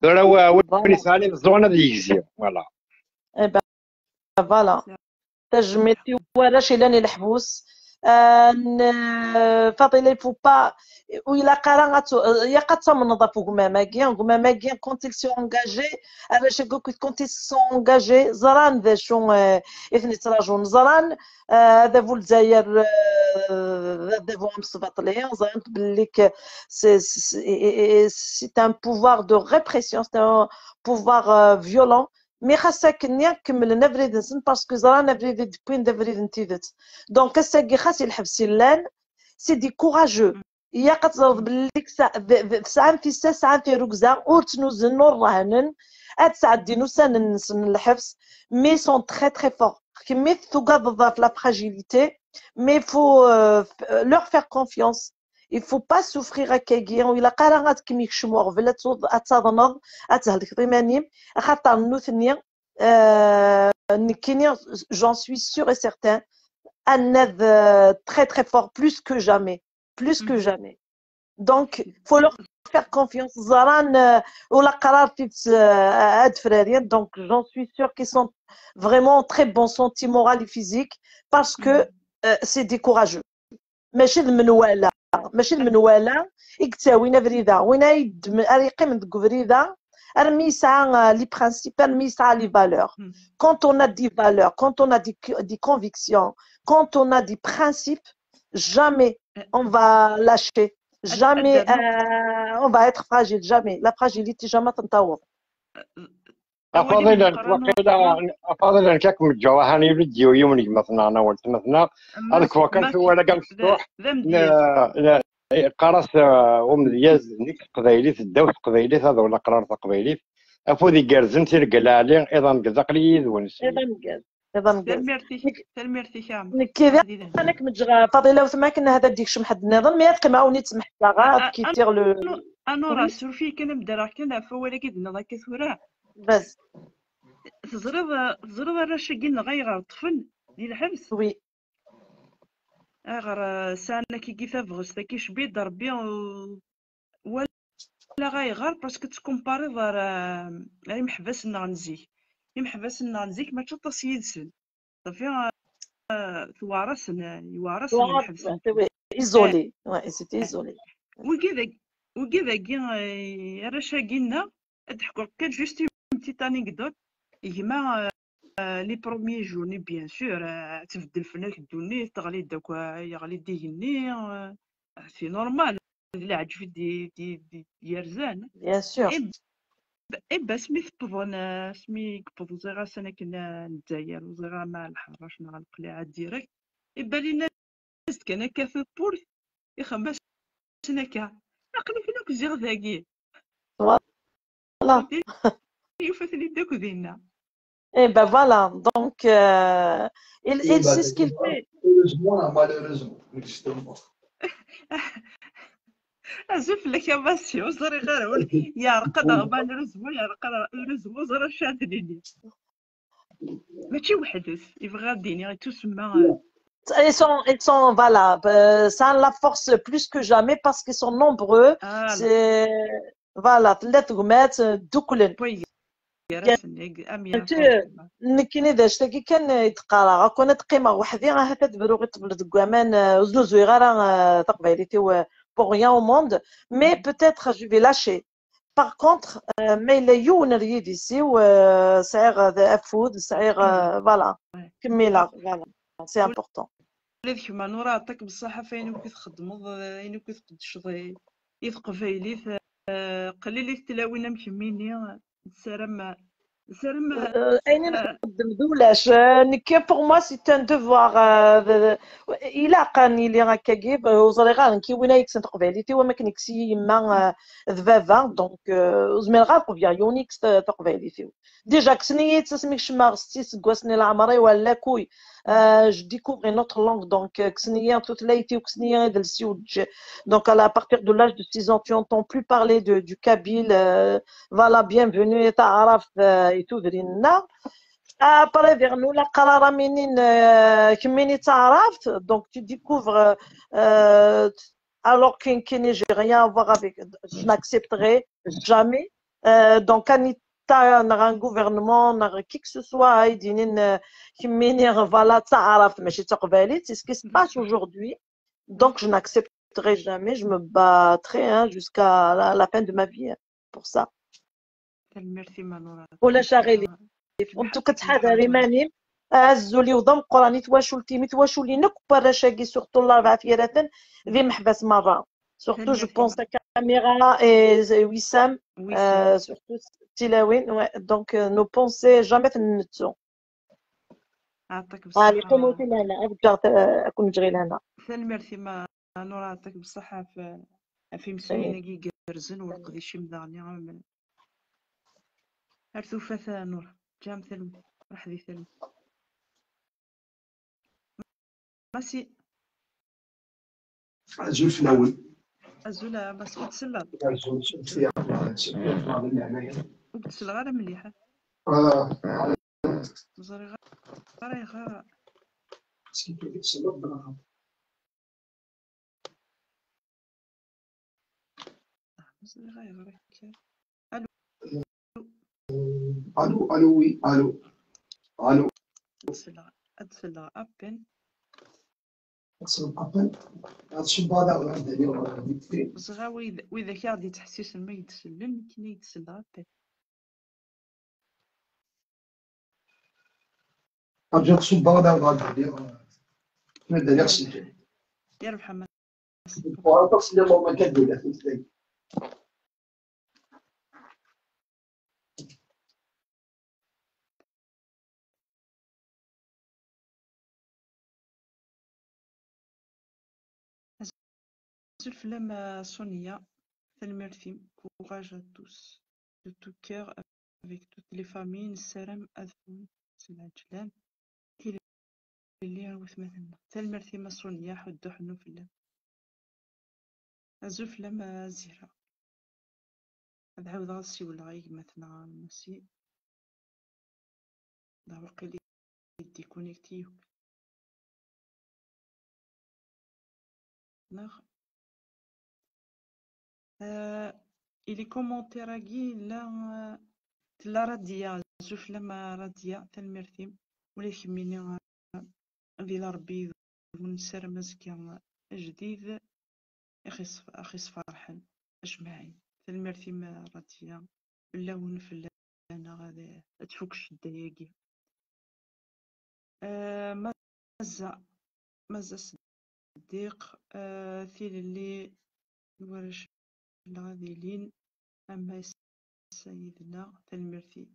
Tura wa- wa- Voilà. Win yesɛan imeẓẓuɣen ad yegzi. Voilà. Eh ben, voilà. Tajmilt i warrac yellan i leḥbus. Euh, n- Faḍila, il faut pas, ur ilaq ara ad tu- ilaq ad tamneḍ ɣef ugmam-agi. Ugmam-agi, quand ils sont engagés, arrac-agi akk, quand ils sont engagés, ẓran d acu, euh, i ten-yettraǧun. Ẓran, euh, adabu n Lezzayer, euh, d adabu amesbaṭli. Ẓran belli que c'est, c'est c'est un pouvoir de répression, c'est un pouvoir, euh, violent. Mais xas akken-nni kemmlen abrid-nsen, parce que ẓran abrid i d-wwin d abrid n tidet. Donc ass-agi, xas i lḥebs i llan, c'est des courageux. Ilaq ad teẓreḍ belli tesɛam tissas, sɛan tirrugza, ur ttnuzen, ur ṛehnen, ad sɛeddin ussan-nsen n lḥebs, mais sont très très forts. Kemmini tugadeḍ ɣef la fragilité, mais il faut, euh, leur faire confiance. Il faut pas souffrir akkagi, ur ilaq ara ad kem-yekcem uɣbel, ad tuḍ- ad taḍneḍ, ad thelkeḍ iman-im, axaṭer nutni, euh, nekkini, j'en suis sûr et certain, ad naf, euh, très très fort, plus que jamais, plus que jamais. Donc, faut leur faire confiance. Ẓran, euh, ur la qqar ara tidet, euh, ad frarien. Donc, j'en suis sûr qu'ils sont vraiment très bons, santé morale et physique, parce que, euh, c'est des courageux. Mačči d menwala, mačči d menwala i yettawin abrid-a. Win ay d- ara yeqqimen deg ubrid-a, armi yesɛa, euh, les principes, armi yesɛa les valeurs. Quand on a des valeurs, quand on a des, des convictions, quand on a des principes, jamais on va lâcher. Jamais, euh, on va être fragile, jamais. La fragilité, jamais تنطور. A Faḍila, nekk waqila, a Faḍila, nekk ad kem-ǧǧeɣ, ahan yuli-d yiwen n gma-tneɣ neɣ weltma-tneɣ, ad k-wakan s wawal-agi amecṭuḥ. Qqar-as, uh, umedyaz, nekk s teqbaylit, ddaw s teqbaylit, ad ur la qqar taqbaylit. Afud igerrzen, tirga lɛali, iḍ ameggaz, aql-iyi yid-wen. Iḍ ameggaz. Iḍ ameggaz. Tanemmirt-ik, tanemmirt-ik a Ɛmer. Nekk d akken ad kem-ǧǧeɣ, Faḍila, weltma, akken ad d-ikcem ḥedd nniḍen, mais ad qqimeɣ ad wen-id-smeḥseɣ, ad quitter le. Anura, suref-iyi kan, ad m-d-rreɣ kan ɣef wawal-agi d-tenniḍ akka tura. Bas. Teẓriḍ, teẓriḍ arrac-agi-nneɣ ayɣer ṭṭfen di lḥebs? Oui. Ayɣer, euh, sɛan akkagi tabɣest, akka icbi-d Rebbi, euh, walaɣ ayɣer, parce que tettkumpariḍ ar, euh, ar imeḥbas-nneɣ n zik. Imeḥbas-nneɣ n zik mačči aṭas yid-sen. Ṣafi, euh, tewɛer-asen, yewɛer-asen lḥebs. Isolé. Ouais, ils étaient isolés. Wigi dagi, wigi dagi, eh, arrac-agi-nneɣ, ad d-ḥkuɣ kan juste une petite anecdote. Gma, euh, les premiers jours-nni, bien sûr, euh, tbeddel fell-ak ddunit, teɣli-d akk, euh, yeɣli-d igenni, euh, c'est normal, d leɛǧeb i d-, d-, d-, d-yerzan. Bien sûr. Et, et ben, asmi tewwḍen, euh, asmi yewweḍ, ẓriɣ ass-a akken, euh, Lezzayer, ẓriɣ ama Lḥerrac neɣ Leqliɛa direct, et ben, as-d kan akka tawwurt, ixemmem-asen akka. Aql-iken akk ziɣ dagi. Voilà. Yufa-ten-id akk dinna. Eh ben voilà, donc, euh, il, il sait ce qu'il fait. Heureusement, malheureusement, justement. Azul fell-ak a Massi, ur ẓriɣ ara, yeɛreq-d, malheureusement, yeɛreq-d, heureusement, ẓriɣ acu ara d-nini. Mačči weḥd-s, yebɣa ad d-iniɣ, yettusemma. Ils sont, ils sont, voilà, euh, ça a la force plus que jamais parce qu'ils sont nombreux. C'est, voilà, tella tegmat, euh, dduklen. Nekkini d acu-tagi kan i d-qqareɣ, akk ad qqimeɣ weḥd-i, ahat ad bruɣ i ṭṭbel deg waman, euh, ur znuzuyeɣ ara, euh, taqbaylit-iw, euh, pour rien au monde, mais peut-être je vais lâcher. Par contre, euh, ma yella yiwen ar yidis-iw, euh, sɛiɣ, euh, afud, sɛiɣ, euh, voilà, kemmileɣ, voilà, c'est important. Ula d kemm a Nura, yeɛṭik ṣṣeḥḥa ɣef ayen akk i txeddmeḍ, euh, ayen akk i tqeddceḍ i, i teqbaylit, euh, qlilit tlawin am kemmini, nessaram, nessaram, euh, ayen i nxeddem d ulac. Euh, nekk, pour moi, c'est un devoir, euh, de, de, ilaq ad nili akkagi, ur ẓriɣ ara nekk win ay yekksen taqbaylit-iw, am akken yekkes-iyi yemma, euh, d baba, donc, euh, ur zmireɣ ara ad qebleɣ yiwen yekkes ta-, taqbaylit-iw. Déjà, kksen-iyi-tt asmi kecmeɣ setti iseggasen i leɛmer-iw, à l'accueil, euh, je découvre une autre langue, donc, euh, kksen-iyi tutlayt-iw, kksen-iyi idles-iw, j-, donc, à la, à partir de l'âge de six ans, tu entends plus parler de, du kabyle, euh, voilà, bienvenue, taɛrabt, euh, et tout, dinna. Après, vers nous, la qarara minin, euh, kemmini taɛrabt, donc tu découvres, euh, alors que, que j'ai rien à voir avec, je n'accepterai jamais. Euh, donc, un État, un gouvernement, un qui que ce soit, il dit, euh, kemmini, voilà, taɛrabt, mais c'est taqbaylit, c'est ce qui se passe aujourd'hui. Donc, je n'accepterai jamais, je me battrai, hein, jusqu'à la, la fin de ma vie, hein, pour ça. Tanemmirt-im a Nura. Ulac aɣilif. Ur ttxaḍ ḥader iman-im. Azul-iw d ameqqran i twacult-im, i twaculin akk n warrac-agi, surtout Larbɛa n At Yiraten, d imeḥbas merra. Surtout, je pense à Caméra et Wissam, euh, surtout Tilawin. Ouais. Donc, euh, nos pensées, jamais tennettu. Ɛṭik bṣeḥḥa. Allez, qqimu tilala, ad ǧǧeɣ ta-, ad ken-ǧǧeɣ i lana. Tanemmirt-im a Nura, ɛṭik bṣeḥḥa ɣef, ɣef imesliyen-agi igerrzen, u leqdic-im daɣen am-, ar tufat a Nura. Ǧǧem talwit, raḥ di talwit. Masi. Azul fell-awen. Azul a Masi, ur d-tselleḍ? Azul, sɛiɣ, sɛiɣ, sɛiɣ, leɛnaya. Ur d-selleɣ ara mliḥ. Ah, Ur ẓriɣ ara ayɣer. Est-ce que tu peux te soumettre dans la Ur ẓriɣ ayɣer akka. Allô, allô, oui, allô. Allô. Ad d-selleɣ, ad d-selleɣ à peine. Ad d-selleɣ à peine. Ad tcebbaḍ aɣ-, ad d-iniɣ, euh, vite fait. Ẓriɣ wid, widak i ɣ-d-yettḥessisen ma i d-sellen, nekkini i d-selleɣ à peine. Rǧu ad tcebbaḍ aɣ-, ad d-iniɣ, euh, ad d-iniɣ s lǧal. Yerbeḥ a Masi. Ur aṭas n lmument ad d-iniɣ tutlayt. Azul fell-am a Sonia, tanemmirt-im, courage à tous, de tout cœur, avec toutes les familles, nessaram ad ffɣen s lɛeǧlan, tilelli ar watmaten-nneɣ. Tanemmirt-im a Sonia, ḥuddu ḥennu fell-am. Azul fell-am a Zira. Ad ɛawdeɣ ad siwleɣ i gma-tneɣ a Masi. Da waqil i déconnecté yakk. Neɣ, euh, i les commentaires-agi yella, euh, tella Radia, azul fell-am a Radia, tanemmirt-im. Ula d kemmini, euh, di la Rebbi yid-wen, nessaram azekka ajdid, ixis-, ixisferḥen ajmaɛin. Tanemmirt-im a Radia, fell-awen, fell-aneɣ ad, ad tfuk ccedda-agi. Euh, Mazza, Mazza Seddiq, euh, tilelli n warrac ad ilin, ama ass-a yid-neɣ, tanemmirt-im.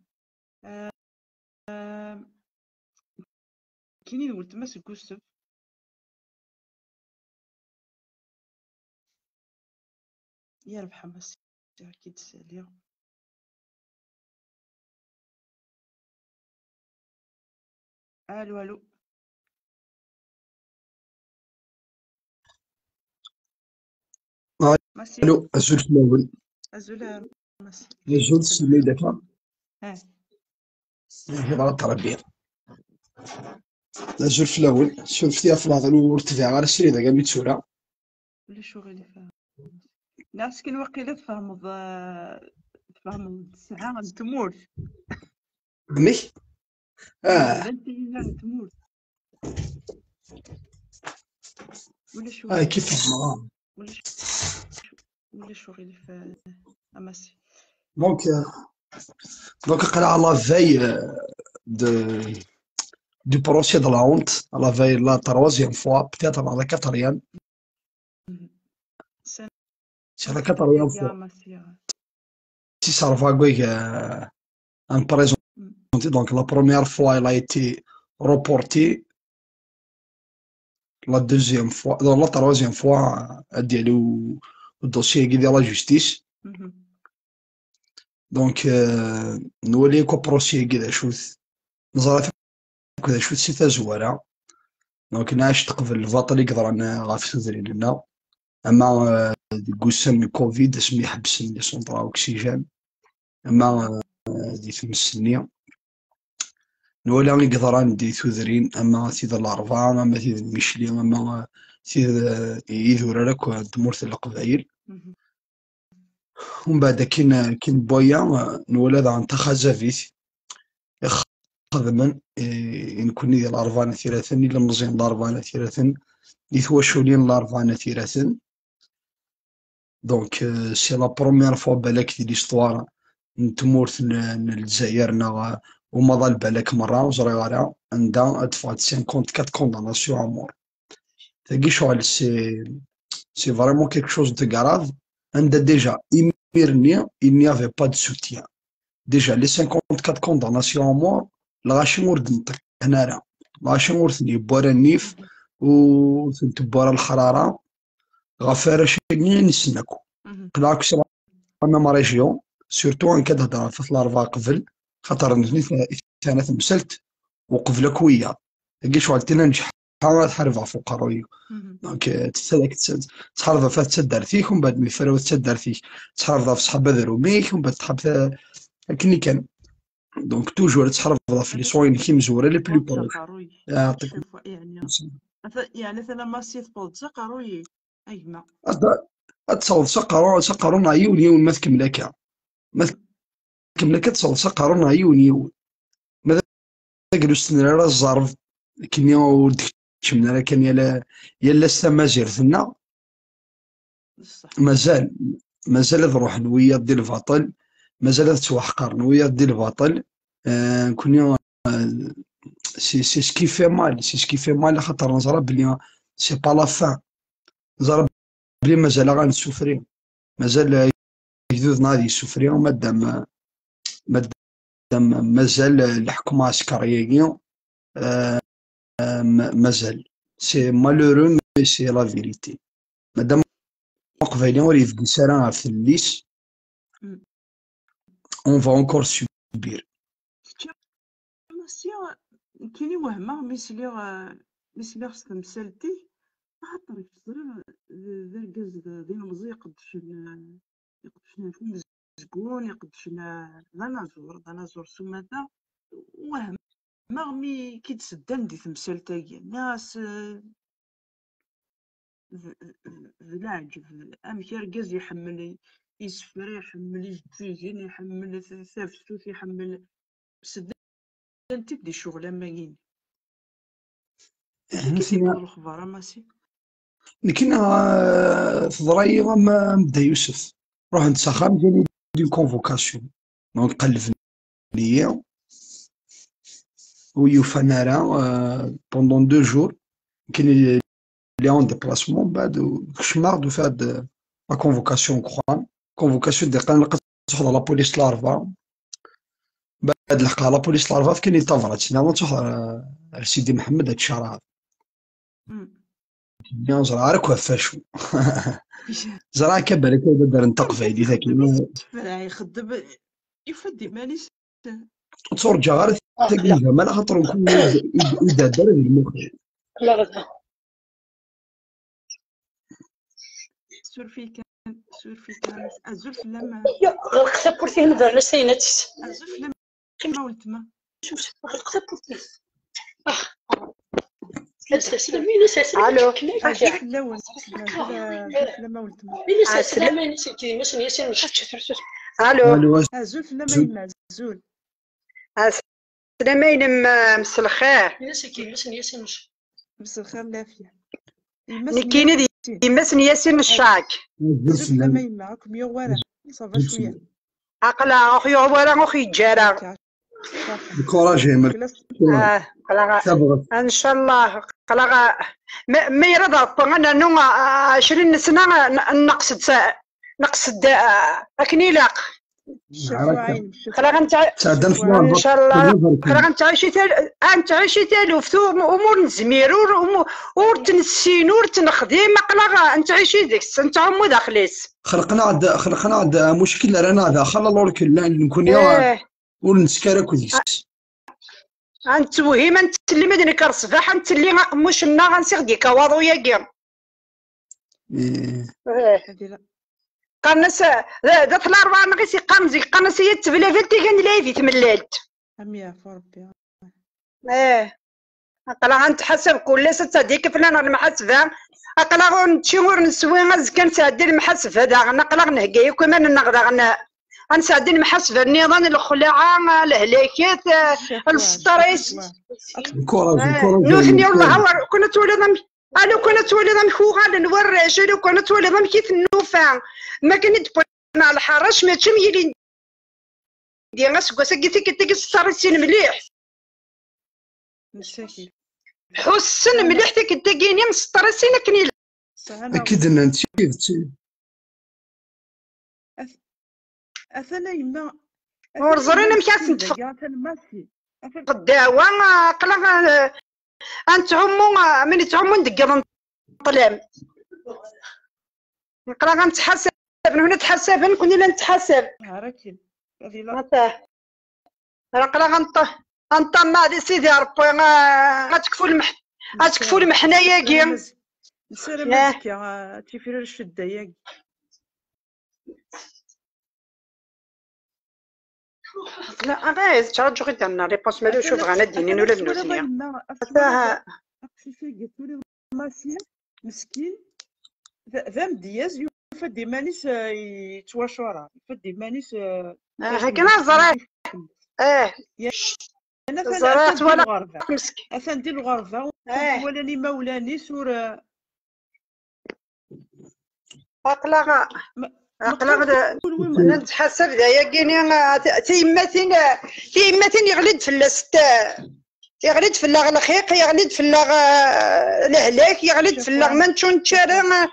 Euh, euh, kini d weltma seg Usef. Yerbeḥ a Masi, ad k-id-saliɣ. Allô, allô. Allô, azul fell-awen. Azul a Masi. Azul, sami d'accord. Ah. Ihi, bɣa ttṛebbi. Azul fell-awen. Surfet-iyi ɣef lehḍur, ur tebɛeɣ ara srid agami d tura. Ulac uɣilif a Masi. Neɣ skin waqila tfehmeḍ, ah, tfehmeḍ ttesɛa n tmurt. Amek? Ah. Llant tiyina n tmurt. Ulac Ah, kif fehmeɣ. Ulac, ulac uɣilif a Masi. Donc, euh, donc, aql-aɣ à la veille, euh, de, du procès de la honte, à la veille, la troisième fois, peut-être la quatrième. C'est la quatrième fois. Si Sarvagweg, euh, en présent. Donc, la première fois, elle a été reportée. La deuxième fois, non, la troisième fois, euh, ad d-yali u-, u dossier-agi di la justice. Donc, euh, nwali akk procès-agi d acu-t. Neẓra akk d acu-t si tazwara. Donc, nɛac teqbel lbaṭel i yeḍran ɣef tudrin-nneɣ. Ama, euh, deg ussan n covid, asmi ḥebsen les centres à oxygène. Ama, euh, di tmes-nni. Nwala i yeḍran di tudrin, ama tid n Larebɛa, ama tid n Micli, ama tid, eh, idurar akk n tmurt n Leqbayel. Umbeɛd akin, akin n waya, eh, nwala daɣen taxazabit ixedmen, eh, i nekkni di Larebɛa n At Yiraten, ilemẓiyen n Larebɛa n At Yiraten, di twaculin n Larebɛa n At Yiraten. Donc, euh, c'est la première fois balak di l'histoire n tmurt n, n Lezzayer neɣ, euh, umaḍal balak merra, ur ẓriɣ ara, anda ad teffeɣ cinquante-quatre condamnations à mort. Tagi ccɣel, c'est, c'est vraiment quelque chose de grave. Anda déjà, imir-nni, il n'y avait pas de soutien. Déjà, les cinquante-quatre condamnations à mort, lɣaci ur d-neṭṭqen ara. Lɣaci ur ten-yewwi ara nnif, ur ten-tewwi ara lexrara. Ɣef warrac-agi i nessen akk. Qleɣ akk s la même région, surtout nekk ad hedreɣ ɣef At Larebɛa qbel, xaṭer nutni t-, tana temsalt, uqbel akk wiyaḍ. Dagi ccɣel tina neǧḥa ad ḥarbeɣ ɣef uqerruy-iw. Donc, euh, tt-, tt-, tt-, ttḥarbeḍ ɣef taddart-ik, umbeɛd mi fraw taddart-ik, ttḥarbeḍ ɣef ṣṣḥab adrum-ik, umbeɛd tḥarbeḍ, euh, akken i kan. Donc, toujours ad tḥarbeḍ ɣef les soins-inek imezwura les plus proches. Yeɛṭikum. Yeɛni, ata-, yeɛni, ata la Massi tewweḍ s aqerruy-ik, a gma. Ad, ad tawḍ s aqerru, s aqerru neɣ yiwen yiwen ma tkemmel akka. Ma tkemmel akka ad tawḍ s aqerru neɣ yiwen yiwen. Ma d agellusten ara ẓẓerb, akken ur d-keččmen ara kan yal, yal ass tamazirt-nneɣ. Mazal, mazal ad ruḥen wiyaḍ di lbaṭel, mazal ad ttwaḥqaren wiyaḍ di lbaṭel. Euh, nekkni, euh, c'est, c'est ce qui fait mal, c'est ce qui fait mal, axaṭer neẓra belli c'est pas la fin. Neẓra belli mazal-aɣ ad nessufri. Mazal, euh, agdud-nneɣ ad yessufri, madam, madam, mazal, euh, leḥkem aɛsekri-agi, euh, euh, ma-, mazal. C'est malheureux, mais c'est la vérité. Madam Aqbayli ur yebgis ara ɣef tlelli-s, on va encore subir. Kečč a Massi, nekkini wehmeɣ mi sliɣ, mi sliɣ s temsalt-ik, axaṭer kečč ẓriɣ d, d argaz d, d ilemẓi iqeddcen, iqeddcen ɣef umezgun, iqeddcen d anaẓur, d anaẓur s umata. Wehmeɣ mi k-id-seddan di temsalt-agi. Nniɣ-as, d, d, d leɛǧeb, amek argaz iḥemmel isefra, iḥemmel ijeǧǧigen, iḥemmel t-, tafsut, iḥemmel, seddan-t-id di ccɣel am wagini. Amek i k-id-yewweḍ lexbar a Massi? Nekkini, euh, teḍra-yi am, am Dda Yusef. Ruḥen-d s axxam, gan-iyi-d une convocation. Donc, qellben-iyi. Ur yufan ara, euh, pendant deux jours. Nekkini lliɣ en déplacement, mbeɛd kecmeɣ-d, ufiɣ-d la convocation deg uxxam. Convocation d-iqqan ilaq ad truḥeḍ ɣer la police Larebɛa. Mbeɛd leḥqeɣ la police Larebɛa, fkan-iyi-d tabrat, nniɣ ad truḥeḍ ɣer, ɣer Sidi Mḥemmed ad tcarɛeḍ. Ur ẓriɣ ara akk ɣef wacu. Ẓriɣ akka balak ad ddren taqbaylit akken. Ixeddem, yufa-d iman-is. Ur tturǧaɣ ara tagi, mala xaṭer mkul i d-, i d-, i d-adder d lmuxi. Surfi kan, surfi kan. Azul fell-am. Ɣleq tawwurt-im, bren-as ayen ad teks. Azul fell-am a weltma. Ɣleq tawwurt-im. Ah. Allo. Azul fell-awen. Azul fell-am a weltma. Allo. Azul fell-am a yemma. Azul. Ɛeslama-inem, mselxir. Mselxir, lafya. Nekkini d yemma-s n Yasin Ccak. Azul fell-am a yemma, ur kem-yuɣ wara. Ça va cwiya. Aql-aɣ ur ɣ-yuɣ wara, ur ɣ-yeǧǧi ara. Encouragé, ah, aql-aɣ, ncallah, aql-aɣ, ma, ma yella d Ṛebbi, ad nernu, ah, ɛecrin n sna, ah, n-, nneqs-d, nneqs-d, ah, akken ilaq. Aql-aɣ ncɛ-, ncallah, aql-aɣ nettɛici tal-, ah, nettɛici taluft, u-, umi ur nezmir, ur, umi, ur tt-nessin, ur tt-nexdim, aql-aɣ nettɛici deg-s, nettɛummu daxel-is. Xelqen-aɣ-d, xelqen-aɣ-d amuckil ara naɣ daxel, alors que llan nekkni, eh, ur nettekk ara akk deg-s. Ad nettewhim, ad nettelli ma d nekk ar ṣṣbeḥ, ad nettelli aqemmuc-nneɣ ansi ɣ-d-yekka waḍu-yagi. Eh. Eh. Qqaren-as, d, d At Larebɛa neɣ i s-yeqqaren zik, qqaren-as ay at teblavelt igan lɛib i tmellalt. Am yeɛfu Rebbi. Eh. Aql-aɣ ad nettḥasab kul ass, ad tɛeddi kif llan ɣer lemḥasba. Aql-aɣ ur nečči ur neswi, azekka ad nesɛeddi lemḥasba daɣen. Aql-aɣ nhegga yakk iman-nneɣ daɣen. Ad nesɛeddi lemḥasba nniḍen, lexlaɛa, lehlakat, lsṭris. Nutni, wallah, awer kun ad twaliḍ amek, alu kun ad twaliḍ amek uɣalen warrac, alu kun ad twaliḍ amek i ten-nufa. Ma kan i d-wwin ɣer lḥarac, mačči am yilindi aseggas-agi, tikkelt-agi s ttarisin mliḥ. Ḥussen mliḥ tikkelt-agi-ni s ttarisin akken ilaq. Akka i d-nnant tidet. Atan a yemma. Ur ẓrin amek ad ten-teffeɣ. Atan Massi. Atan ddawa, aql-aɣ, eh, ad nettɛummu, eh, mi nettɛummu deg yiḍ n ṭṭlam. Aql-aɣ ad nettḥasab, nutni ttḥasaben, nekkni la nettḥasab. Aql-aɣ ad neṭ-, ad neṭṭammaɛ di Sidi Ṛebbi, eh, ad tekfu lmeḥ-, ad tekfu lmeḥna-yagi. Nessaram azekka, eh, ad tifrir ccedda-yagi. لا، غير ترجو غير درنا réponse، مالو شو بغانا دينين ولا بنوتني. Aqcic-agi twaliḍ Massi, meskin, d, d amedyaz, yufa-d iman-is, eh, yettwacura, yufa-d iman-is, eh, هكا ẓriɣ. ايه. Atan atan di lɣerba. Atan di lɣerba, ur walan imawlan-is, ur, eh, Aql-aɣ, aql-aɣ d-, nettḥasab d ayagi-ni, ah, ti-, tiyemmatin, ah, tiyemmatin yeɣli-d fell-as t-, yeɣli-d fell-aɣ lxiq, yeɣli-d fell-aɣ, ah, lehlak, yeɣli-d fell-aɣ ma nečču nečča ara, ah,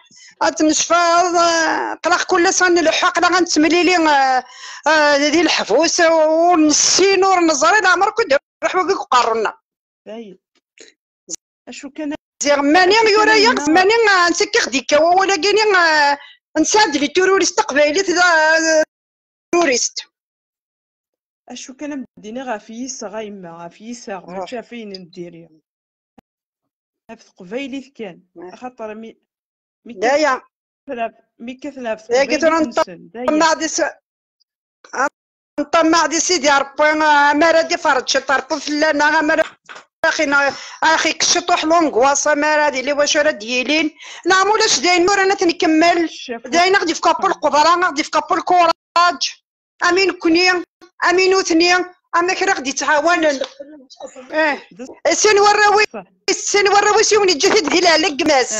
ad tnecfaḍ, ah, aql-aɣ kul ass ad nleḥḥu, aql-aɣ ad nettemlili, ah, ah, di leḥbus, ah, ur nessin, ur neẓri, leɛmer akk i d-iruḥ wagi deg uqerru-nneɣ. Acu kan ziɣ mani yura-yaɣ, mani, ah, netta i ɣ-d-ikka wawal-agi-ni, ah, nesɛa-d les terroristes taqbaylit d, ah, terrorist. Acu kan am d-iniɣ ɣef yiseɣ a yemma, ɣef yiseɣ, mačči ɣef ayen n diri. Ɣef teqbaylit kan, axaṭer mi, mi kkaten ɣef, mi kkaten ɣef teqbaylit-nsen, daya. Nṭammaɛ di s-, nṭammaɛ di Sidi Ṛebbi, amar ad iferreǧ ciṭ Ṛebbi fell-aneɣ, amar axi, axi kciṭuḥ l'angoisse, amar ad yili wacu ara d-yilin. Neɣ ma ulac d ayen uran ad t-nkemmel, d ayen ad ɣ-d-yefk Ṛebbi lqudra, ad ɣ-d-yefk Ṛebbi lkuraǧ, am i nekkni, am i nutni, am kra ɣ-d-yettɛawanen. Eh. Sin warraw-is, sin warraw-is yiwen yeǧǧa-t-id di leɛla n gma-s.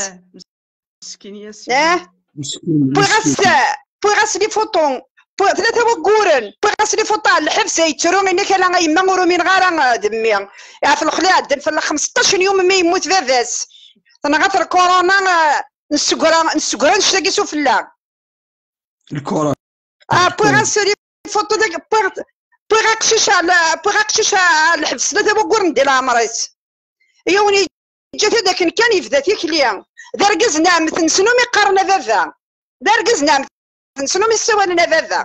Meskin Yasin. Eh? Meskin, wwiɣ-as, meskin. Wwiɣ-as les photos. Wwi-, tlata wagguren. Wwiɣ-as les photos ar lḥebs, yettru, yenna-k ala a yemma ur umineɣ ara, eh, d mmi. Ɣef lexla ɛeddan fell-aɣ xmesṭac n yum mi yemmut baba-s. Tenɣa-t lkuruna, eh, nessegra, nessegra annect-agi s ufella. Lkuruna. Ah, wwiɣ-as les photos dagi, wwiɣ, wwiɣ aqcic ar l-, wwiɣ aqcic ar lḥebs, tlata wagguren di leɛmer-is. Yiwen yeǧǧa-t-id akken kan yebda tikli. D argaz n ɛemmet-nsen umi qqaren a baba. D argaz n ɛemmet-nsen umi ssawalen a baba.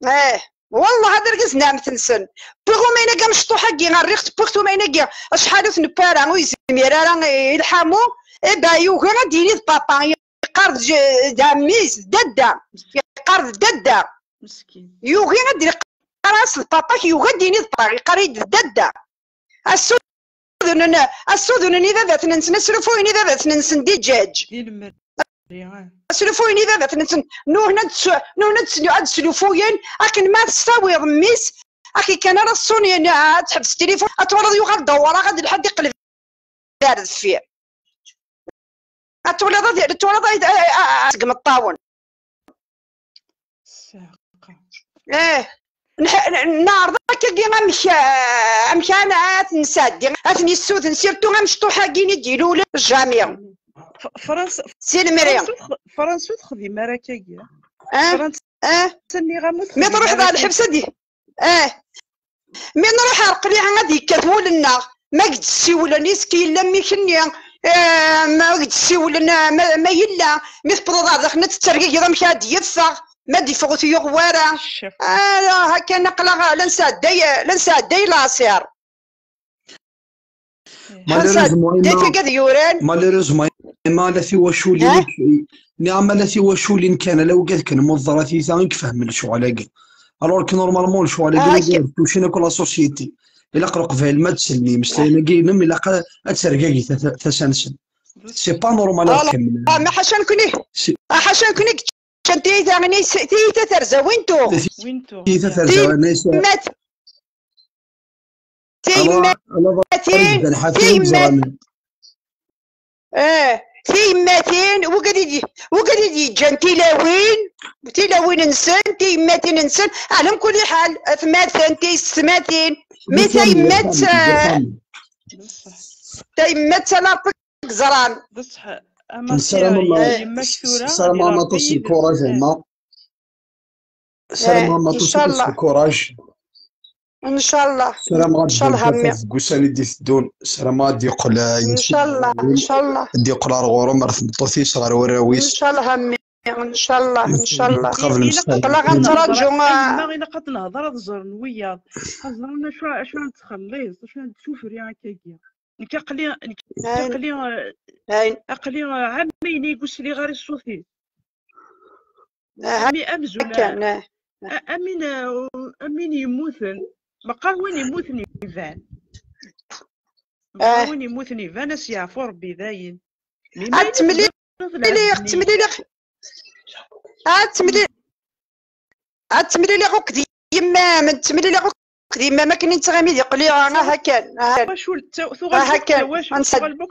Eh, wallah, d argaz n ɛemmet-nsen. Wwiɣ umaynag amecṭuḥ-agi, rriɣ-t, wwiɣ-t umaynag-agi, acḥal ur t-newwi ara, ur yezmir ara i lḥamu. Eh ben, yugi ad d-yini d papa, yeqqar d j-, d ɛemmi-s, d dadda. Yeqqar d dadda. Meskin. Yugi ad d-yeqqar-as d papa-k, yugi ad d-yini d papa, yeqqar-iyi-d d dadda. Assudnen, assudnen ibabaten-nsen, asrufuyen ibabaten-nsen di ǧaǧ. Di lemri, ah. Asrufuyen ibabaten-nsen, nuhen ad s-, nuhen ad s-, ad slufuyen, akken ma tesfawiḍ mmi-s, akken kan ara ṣṣun, ad teḥbes tilifun, ad twalaḍ yuɣal-d awraɣ, ad lḥad iqleb ar deffir. Ad twalaḍ, ad, ad twalaḍ, ad, ad, ad, ad, seg imeṭṭawen. Eh, nḥ-, n-, neɛreḍ akkagi amek, eh, amek ara, ara t-nesɛeddi, ad t-nessuden, surtout amecṭuḥ-agi i d-ilulen, jamais. F-, Fransa, si lemri. Fransa ur tex-, Fransa ur texdim ara akkagi. Eh, Fransa, eh. Nniɣ-am ur texdim ara akkagi. Mi truḥeḍ ɣer lḥebs ad i-, eh. Mi nruḥ ar qliɛ ad yekkat wul-nneɣ, ma ak-d-ssiwlen, iski yella mmi-k-nni, eh, ma ak-d-ssiwlen, eh, ma, ma yella, mi tewwḍeḍ ɣer daxel ad tettergigiḍ amek ad d-yeffeɣ, ma d-yeffeɣ ur t-yuɣ wara. Ala, hakan aql-aɣ la nesɛedday, la nesɛedday laṣir. Malheureusement, ḥasan, d tagad yuran. Malheureusement, ma la tiwaculin, eh? Niɣ ma la tiwaculin kan, ala wigad kan muḍerat i ta i ifehmen lecɣal-agi. Alors que normalement, lecɣal-agi, ah, d tucin akk la société. Ilaq Leqbayel ma ad sellen i imeslayen-agi-inem, ilaq ad tergagi tasa-nsen. C'est pas normal ad kemmlen. Ah, ma ḥaca nekni, ah, ḥaca nekni, ččan tiyita, tiyita terza, win tuɣ? Tiyita terza, tiyemmat, tiyemmatin, tiyemmat. Eh, tiyemmatin, wigad i d-, wigad i d-yeǧǧan tilawin, tilawin-nsen, tiyemmatin-nsen, ɛla mkul ḥal, atmaten, tiyessetmatin, mi tayemmat, eh, tayemmat ala Rebbi i yeẓran. Nessaram aṭas n lkuraj a yemma. Ssarameɣ-am aṭas n lkuraj. Ncallah. Ssarameɣ ad d-taf deg ussan i d-iteddun. Ssarameɣ ad d-yeqqel, eh, ncallah, ncallah. Ad d-yeqqel ar ɣur-m, ar tmeṭṭut-is, ɣer warraw-is. Ncallah a mmi, ncallah, ncallah. Aql-aɣ ad nettṛaǧu, a yemma, ilaq ad nehḍer, ad ẓren wiyaḍ. Ad ẓren acu, acu ara nettxelliṣ, acu ara d-sufri akkagi. Nekk aql-i, nekk aql-i, eh, aql-i, eh, ɛamayen i ur sliɣ ara i ṣṣut-is. Aha, ami amzul, akken, eh. A-, amin, eh, amin yemmuten. Meqqar win yemmuten iban. Meqqar win yemmuten iban, ad s-yeɛfu Rebbi dayen. Ad temliliɣ, ad temliliɣ, ad temliliɣ akked yemma-m, ad temliliɣ akked yemma-m akken i nettɣimi di qliɣ, aha kan, aha kan. Tawacult, tuɣal akk d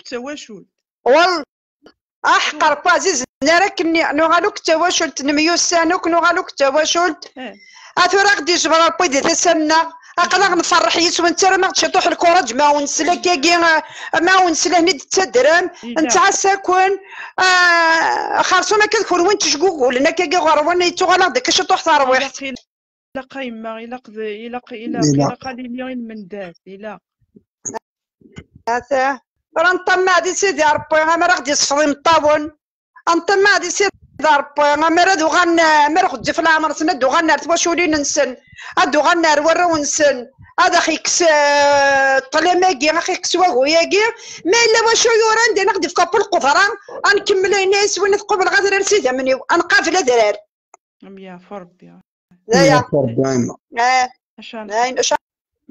tawacult. Wal-, Aḥeqq Rebbi ɛzizen ara akken nuɣal akk d tawacult, nemyussan akk, nuɣal akk d tawacult. A tura aɣ-d-ijber Rebbi di tasa-nneɣ, aql-aɣ nferreḥ yis-wen, ttarram-aɣ-d ciṭuḥ lkuraǧ, ma ur nsel akkagi, ma ur nsel akken i d-tettadrem, nettɛassa-ken, ah, xerṣum akka d kunwi n tejgugulen akkagi ɣer-wen, yettuɣal-aɣ-d akka ciṭuḥ tarwiḥt. Ilaq a yemma, ilaq d, ilaq, ilaq, ilaq ad nili i lmendad, ilaq. Ata, ur nṭammaɛ di Sidi Ṛebbi, amar ad ɣ-d-yesfeḍ imeṭṭawen. Nṭammaɛ di Sidi Ṛebbi, amar ad uɣalen, amar ɣezzif leɛmer-nsen, ad uɣalen ar twaculin-nsen, ad uɣalen ar warraw-nsen, ad aɣ-ikkes, eh, ṭṭlam-agi, ad aɣ-ikkes wagu-agi. Ma yella wacu yuran, din ad ɣ-d-yefk Ṛebbi lqudra, ad nkemmel ayen i s-win ad qubleɣ adrar s idammen-iw, ad nqabel adrar. Am yeɛfu Ṛebbi. D aya. Yeɛfu Ṛebbi, a yemma. Eh, acu ara nexdem? Acu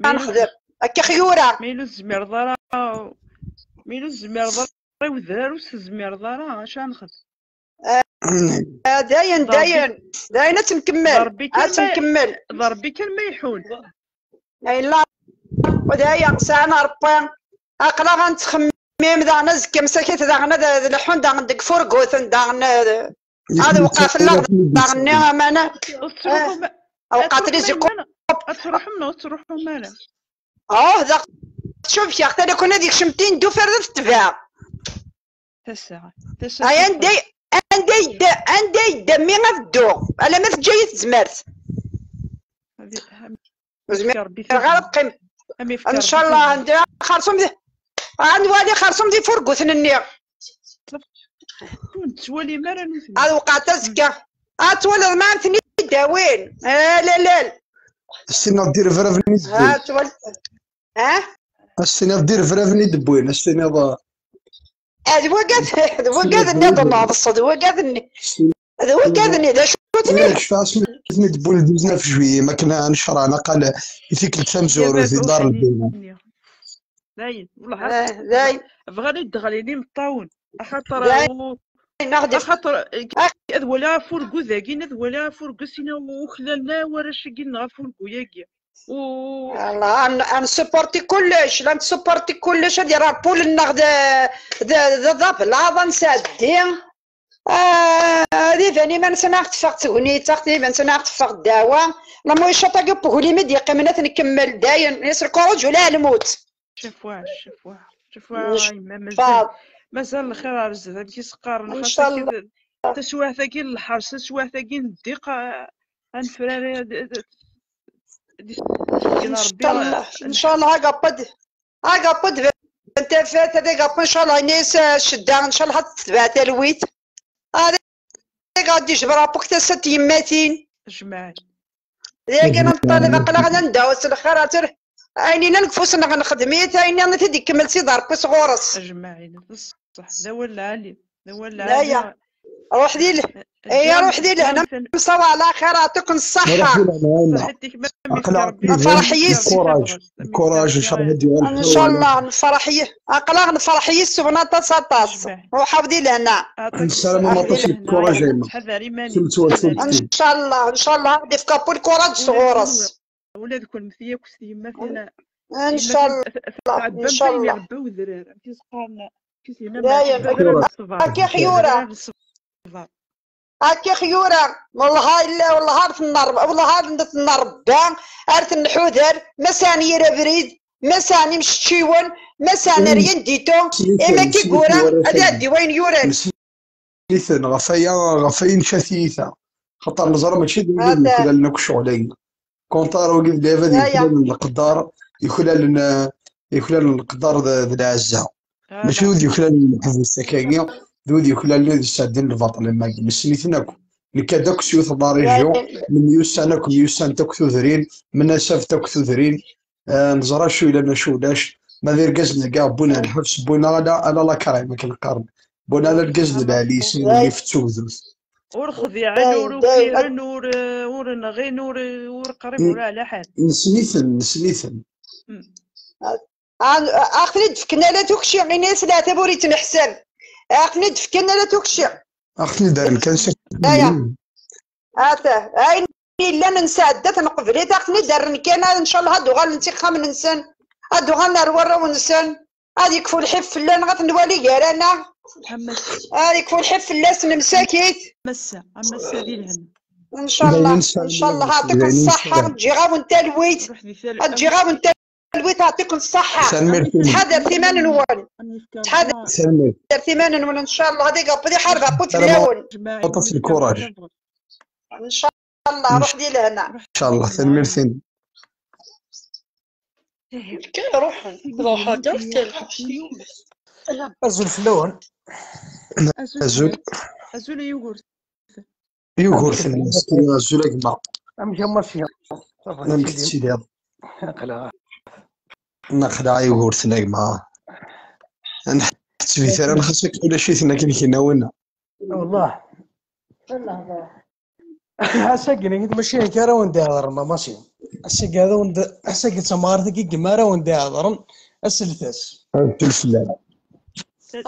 ara nexdem? Akka xyura. Ma yella ur tezmireḍ ara, ma yella ur tezmireḍ ara i wedrar, ur tezmireḍ ara, acu ara nexdem? Eh, eh, dayen, dayen. Dayen ad tt-nkemmel. Ad tt-nkemmel. D Ṛebbi kan ma iḥun. Yella. U d aya, sɛan Ṛebbi. Aql-aɣ ad nettxemmim daɣen azekka msakit daɣen ad, ad leḥḥun daɣen deg furguten daɣen, eh, ad wqafen daɣen-nni amana. Ur tettruḥum, eh, ad wqaten tṛuḥum iziqu-, ad tṛuḥum neɣ ur tettṛuḥum ara? Oh, da tcubkeɣ, tala kun ad ikcem tin d ufar d tetbeɛ. Tasa, tasa. Ay, anda, anda yedda, anda yedda mmi ad dduɣ, alamma teǧǧa-yi tezmert. Ur zmireɣ ara ad qqim. Ncallah, anda xerṣum di, ad nwali xerṣum di furguten-nni. Ur nettwali ara nutni. Ad wqɛet azekka. Ad twaliḍ ma ad ten-id-awin. Ah, la, la. As-tiniḍ d irebraben i d-wwin. Ah, twal-, ah? As-tiniḍ d irebraben i d-wwin. As-tiniḍ, ah, d wagad, d wagad-nni ad neɛḍes, d wagad-nni. D wigad-nni, d acu-ten? Ur cfiɣ asmi i ten-id-wwin le dix-neuf juillet, mi akken ad necreɛ naqal i tikkelt tamezwarut di Dar Lbina. Dayen, wellah, eh, dayen. Bɣan ad d-ɣlin imeṭṭawen. Axaṭer, dayen, axaṭer, eh, ad waliɣ afurgu dagi, ad waliɣ afurgu, sina uklalen warrac-agi-nneɣ afurgu-yagi. U- Allah, ad n-, ad nsupporti kullec, la nsupporti kullec, ad yerr Ṛebbi ul-nneɣ d, d, d, d ablaḍ, ad nsɛeddi. Ah, ad iban iman-nsen ad aɣ-teffeɣ tegnit, ad iban-nsen ad aɣ-teffeɣ ddeɛwa. Lamu icaṭ-agi n weglim i d-yeqqimen ad t-nkemmel dayen, yes, lkuruǧ ula lmut. Cafwaɛ, cafwaɛ, cafwaɛ, a yemma, mazal, mazal lxir ar zdat, amek i s-qqaren, xas akka d-, taswiɛt-agi n lḥers, taswiɛt-agi n ddiq, a, ad nefrari, ad, ad, ad, ad, ad, Ncallah, ncallah, agapad, agapad, tafat, ad agapad, ncallah, ini-as, eh, ccedda, ncallah, ad tetbeɛ talwit. Ad, ad ijber Ṛebbi tasa n tyemmatin. Ajmaɛin. Dagi ad neṭṭalib, aql-aɣ ad ndeɛɛu s lxir, ad ter-, ayen yellan deg ufus-nneɣ nexdem-it, ayen nniḍen ad t-id-ikemmel Sidi Ṛebbi sɣur-s. Ajmaɛin, d ṣṣeḥ, d awal lɛali, d awal lɛali. Ruḥ di l-, اي، روح دي لهنا. مصطفى، على خير، يعطيكم الصحة. صحتك، ما aql-aɣ. Nefreḥ yis. Nefreḥ yis. Kuraǧ, kuraǧ, nchallah ad d-yuɣal. Nchallah, nefreḥ yis. Aql-aɣ nefreḥ yis-wen aṭas, aṭas. Ruḥ, ɛawed i lehna. Nessaram aṭas n kuraǧ a yemma. Nchallah, nchallah, ad d-ifk Ṛebbi lkuraǧ sɣur-s. Ula d kennemti akk s tyemmatin. Nchallah, nchallah. Akka xyura. Akka xyura, wellah illa, wellah ar tenna Rebbi, wellah ar tenna Rebbi, ar tenḥuder, ma sɛan yir abrid, ma sɛan imceččiwen, ma sɛan rien du tout, imi akka i yura, ad iɛeddi wayen yuran. Iten, ɣef aya, ɣef aya nca tiyita. Xaṭer neẓra mačči d wid yuklalen akk ccɣel-agi. Contraire wagi d lɛibad yuklalen leqder, yuklalen, eh, yuklalen leqder d, d lɛezza. Mačči d wid yuklalen lḥebs akkagi, d wid yuklalen ad yesɛeddin lbaṭel am wagi. Nessen-iten akk. Nekka-d akk s yiwet n la région, nemyussan akk, myussant akk tudrin, mnasabet akk tudrin. Eh, neẓra acu yellan, acu ulac. Ma d irgazen-agi wwin ar lḥebs, wwin ala, ala la crème akken qqaren. Wwin ala lgaz d lɛali, yessin yif d tugdut. Ur xdiɛen, ur ukiren, ur, ur nɣin, ur, ur qrib, ur ɛla ḥal. Nessen-iten, nessen-iten. Aql-i d-fken ala tukci, ini-as leɛtab ur ittneḥsab. Aql-i d-fken ala tukci. Aql-i d-rren kan s. Aya. Ata, ayen yellan nesɛedda-t, neqbel-it, aql-i d-rren kan, ncallah ad uɣalen s ixxamen-nsen, ad uɣalen ar warraw-nsen. Ad yekfu lḥif fell-aneɣ, ad t-nwali gar-aneɣ. Ad yekfu lḥif fell-asen msakit. Massa, a massa di lehna. Ncallah, ncallah, ɛṭikum ṣṣaḥa, ǧǧiɣ-awen talwit. Ǧǧiɣ-awen talwit, ɛṭikum ṣṣaḥa. Ttḥadaret iman-nwen. Ttḥadaret iman-nwen, ncallah, ad iqabel iḥareb aqud fell-awen. Aṭas n lkuraǧ. Ncallah, ruḥ di lehna. Ncallah, tanemmirt-inem. Kan ruḥen. Ruḥen, kan lḥebs. Azul fell-awen. Azul. Azul a Yugurten. Yugurten, azul a gma. Amek a Masi? Amek tettiliḍ? Aql-aɣ. Naql-aɣ a Yugurten a gma. Ur nḥetteb ara, xas akka ulac-iten akken kinawen. Wallah. Ass-agi, mačči akka ara wen-d-iheḍren, a Masi. Ass-agi ara wen-d-, ass-agi d tamɣart-agi, gma ara wen-d-iheḍren, aseltas. Azul fell-am.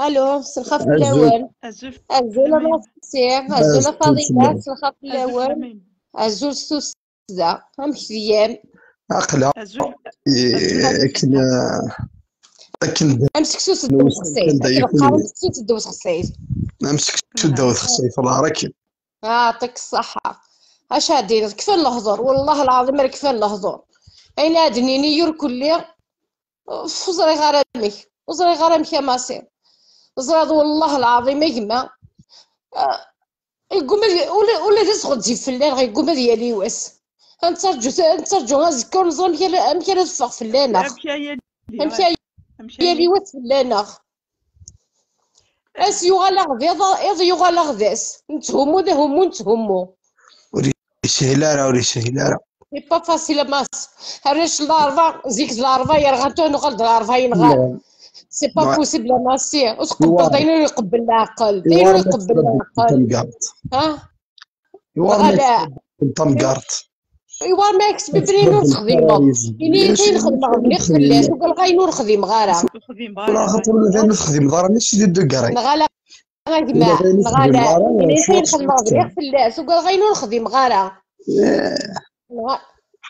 Alo, s lxaf fell-awen. Azul. Azul a Masi, azul a Faḍila, s lxaf fell-awen. Azul s tussda, amek tgam? Aql-aɣ. Azul. Eh, akken, eh, akken. Am seksu s ddaw texsayt, akken qqaren seksu s ddaw texsayt. Am seksu s ddaw texsayt, Allah rakin. Ɛṭik ṣṣaḥa. Acu ad d-iniḍ? Kfan lehdur, wellah lɛaḍim ar kfan lehdur. Ayen ad d-nini yur kulli, ur ẓriɣ ara amek. Ur ẓriɣ ara amek a Masi. Ẓriɣ wellah lɛaḍim a gma. Ah, yegguma ad, ula, ula d asɣezzif fell-aneɣ, yegguma ad yali wass. Ad nettarǧu, ad nettarǧu azekka, ur neẓri amek ara, amek ara teffeɣ fell-aneɣ. Amek ara yali wass fell-aneɣ. Ass yuɣal-aɣ d iḍ, iḍ yuɣal-aɣ d ass. Netthummu, d ahummu, netthummu. Ur yeshil ara, ur yeshil ara. C'est pas facile, a Masi. Arrac n Larebɛa, zik d Larebɛa yerɣan, tura nuɣal d Larebɛa yenɣan. C'est pas possible, a Masi. Ur tqebbleḍ ayen ur iqebbel leɛqel. D ayen ur iqebbel leɛqel. Ha? Iwar ma yekseb tamgart. Iwar ma yekseb bnin ur texdimeḍ. Ini ayen xedmeɣ bniɣ fell-as, ugareɣ ayen ur xdimeɣ ara. Wala xaṭer ula d ayen ur texdimeḍ ara, mačči d degray. Neɣ ala a gma, neɣ ala. Ini ayen xedmeɣ bniɣ fell-as, ugareɣ ayen ur xdimeɣ ara. Neɣ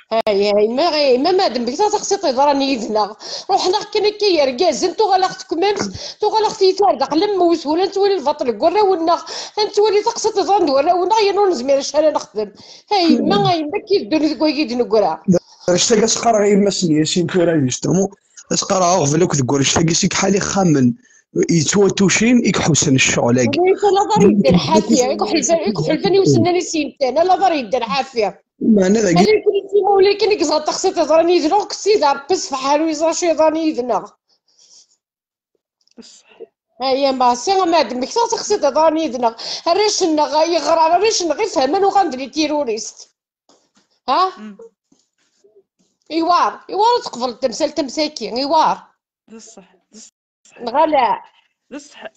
ay, ay, ma, ay, ma madem beg taxsiṭ yeḍran yid-neɣ. Ruḥen-aɣ kan akka yergazen, tuɣal-aɣ tekmemt, tuɣal-aɣ tiyita ar daxel n lmut, ula nettwali lbaṭel deg warraw-nneɣ, nettwali taqsiṭ yeḍran d warraw-nneɣ, yerna ur nezmir acu ara nexdem. A yemma, a yemma, akka i ddunit deg wayagi d-neggra. Rrict-agi ad s-qqareɣ i yemma-s n Yasin tura, justement, ad s-qqareɣ aɣbel akk deg warrict-agi, si ḥal ixxamen yettwatucin i iḥussen ccɣel-agi. Ulac ala ḍar yedda lḥafi, i iḥulfan, i iḥulfan i usennan i s-yemtan, ala ḍar yedda lḥafi. Meɛna dagi. Ala nekni d timawlikin i yeẓra taqsiṭ yeḍran yid-neɣ, akked Sidi Ṛebbi ṣṣbeḥ ḥalu yeẓra acu yeḍran yid-neɣ. Aya Masi, a madem, kteɣ taqsiṭ yeḍran yid-neɣ. Arrac-nneɣ yeɣran, arrac-nneɣ ifehman uɣalen d les terroristes. Ha? Iwar, iwar ad tqebleḍ tamsalt am tagi, iwar. D ṣṣeḥ, d ṣṣeḥ. Neɣ ala? D ṣṣeḥ.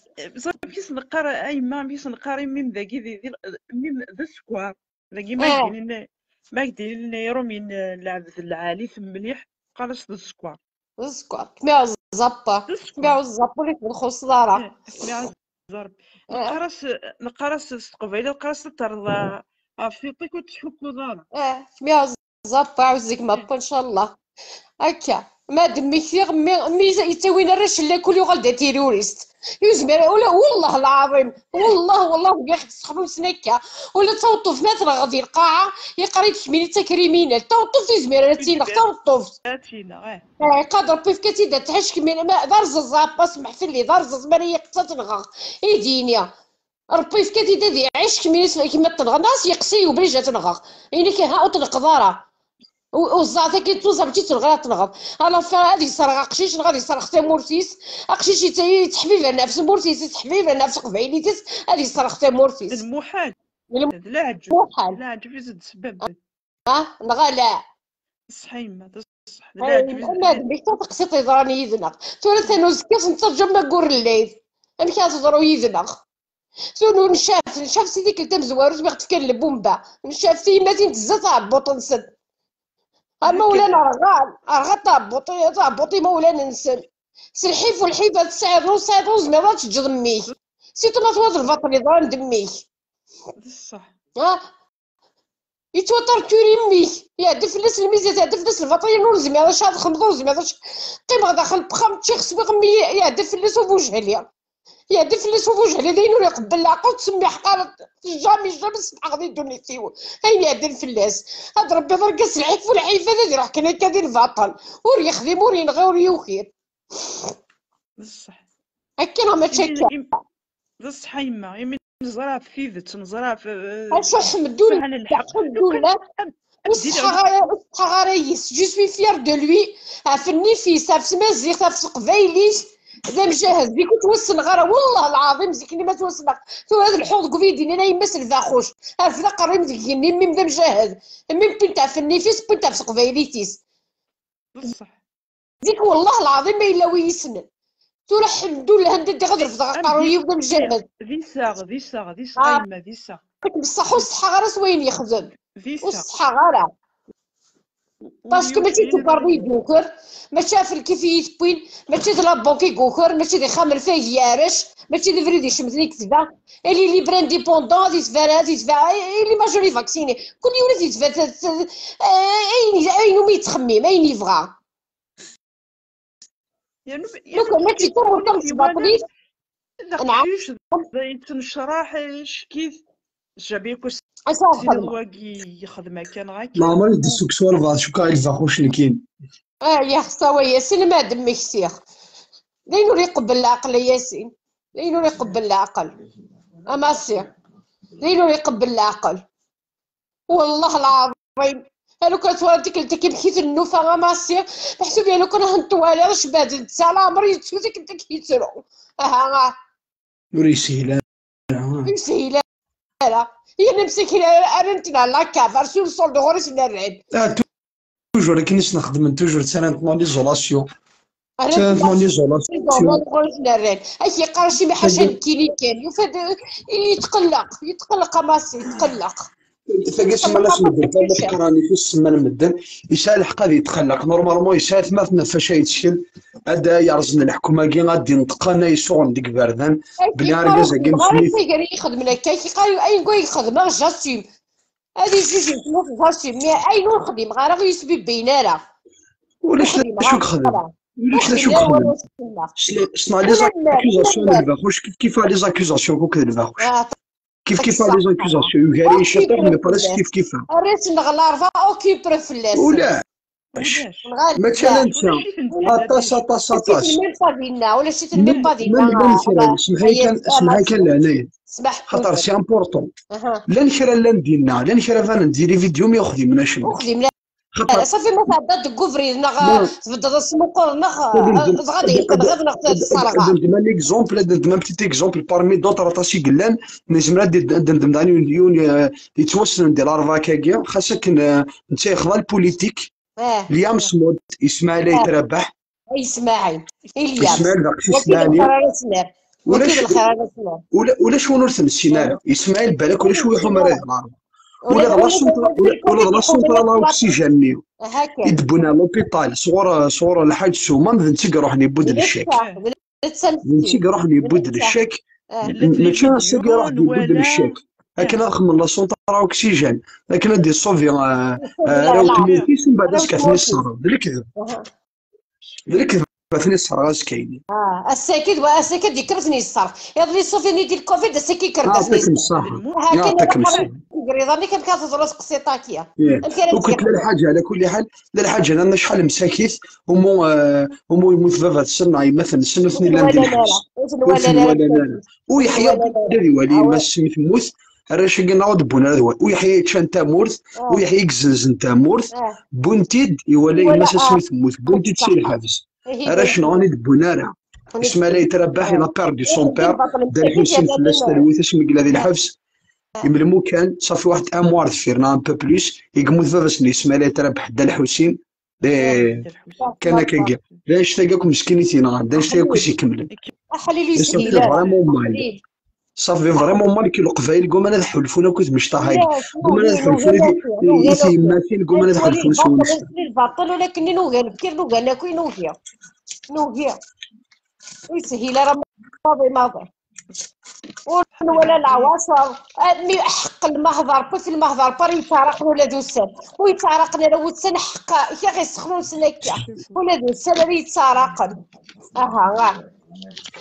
Ẓer amek i s-neqqar, a yemma, amek i s-neqqar i mmi-m dagi di, di, mmi-m d sskeṛ. Dagi ma ak-d-inin, ma ak-d-inin Iṛumyen, eh, lɛebd lɛali-t mliḥ, qqar-as d sskeṛ. D sskeṛ. Kmiɣ ẓappa. D sskeṛ. Kmiɣ ẓappa ur ak-nxuṣṣ ara. Eh, kmiɣ ẓappa. Eh. Neqqar-as, neqqar-as s teqbaylit, neqqar-as ad terreḍ, ah, ɣef tiṭ-ik ur tettḥukkuḍ ara. Eh, kmiɣ ẓappa, ɛuzzik mappa, ncallah. Akka. Ma d mmi-k, mi, mi yettawin arrac n lakul yuɣal d tirurist. Yezmer, ula, wallah lɛaḍim, wallah, wallah, bɣiɣ tessexnusen akka. Ula d taweṭṭuft ma tenɣeḍ di lqaɛa, yeqqar-ik kemmini d takriminalt. Taweṭṭuft yezmer ad tt-ineɣ, taweṭṭuft. Ad tt-ineɣ, eh. Eh, qad Rebbi yefka-tt-id ad tɛic kemmini, ma, d arẓeẓ, a papa, smeḥ fell-i, d arẓeẓ, ma ara yeqqes ad tenɣeɣ. I d-yini. Rebbi yefka-t-id ad iɛic, kemmini s-, kemm ad tenɣeḍ, neɣ ad s-yeqqes i ubrid ad tenɣeɣ. Ini-k, ha, ur tneqqeḍ ara. U-, uẓẓeɛ tagi d tuẓamt i tenɣiḍ ad tenɣeḍ. Alors, fa-, ad yesserɣ aqcic, neɣ ad yesserɣ tamurt-is. Aqcic yet-, yettḥebbiben ɣef tmurt-is, yettḥebbiben ɣef teqbaylit-is, ad yesserɣ tamurt-is. D lmuḥal. D lmuḥal. D leɛǧeb. D leɛǧeb i s-d-sbabben. Ha? Neɣ ala? Ṣṣeḥ a yemma, d ṣṣeḥ. D leɛǧeb i s-d-, ma d nekk, tateqsiṭ yeḍran yid-neɣ. Tura atan uzekka-s nettaǧǧa ma ggur llayl. Amek ara teḍru yid-neɣ? Tura ur ncaf, ncaf si tikkelt tamezwarut mi ɣ-d-fkan lbumba. Ncaf tiyemmatin tezza taɛebbuṭ-nsen. Ama ula nerɣa, nerɣa taɛebbuṭ, taɛebbuṭ imawlan-nsen. S lḥif u lḥif ad tesɛiḍ, ur tesɛiḍ, ur zmireḍ ad teǧǧeḍ mmi-k. Si tma twad lbaṭel yeḍran d mmi-k. D ṣṣeḥ. Ha? Yettwaṭerturi mmi-k. Iɛedda fell-as lmizan, iɛedda fell-as lbaṭel, ur nezmir ara ad xemḍeɣ, ur nezmir ara. Qqimeɣ daxel n uxxam, ččiɣ, swiɣ, mmi iɛedda fell-as ubujhli. Iɛedda fell-as ubujhli, d ayen ur iqebbel leɛqel, ur ttsemmiḥeɣ ara. Jamais, jamais semmḥeɣ di ddunit-iw ayen iɛeddan fell-as. Ad rebbiḍ argaz s lḥif u lḥif, ad iruḥ kan akka di lbaṭel. Ur yexdim, ur yenɣi, ur yukir. D ṣṣeḥ. Akka neɣ mačči akka? D ṣṣeḥ a yemma, imi neẓra ɣef tidet, neẓra ɣef, eh, acu ḥemdullah, ḥemdullah. Ur ṣeḥḥaɣ ara, ur ṣeḥḥaɣ ara yis. Je suis fière de lui. Ɣef nnif-is, ɣef tmaziɣt, ɣef teqbaylit. D amjahed, zik ur ttwassneɣ ara, wallah lɛaḍim, zik-nni ma ttwassneɣ. Tura ad lḥuɣ deg ubrid-nni, a yemma-s lbaxuc. Rfed aqerru-im deg igenni, mmi-m d amjahed. Mmi-m wwin-t ɣef nnif-is, wwin-t ɣef teqbaylit-is. D ṣṣeḥ. Zik, wallah lɛaḍim, ma yella wi yessnen. Tura, ḥemdullah, anda ddiɣ ad refdeɣ aqerru-iw d amjahed. D iseɣ, d iseɣ, d iseɣ, a yemma, d iseɣ. Bessaḥ ur ṣeḥḥaɣ ara s wayen yexdem. Ur ṣeḥḥaɣ ara. Parce que mačči d tukerḍa i yuker, mačči afelkif i yi-tewwin, mačči d la banque i yuker, mačči d ixxamen fay i yarec, mačči d abrid icemten i yetba. Il est libre, indépendant, ad yetba, ad yetba, il est majeur, il est vacciné. Kul yiwen ad yetba, t-, t-, eh, ayen, ayen umi yettxemmim, ayen yebɣa. Yernu, yernu mačči d tamurt tamesbaṭlit. D aqcic, d yettnecraḥ, ccekk-it. Jamais que wagi yexdem akka neɣ akka. Leɛmer i d-issukes walbeɛḍ, cukkeɣ i lbaxuc nekkini. Ah, ya xeṣṣa wa Yasin, ma d-mmektiɣ. D ayen ur iqebbel leɛqel, a Yasin. D ayen ur iqebbel leɛqel. A Massi. D ayen ur iqebbel leɛqel. Wallah lɛaḍim. A lukan twala tikkelt-agi amek i tennufa a Massi. Meḥsub ya lukan ad ten-twaliḍ cbad netta, leɛmer yettu tikkelt-agi yettru. Aha, ah. Ur yeshil ara. Ur yeshil ara. Yerna msakil ara, ara nettneɛla akka, version solde ɣur-i s-nerran. Ah, toujours akken i s-nexdem, toujours ttarran-t en isolation. Ttarran-t en isolation. Ɣur-i s-nerran. Ak yeqqar acimi ḥaca nekkini kan. Yufa-d, eh, yetqelleq, yetqelleq a Massi, yetqelleq. Tagi simmal-as medden, tagi qqaren-it, semman medden, yesɛa lḥeqq ad yetqelleq. Normalement, yesɛa atmaten ɣef wacu yettkel, ad yerẓen leḥkem-agi, ad d-ineṭqen, ad yessuɣen deg iberdan, belli argaz-agi msemmit. Gar yixedmen akka, yeqqar ayen i xedmeɣ, j'assume. Ad izuj yesmut, j'assume, mais ayen ur xdimeɣ ara, ur yesbibbiyen ara. Ulac d acu i yexdem. Ulac d acu i yexdem. Ssneɣ les accusations n lbaxuc, kif kif les accusations akk d lbaxuc. Kif kif les accusations, yugar-iyi ciṭuḥ, mais presque kif kif. Arrac-nneɣ Larba, occupé fell-as. Ulac. Mačči ala netta. Aṭas, aṭas, aṭas. Ulac-iten même pas dinna, ulac-iten même pas dinna. Llan kra, semḥ-iyi kan, semḥ-iyi kan leɛnaya. Xaṭer c'est important. Llan kra llan dinna, llan kra banen-d di les vidéos, mi uxdimen acemma. Xaṭer. Safi ma tɛeddaḍ deg ubrid neɣ tbeddeḍ asmuqur neɣ dɣa ad yenqed neɣ tesserɣ. Ad d-neddem un exemple, ad d-neddem un petit exemple parmi d'autres aṭas i yellan, nezmer ad d-, ad d-neddem daɣen yiwen, yiwen, eh, yettwassnen di Larvak-agi, xas akken, eh, netta yexḍa lpulitik, Liam Smod, Ismaɛil Ayt Rabaḥ. Ismaɛil. Ismaɛil d aqcic n Lɛali. Ulac, ulac win ur t-nessin ara. Ismaɛil, balak ulac wi iḥum ara yeḍran. Ula d la centrale, ula d la centrale à oxygène-nni i d-wwin ar l'hôpital sɣur, sɣur Lḥaǧ Suman, d netta i iruḥen yewwi-d le chèque. D netta i iruḥen yewwi-d le chèque. Mačči ass-agi iruḥ-d yewwi-d le chèque. Akken ad xedmen la centrale à oxygène, akken ad d-iṣubi, euh, euh, arraw n tmurt-is, mbeɛd azekka ad ten-isserɣ. D lekdeb. D lekdeb, ad ten-isserɣ azekka-nni. Ah, ass-agi d wa-, ass-agi ad d-yekker ad ten-yesserɣ. Iḍelli ṣṣufi-nni di le covid, ass-agi yekker-d ad ten-yesserɣ. Yeɛṭikum ṣṣeḥḥa. Yeɛṭikum ṣṣeḥḥa. Amek ara tegreḍ, amek ara teẓreḍ, seqsiṭ-agi. Amek ara tegreḍ? Ula d Lḥaǧa, ɛla kulli ḥal, Lḥaǧa, nnan acḥal msakit, umu, euh, umu yemmut baba-tsen neɣ yemma-tsen, ur ten-ilan di lḥebs. Ur ten-walan ara. U Yeḥya ad iwali yemma-s mi temmut, arrac-agi nneɣ ur d-wwin ara deg wawal. U Yeḥya yeččan tamurt, u Yeḥya yezzenzen tamurt, wwin-t-id, iwala yemma-s asmi temmut, wwin-t-id si lḥebs. Arrac-nneɣ ur d-wwin ara. Ismaɛil At Rabaḥ, il a perdu son père, Dda Lḥusin fell-as talwit asmi yella di lḥebs. Imelmu kan, ṣafi waḥed un mois ar deffir, neɣ un peu plus, i yemmut baba-s n Ismaɛil At Rabaḥ, Dda Lḥusin. Eh, kan akka. D annect-agi akk meskin i t-yenɣan, d annect-agi akk i s-ikemmlen. Aḥlil yeshil ara. Vraiment mal. Ṣafi, vraiment mal, ki Leqbayel gguman ad ḥulfun akk i tmecṭaḥ-agi. Gguman ad ḥulfun i t-, i tyemmatin, gguman ad ḥulfun s wannect-a. Lbaṭel, ulakken nugi, lefkir nugi, akk nugi. Nugi. Ur yeshil ara maḍi, maḍi. Ur nwala leɛwaṣer. Ah, mi ḥeqq lmehder, put lmehder, par yettɛeraqen ula d ussan. Ur yettɛeraqen ara wussan, ḥeqq, kra yessexnusen akka. Ula d ussan ara yettɛeraqen. Aha, ah.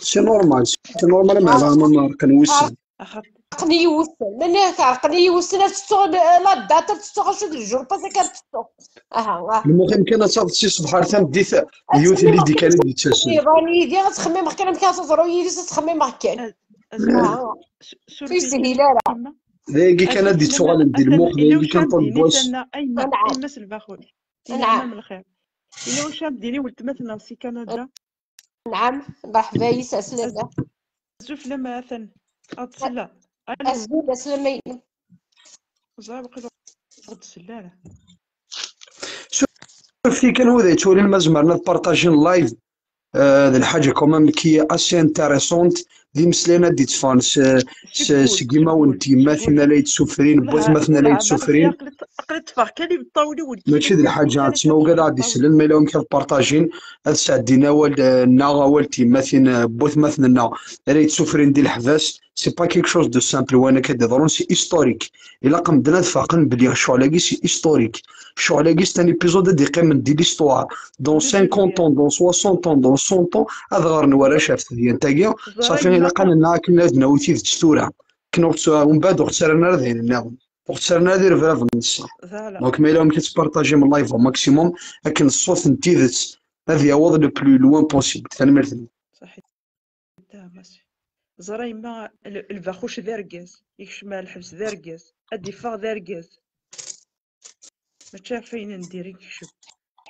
C'est normal, c'est normal, ma ɛerqen wussan. Ɛerqen-iyi wussan. Mani ɛerqen-iyi wussan, ad tettuɣ la, la date, ad tettuɣ acu d le jour, pas akka ad tettuɣ. Aha, ah. Lmuhim kan ad taḍ si ṣṣbeḥ ar tameddit, yiwet n l'idée kan i d-yettasen. Iḍan yid-i, ad ttxemmimeɣ kan amek ara teḍru yid-s, ad ttxemmimeɣ kan. Ur yeshil ara. D ayagi kan ad d-ittuɣalen di lmux, d ayagi kan ṭebbus. Anɛam. Anɛam. Yella wacu am d-ini weltma-tneɣ si Kanada? Anɛam, mreḥba yis, ɛeslama. Azul fell-am, atan. Ad tsella. Azul, ɛeslama-inem. Ẓriɣ waqila ur d-tsell ara. Suref-iyi kan wid yettwalin ma zemren ad partagen live, euh, d lḥaǧa quand même qui est assez intéressante, d imeslayen ad d-itteffɣen s, s, seg imawen n tyemmatin la yettsuffrin, n watmaten la yettsuffrin. Aql-i ṭṭfeɣ kan imeṭṭawen-iw. Mačči d lḥaǧa, ttmawgaleɣ ad d-isellen, ma yella wamek ad partagen, ad sɛeddin awal, eh, nneɣ, awal n tyemmatin, eh, n watmaten-nneɣ ara yettsuffrin di leḥbas. C'est pas quelque chose de simple, wayen akka d-iḍerrun, c'est historique. Ilaq medden ad faqen belli ccɣel-agi c'est historique. Ccɣel-agi c'est un épisode ad d-iqqimen di l'histoire. Dans cinquante ans, dans soixante ans, dans cent ans, ad ɣren warrac ɣef tedyant-agi, ṣafi ilaq ad nennaɣ akken ad nawi tidet tura. Akken ur tt-, umbeɛd ur ɣ-ttarran ara d ayen nniḍen. Ur ɣ-ttarran ara d irebraben n ṣṣeḥ. Donc ma yella wamek ad tpartajim live au maximum, akken ṣṣut n tidet ad yaweḍ le plus loin possible. Tanemmirt-nwen. Ẓra yemma, l-, lbaxuc d argaz, yekcem ar lḥebs d argaz, ad d-iffeɣ d argaz. Mačči ɣef ayen n diri yekcem.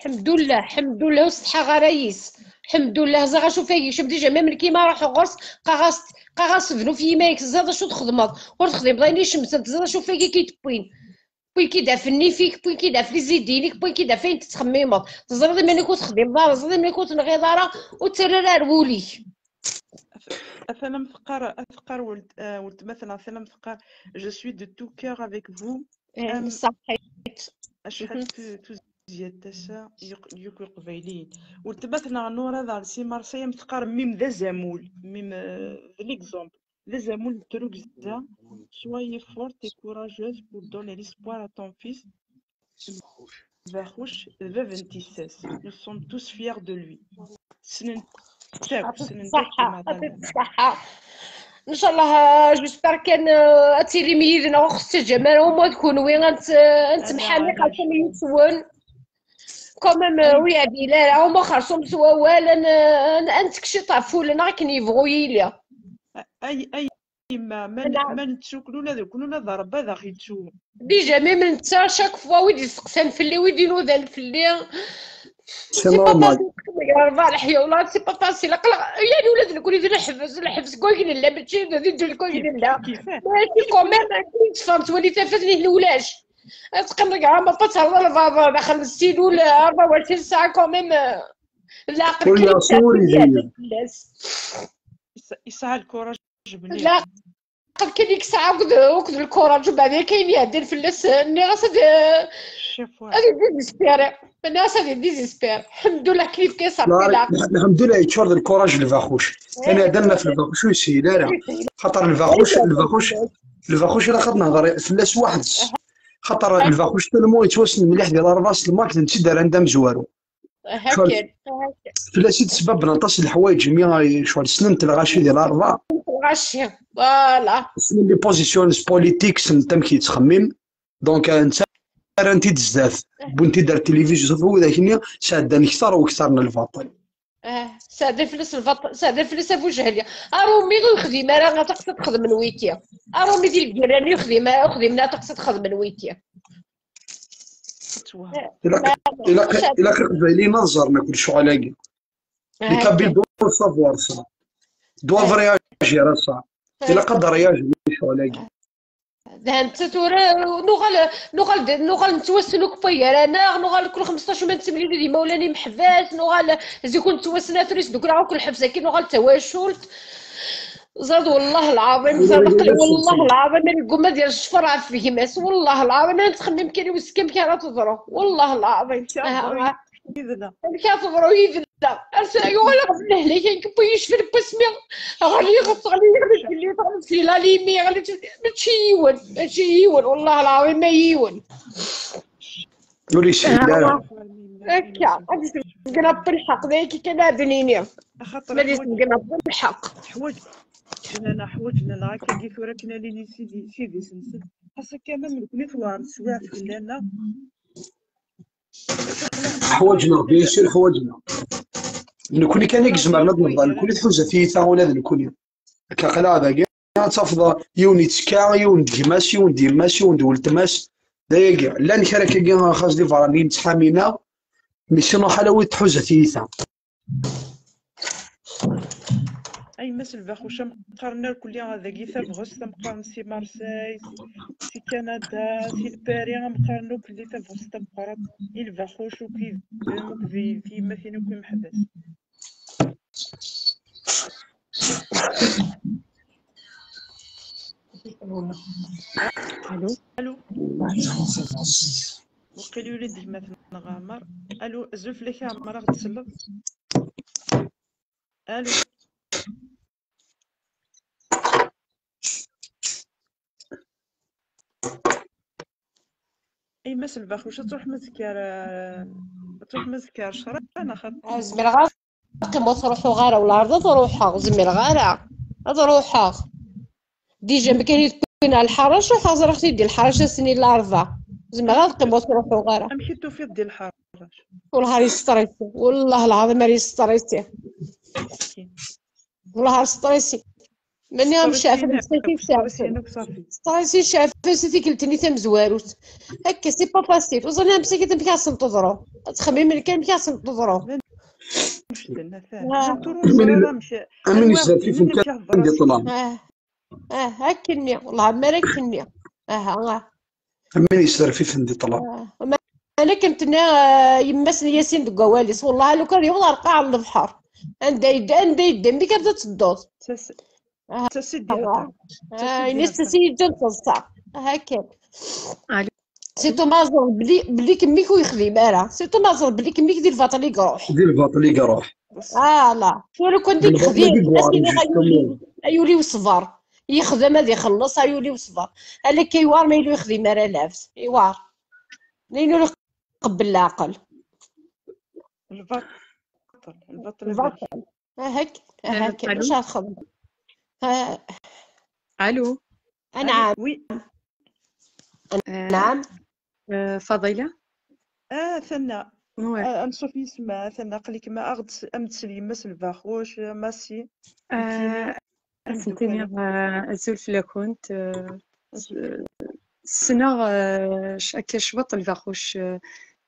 Ḥemdullah, ḥemdullah, ur setḥaɣ ara yis. Ḥemdullah, ẓriɣ acu fay yekcem. Déjà, même nekk ma ruḥeɣ ɣur-s, qqareɣ-as, qqareɣ-as bnu f yimayek, teẓriḍ acu txedmeḍ. Ur texdimeḍ ayen icemten, teẓriḍ acu fay i k-id-wwin. Wwin-k-id ɣef nnif-ik, wwin-k-id ɣef les idées-inek, wwin-k-id ɣef ayen tettxemmimeḍ. Teẓriḍ iman-ik ur texdimeḍ ara, teẓriḍ iman-ik ur tenɣiḍ ara, ur ttarra ara ar wul-ik. Atan am teqqar, ad teqqar welt-, eh, weltma-tneɣ, atan am teqqar, je suis de tout cœur avec vous. Eh, am ṣaḥit. Acḥal tu-, tuzyat tasa, yuq-, yuq Iqbayliyen. Weltma-tneɣ Nura d Arsi Marseille, am teqqar mim d azamul, mim, eh, d l'exemple. D azamul n trugza. Soyez forte et courageuse pour donner l'espoir à ton fils. Lbaxuc d bab n tissas. Nous sommes tous fiers de lui. Ssnen-t akk, ssnen-t akk. Ṣaḥḥa, ṣaḥḥa. Ncallah, euh, j'espère kan, euh, ad tilim yid-neɣ, ur ɣ-tettaǧǧam ara, uma d kunwi, ad nett-, ad nettemḥamiq akken yis-wen. Quand même, euh, ur yeɛdil ara, uma xersum s wawal, ad n-, ad n-, ad nettekciṭ ɣef wul-nneɣ akken yebɣu yili. Ay, ay, yemma, ma n-, ma nettu-ken ula d nekkni, ula d Ṛebbi ad aɣ-ittu. Déjà, même netta, chaque fois, wid yesteqsan fell-i, wid inudan fell-i, c'est pas facile. Ṛebbi leḥya, ula c'est pas facile. Aql-aɣ, yani, ula d nekkni d lḥebs, lḥebs deg wayeg nella, mačči d, d, d deg wayeg nella. Mačči quand même, akken i tteffɣen ttwali tafat-nni ulac. Ad teqqimeḍ deg ɛama, pas terreḍ lbaḍa daxel n ssilul, arba u ɛecrin ssaɛa quand même, euh, leɛqel kan yettɛeddi fell-as. yesɛa lkuraj mliḥ. La, aql kan i yesɛa akked, akked lkuraj, ubeɛd kan iɛeddan fell-as, nniɣ-as ad, ad yedizespiri. Nniɣ-as ad yedizespiri. Lḥemdullah, kif kan ṣafi lɛaqel. Lḥemdullah, yeččur d lkuraj lbaxuc. Kan iɛeddan ma f lbaxuc ur yeshil ara. Xaṭer lbaxuc, lbaxuc, lbaxuc ilaq ad nehder fell-as weḥd-s. Xaṭer lbaxuc tellement yettwassen mliḥ di Laṛebɛa s lmark d netta i d-rran d amezwaru. Aha kan. Fell-as i d-sbabben aṭas n leḥwayeǧ imi ay ccɣel ssnen-t lɣaci di Laṛebɛa. Lɣaci, voilà. Ssnen les positions politiques, ssnen amek yettxemmim. Donc, eh, netta rran-t-id zdat, wwin-t-id ar tilivizyu, safi widak-nni sɛeddan kter u kter n lbaṭel. Ah, sɛeddan fell-as lbaṭel, sɛeddan fell-as abujehli. Arumi ur yexdim ara aṭas ad xedmen wiki. Arumi di lgiran ur yexdim, ur xdimen aṭas ad xedmen wiki. Ilaq, ilaq, ilaq Iqbayliyen ad ẓren akk lecɣal-agi. Les Kabyles doivent savoir ça. Doivent réagir à ça. Ilaq ad réagir i lecɣal-agi. D hanta tura, nuɣal, nuɣal, nuɣal nettwassen akk waygar-aneɣ, nuɣal kul xmesṭac ma nettemlili d imawlan imeḥbas, nuɣal zik ur nettwassen, tura isdukkel akk lḥebs-agi, nuɣal d tawacult. Ẓad, wallah lɛaḍim, ẓad, aql-i, wallah lɛaḍim, ar yegguma ad yerr ccfer ɣef gma-s, wallah lɛaḍim, ad nettxemmim kan i uzekka amek ara teḍru, wallah lɛaḍim. Amek ara teḍru yid-neɣ? Ar s-, yuɣal ɣef lehlak, akken wwin yecfan n wasmi, ɣliɣ, ɣliɣ, ɣliɣ, ɣliɣ, ɣliɣ, ɣliɣ, mačči yiwen, mačči yiwen, wallah lɛaḍim ma yiwen. Ur yeshil ara. Akka, ad yesbeggen Ṛebbi lḥeqq, d ayagi kan ara d-nini. Ma ad yesbeggen Ṛebbi lḥeqq. Ḥwaǧen-aneɣ, ḥwaǧen-aneɣ akkagi tura akken ad nili s idis-nsen. Xas akka ma nekkni tewɛer teswiɛt fell-aneɣ. Ḥwaǧen-aɣ, bien sûr, ḥwaǧen-aɣ. Nekkni kan i izemren ad nehḍer, nekkni tḥuza tiyita ula d nekkni. Akka aql-aɣ dagi, ad tafeḍ yiwen yettekka, yiwen d gma-s, yiwen d yemma-s, yiwen d weltma-s. D ayagi, llan kra akkagi xas d iberraniyen ttḥamin-aɣ, mais sinon ḥala wid tḥuza tiyita. Ay Mass Lbaxuc, am qqaren irkelli dagi tabɣest, am qqaren si Marseille, si Canada, si Paris, am qqaren irkelli tabɣest tameqqrant i Lbaxuc, akked yemma-tsen, akked imeḥbas. Allô. Allô. Waqil yuli-d gma-tneɣ Ɛmer. Allô, azul fell-ak a Ɛmer, ad aɣ-d-tselleḍ? Allô. Ay Mass Lbaxuc, ad truḥem ad tekker, ad truḥem ad tekker ccṛab neɣ xaṭi? Ah, zemreɣ ad qqimeɣ ur ttruḥuɣ ara, wala ar da ad ruḥeɣ, zemreɣ ara ad ruḥeɣ. Déjà, mi kan i d-wwin ar lḥarac, ruḥeɣ ẓriɣ-t-id di lḥarac ass-nni n larebɛa. Zemreɣ ad qqimeɣ ur ttruḥuɣ ara. Amek i t-tufiḍ di lḥarac? Wellah ar yestrisi, wellah lɛaḍim ar yestrisi. Wellah ar strisi. Mani am ceɛfen msakit ceɛfen. Strisi ceɛfen si tikkelt-nni tamezwarut. Akka, c'est pas facile. Ur ẓrin am msakit amek ad sen-teḍru. Ad ttxemmimen kan amek ad sen-teḍru. Amin yesserfifen kan di ṭṭlam. Ah, ah, akkenni. Wellah, mer akkenni. Aha, ah. Amin yesserfifen di ṭṭlam. Ah, ma-, akken tenna, ah, yemma-s n Yasin deg wawal-is, wellah, lukan yewweḍ ar lqaɛ n lebḥer. Anda yedda, anda yedda, mmi kan ad tedduḍ. Ah, ini-as tasi yeǧǧan teḍsa. Aha kan. Surtout ma ẓer bli, bli kemmik ur yexdim ara. Surtout ma ẓer bli kemmik di lbaṭel i iruḥ. Di lbaṭel i iruḥ. Ala. Tura lukan di yexdim, ad s-iniɣ ay uli, ay uli wesber. Yexdem ad ixelleṣ, ay uli wesber. Ala akka iwar ma yella ur yexdim ara labes. Iwar. Layin ur iqebbel leɛqel. Lbaṭel. Lbaṭel. Lbaṭel. Ahak, ahak, ألو؟ واش غتخدم؟ ها، ألو. أنعم. Oui. آه، نعم. آه، فضيلة. Ah, Tana. Ouais. Ah, anṣuf yis-m, ah, Tana, aql-ik ma aɣ-d-, am-d-tsel yemma-s n Lbaxuc, Massi. آه، أسنتيني، آه، أزول فلاكونت، آه، س-، ssneɣ, eh, c-, akka cwiṭ Lbaxuc, eh,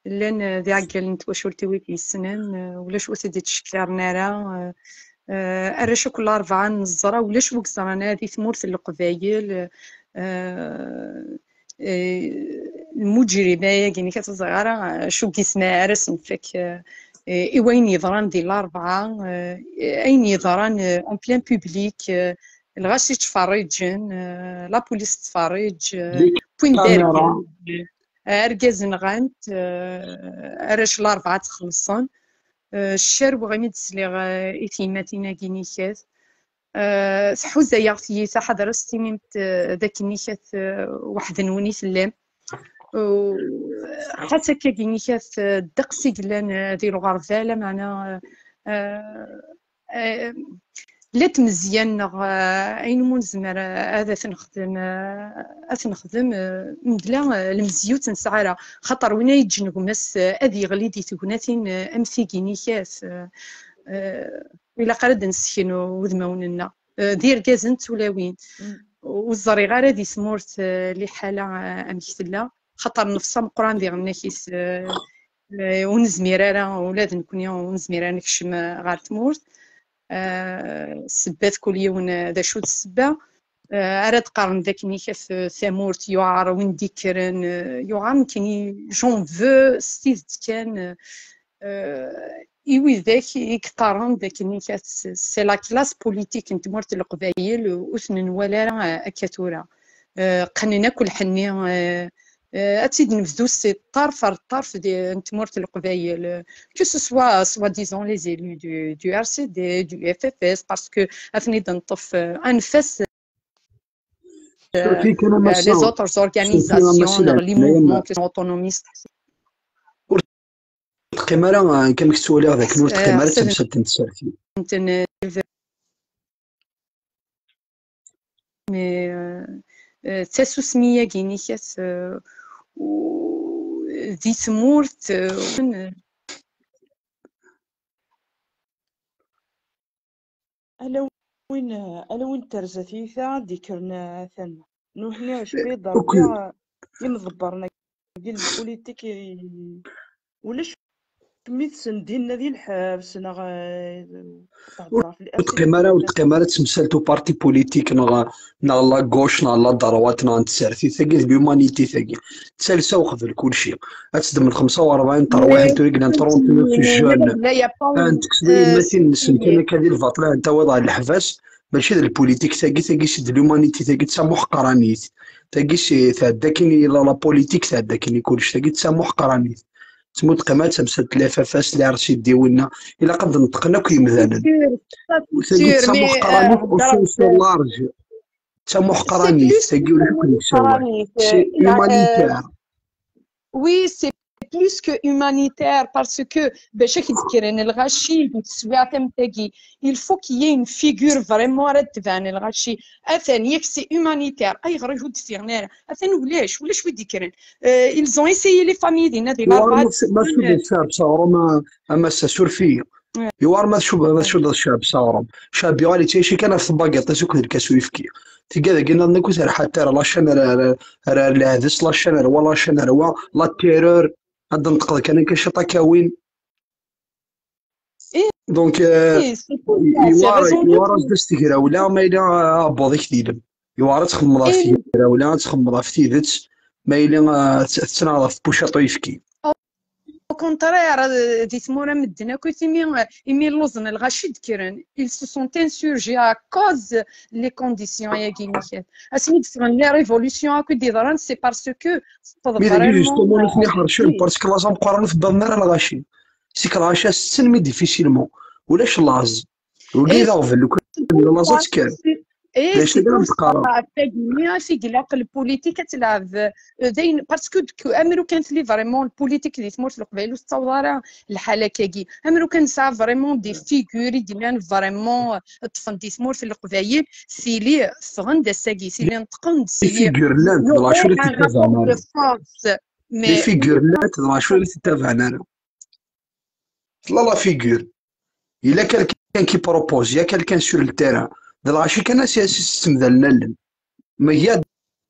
llan, eh, d iɛeggalen n twacult-iw i t-yessnen, eh, ulac ur t-id-ittcekkaren ara, eh, eh, arrac akk n larebɛa neẓra, ulac ur yeẓran ara di tmurt n Leqbayel, eh, eh, lmuǧrim-agi, nekk ur ẓriɣ ara, eh, acu i yesɛa ara s-nfak, eh, eh, i wayen yeḍran di Larebɛa, eh, ayen yeḍran, eh, en plein public, eh, lɣaci ttferriǧen, eh, la police tettferriǧ, eh, wwin-d argaz, eh, argaz nɣan-t, eh, arrac Larebɛa ttxelṣen. Eh, ccarweɣ imi d-sliɣ, eh, i tyemmatin-agi n Ikat. Eh, tḥuza-yaɣ tyita, ḥader ad s-tinimt, eh, d akken Ikat, eh, weḥd-nwen i tellam. U-, xas akkagi Ikat, eh, ddeqs i yellan, eh, di lɣerba, lameɛna, eh, eh, la tmezyan neɣ, eh, ayen umi nezmer, eh, ad t-nexdem, eh, ad t-nexdem, eh, mebla, eh, lemziyya ur tt-nesɛi ara. Xaṭer win ay yeǧǧen gma-s, eh, ad yeɣli di tegnatin, eh, am tigi n Ikat, eh, eh, ilaq ara d-nessken udmawen-nneɣ. Eh, d irgazen d tulawin. Ur ẓriɣ ara di tmurt, eh, liḥala, eh, amek tella. Xaṭer nnefs ameqqran diɣen akis, eh, eh, ur nezmir ara ula d nekkni, ur nezmir ara nekcem, eh, ɣer tmurt. Eh, ssebbat kul yiwen, eh, d acu d ssebba. Eh, ara d-qqaren d akken Ikat, eh, tamurt yuɛer win d-ikkren, eh, yuɛer nekkini, j'en veux s tidet kan, eh, eh, i widak i yeqqaren d akken Ikat, c'est la classe politique n tmurt n Leqbayel, ur ten-nwala ara, eh, akka tura. Eh, qqnen akk lḥenni, eh, eh, ad tt-id-nebdu si ṭṭerf ar ṭṭerf di, n tmurt n Leqbayel, eh, que ce soit, soi-disant, les élus du, du R C D, du F F S, parce que ad ten-id-neṭṭef, eh, anef-as, eh, Surtout kan a eh, Massa. Les autres Surtout a organisations, Massa, les la mouvements qui sont autonomistes. Ur teqqim ara, eh, amek ttwaliɣ d akken ur teqqim Eh, ara d ḥseb tamsalt n tsertit. n-, mais, euh, euh, d tasusmi-agi n Ikat, euh, u-, di tmurt, euh, Ala win, ala win terza tyita d-ikkren, atan. Nuḥni Ok. acbi d Rebbi, imḍebbren-agi n lpulitik, i-, ulac mi tsen dinna di lḥebs, neɣ, eh, Ur teqqim ara, ur teqqim ara d temsalt uparti politik, neɣ, neɣ la gauche, neɣ la droite, neɣ n tsertit. Tagi d l'humanité, tagi. D talsa uqbel kulci. Ad teddem xemsa u rebɛin terwiḥin, tura yellan trente-neuf jeunes. Ad tekkseḍ i yemmatin-nsen kan akka di lbaṭel, ad ten-tawiḍ ɣer leḥbas. Mačči d lpulitik tagi, tagi c'est de l'humanité, tagi d tamuḥqranit. Tagi c'est tɛedda akin i la, la politique tɛedda akin i kullec, tagi d tamuḥqranit. Tmut qima d tamsalt n F F S, la R C D winna. Ilaq ad d-neṭqen akk yemdanen. Tagi d tamuḥqranit au sens large. D tamuḥqranit, tagi ulac akk deg-s awal. C'est humanitaire. Oui, c'est plus que humanitaire, parce que bac ad k-d-kkren lɣaci di teswiɛt am tagi, il faut qu'il y ait une figure vraiment ara d-tban lɣaci. Atan, yak c'est humanitaire, ayɣer ur d-ffiɣen ara? Atan ulac, ulac wi d-ikkren. Euh, ils ont essayé les familles dinna di Larebɛa. Ma tcuddeḍ ccɛeb s aɣrum, a, a Massa, suref-iyi. Yewɛer ma tcuddeḍ, ma tcuddeḍ ccɛeb s aɣrum. Ccɛeb yuɣal yettɛici kan ɣef tbagiṭ-is akked lkas uyefki. Tigad-agi nniḍen akk ur terḥa ara, la chaîne ar, ar, ar, ar lɛebs, la chaîne ar wa, la chaîne ar wa, la terreur. Ad d-neṭqeḍ kan akka ciṭ akka win. Donc, euh, yewɛer, yewɛer ad as-d-as tegrawla ma yella aɛebbuḍ-ik d ilem. Yewɛer ad txemmeḍ ɣef tegrawla, ad txemmeḍ ɣef tidet ma yella, euh, tettnaɣeḍ ɣef tpucaṭ uyefki. Au contraire, euh, di tmura medden akk imi, imi lluẓen lɣaci d-kkren, ils se sont insurgés à cause les conditions-agi. Asmi d-ffɣen les révolutions akk i d-yeḍran, c'est parce que Mi dagi justement nutni ḥercen, parce que laẓ ameqqran ur tebbaḍen ara lɣaci. C'est que lɣaci ass-n mi difficilement. Ulac laẓ. Wagi d aɣbel, lukan laẓ ad tekker. Ɣef tagi-nni i ilaq lpulitik ad telɛeb, euh, d ayen, parce que, amer ukan tli vraiment lpulitik di tmurt n Leqbayel ur tettaweḍ ara lḥal akkagi. Amer ukan nesɛa vraiment des figures i d-illan vraiment, euh, ṭṭfen di tmurt n Leqbayel, tili ffɣen-d ass-agi, tili neṭqen-d, tili. Les figures llant, d lɣaci ur t-ttabaɛen ara. Les figures llant, d lɣaci ur t-ttabaɛen ara. Tella la figure. Il y a quelqu'un qui propose, il y a quelqu'un sur le terrain. D lɣaci kan as, as, as temdalen allen. Mais il y a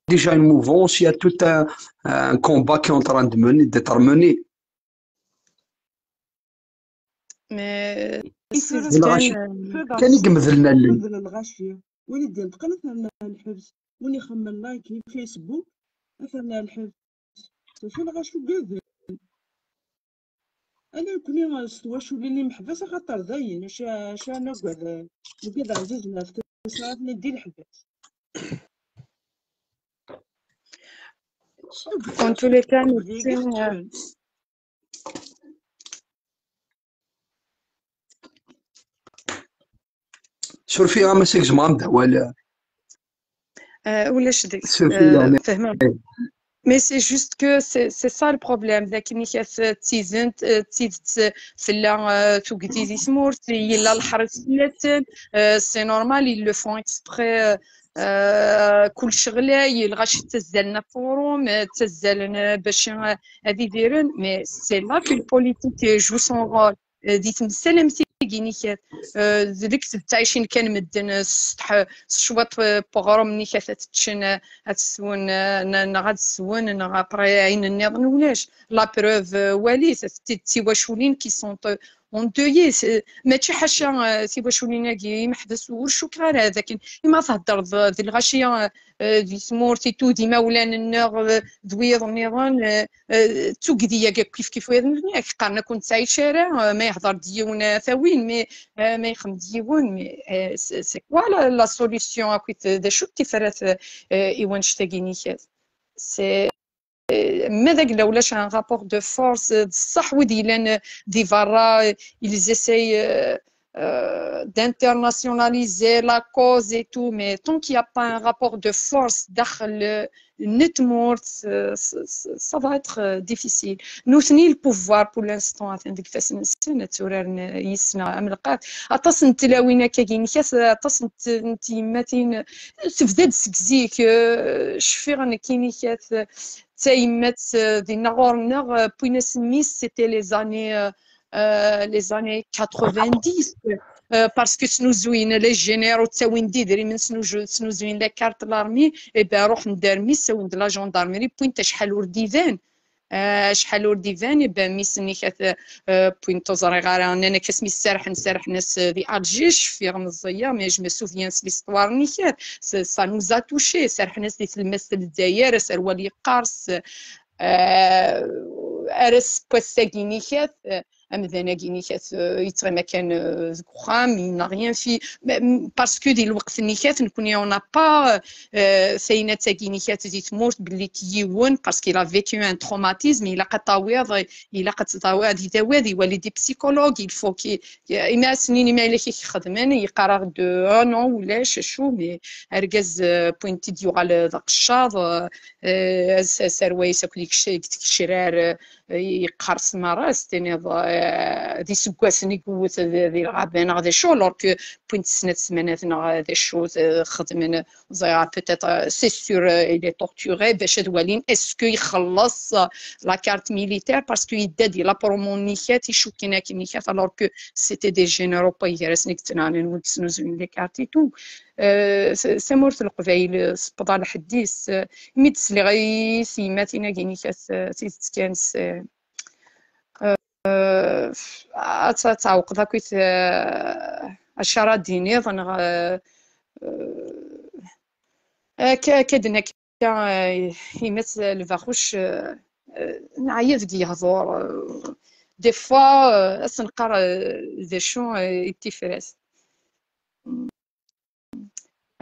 déjà une mouvance, il y a tout un, un combat qui est en train de mener, d'être mené. Mais d lɣaci kan i yemedlen allen. Lɣaci. Win i d-ineṭqen ad t-rren ɣer lḥebs. Win ixemmen like di Facebook ad t-rren ɣer lḥebs. Mačči lɣaci ugaden. Ala nekkni s twaculin imeḥbas, axaṭer dayen, acu, acu ara nagad, nugad ɛzizen ɣef tesnasɣalin di leḥbas. En tous les cas, merci. Surfi, ma segzmeɣ-am-d awal. Euh, ulac deg Surfi, fehmeɣ. Mais c'est juste que c'est c'est ça le problème. D akken i kat d tident, d tidet tella tugdi di tmurt, yella leḥrez fell-asen. C'est normal, ils le font exprès. Kullec ɣlay, lɣaci ttazzalen ɣef uɣrum, ttazzalen bac ad idiren, mais c'est là que le politique joue son rôle. Di temsal am tigi-nni kat, d lekdeb ttɛicin kan medden s cwiṭ n uɣrum-nni kat ad t-ččen, ad t-swen, neɣ ad swen, neɣ après ayen nniḍen ulac. La preuve, walit, d tiwaculin qui sont endeuillées. Mačči ḥaca tiwaculin-agi imeḥbas, ur cukkeɣ ara d akken, imi theddreḍ d lɣaci di tmurt et tout, d imawlan-nneɣ, d wiyaḍ nniḍen, d tugdi-agi akk kif kif wiyaḍ nniḍen, qqaren akk ur nettɛic ara, ma yehder-d yiwen ad t-awin, mais ma yexdem-d yiwen, mais c'est quoi la solution akkit d acu tifrat i wannect-agi-nni kat? C'est ma d agla ulac un rapport de force, d ṣṣeḥ wid yellan di berra, ils essayent d'internationaliser la cause et tout, mais tant qu'il n'y a pas un rapport de force daxel n tmurt, ça va être difficile. Nutni, le pouvoir pour l'instant atan deg ifassen-nsen, ad tturaren yis-neɣ am lqat. Aṭas n tlawin akkagi-nni kat, aṭas n tyemmatin, tebda-d seg zik. Cfiɣ nekkini kat, d tayemmat dinna ɣur-nneɣ, wwin-as mmi-s, c'était les années les années quatre-vingt-dix, parce que snuzuyen les généraux, ttawin-d idrimen, snuzuyen la carte de l'armée, et ben ruḥen-d ar mmi-s, ttawin-d la gendarmerie, wwin-t acḥal ur d-iban. Acḥal ur d-iban, et ben mmi-s-nni kat, wwin-t ur ẓriɣ ara, nnan-ak asmi serrḥen, serrḥen-as di Alger, cfiɣ meẓẓiyeɣ, mais je me souviens s l'histoire-nni kat, ça nous a touché, serrḥen-as di tlemmast n Lezzayer, aserwal yeqqers, ar ass n wass-agi-nni kat, amdan-agi-nni kat yettɣima kan deg uxxam, il n'a rien fait, parce que di lweqt-nni kat nekkni on n'a pas tayennat-agi-nni kat di tmurt belli yiwen, parce qu'il a vécu un traumatisme, ilaq ad tawiḍ, ilaq ad tawiḍ, ad idawi, ad iwali des psychologues, il faut que, imi as-nini ma yella k-ixedmen, yeqqar-aɣ-d ah non, ulac acu, mais argaz wwin-t-id yuɣal d aqeccaḍ, aserway-is akk deg tgecrar, yeqqers merra, s-tiniḍ d iseggasen i yewwet di lɣaba neɣ d acu, alors que wwin-t snat smanat neɣ d acu, xedmen, ẓriɣ peut-être c'est sûr il est torturé, bac ad walin est-ce que ixelleṣ la carte militaire, parce que yedda di la promo-nni kat, icukken akken-nni kat, alors que c'était des généraux pas gar-asen i yettnaɣen, wid yesnuzuyen les cartes et tout. Tamurt n Leqbayel, sebḍa lḥedd-is, mi d-sliɣ i tyemmatin-agi-nni kat, tidet kan, ad tɛewqeḍ akkit acu ara d-tiniḍ, neɣ akka d-nekk yemma-s Lbaxuc, neɛya deg yehdur, des fois ad s-neqqar d acu i d tifrat.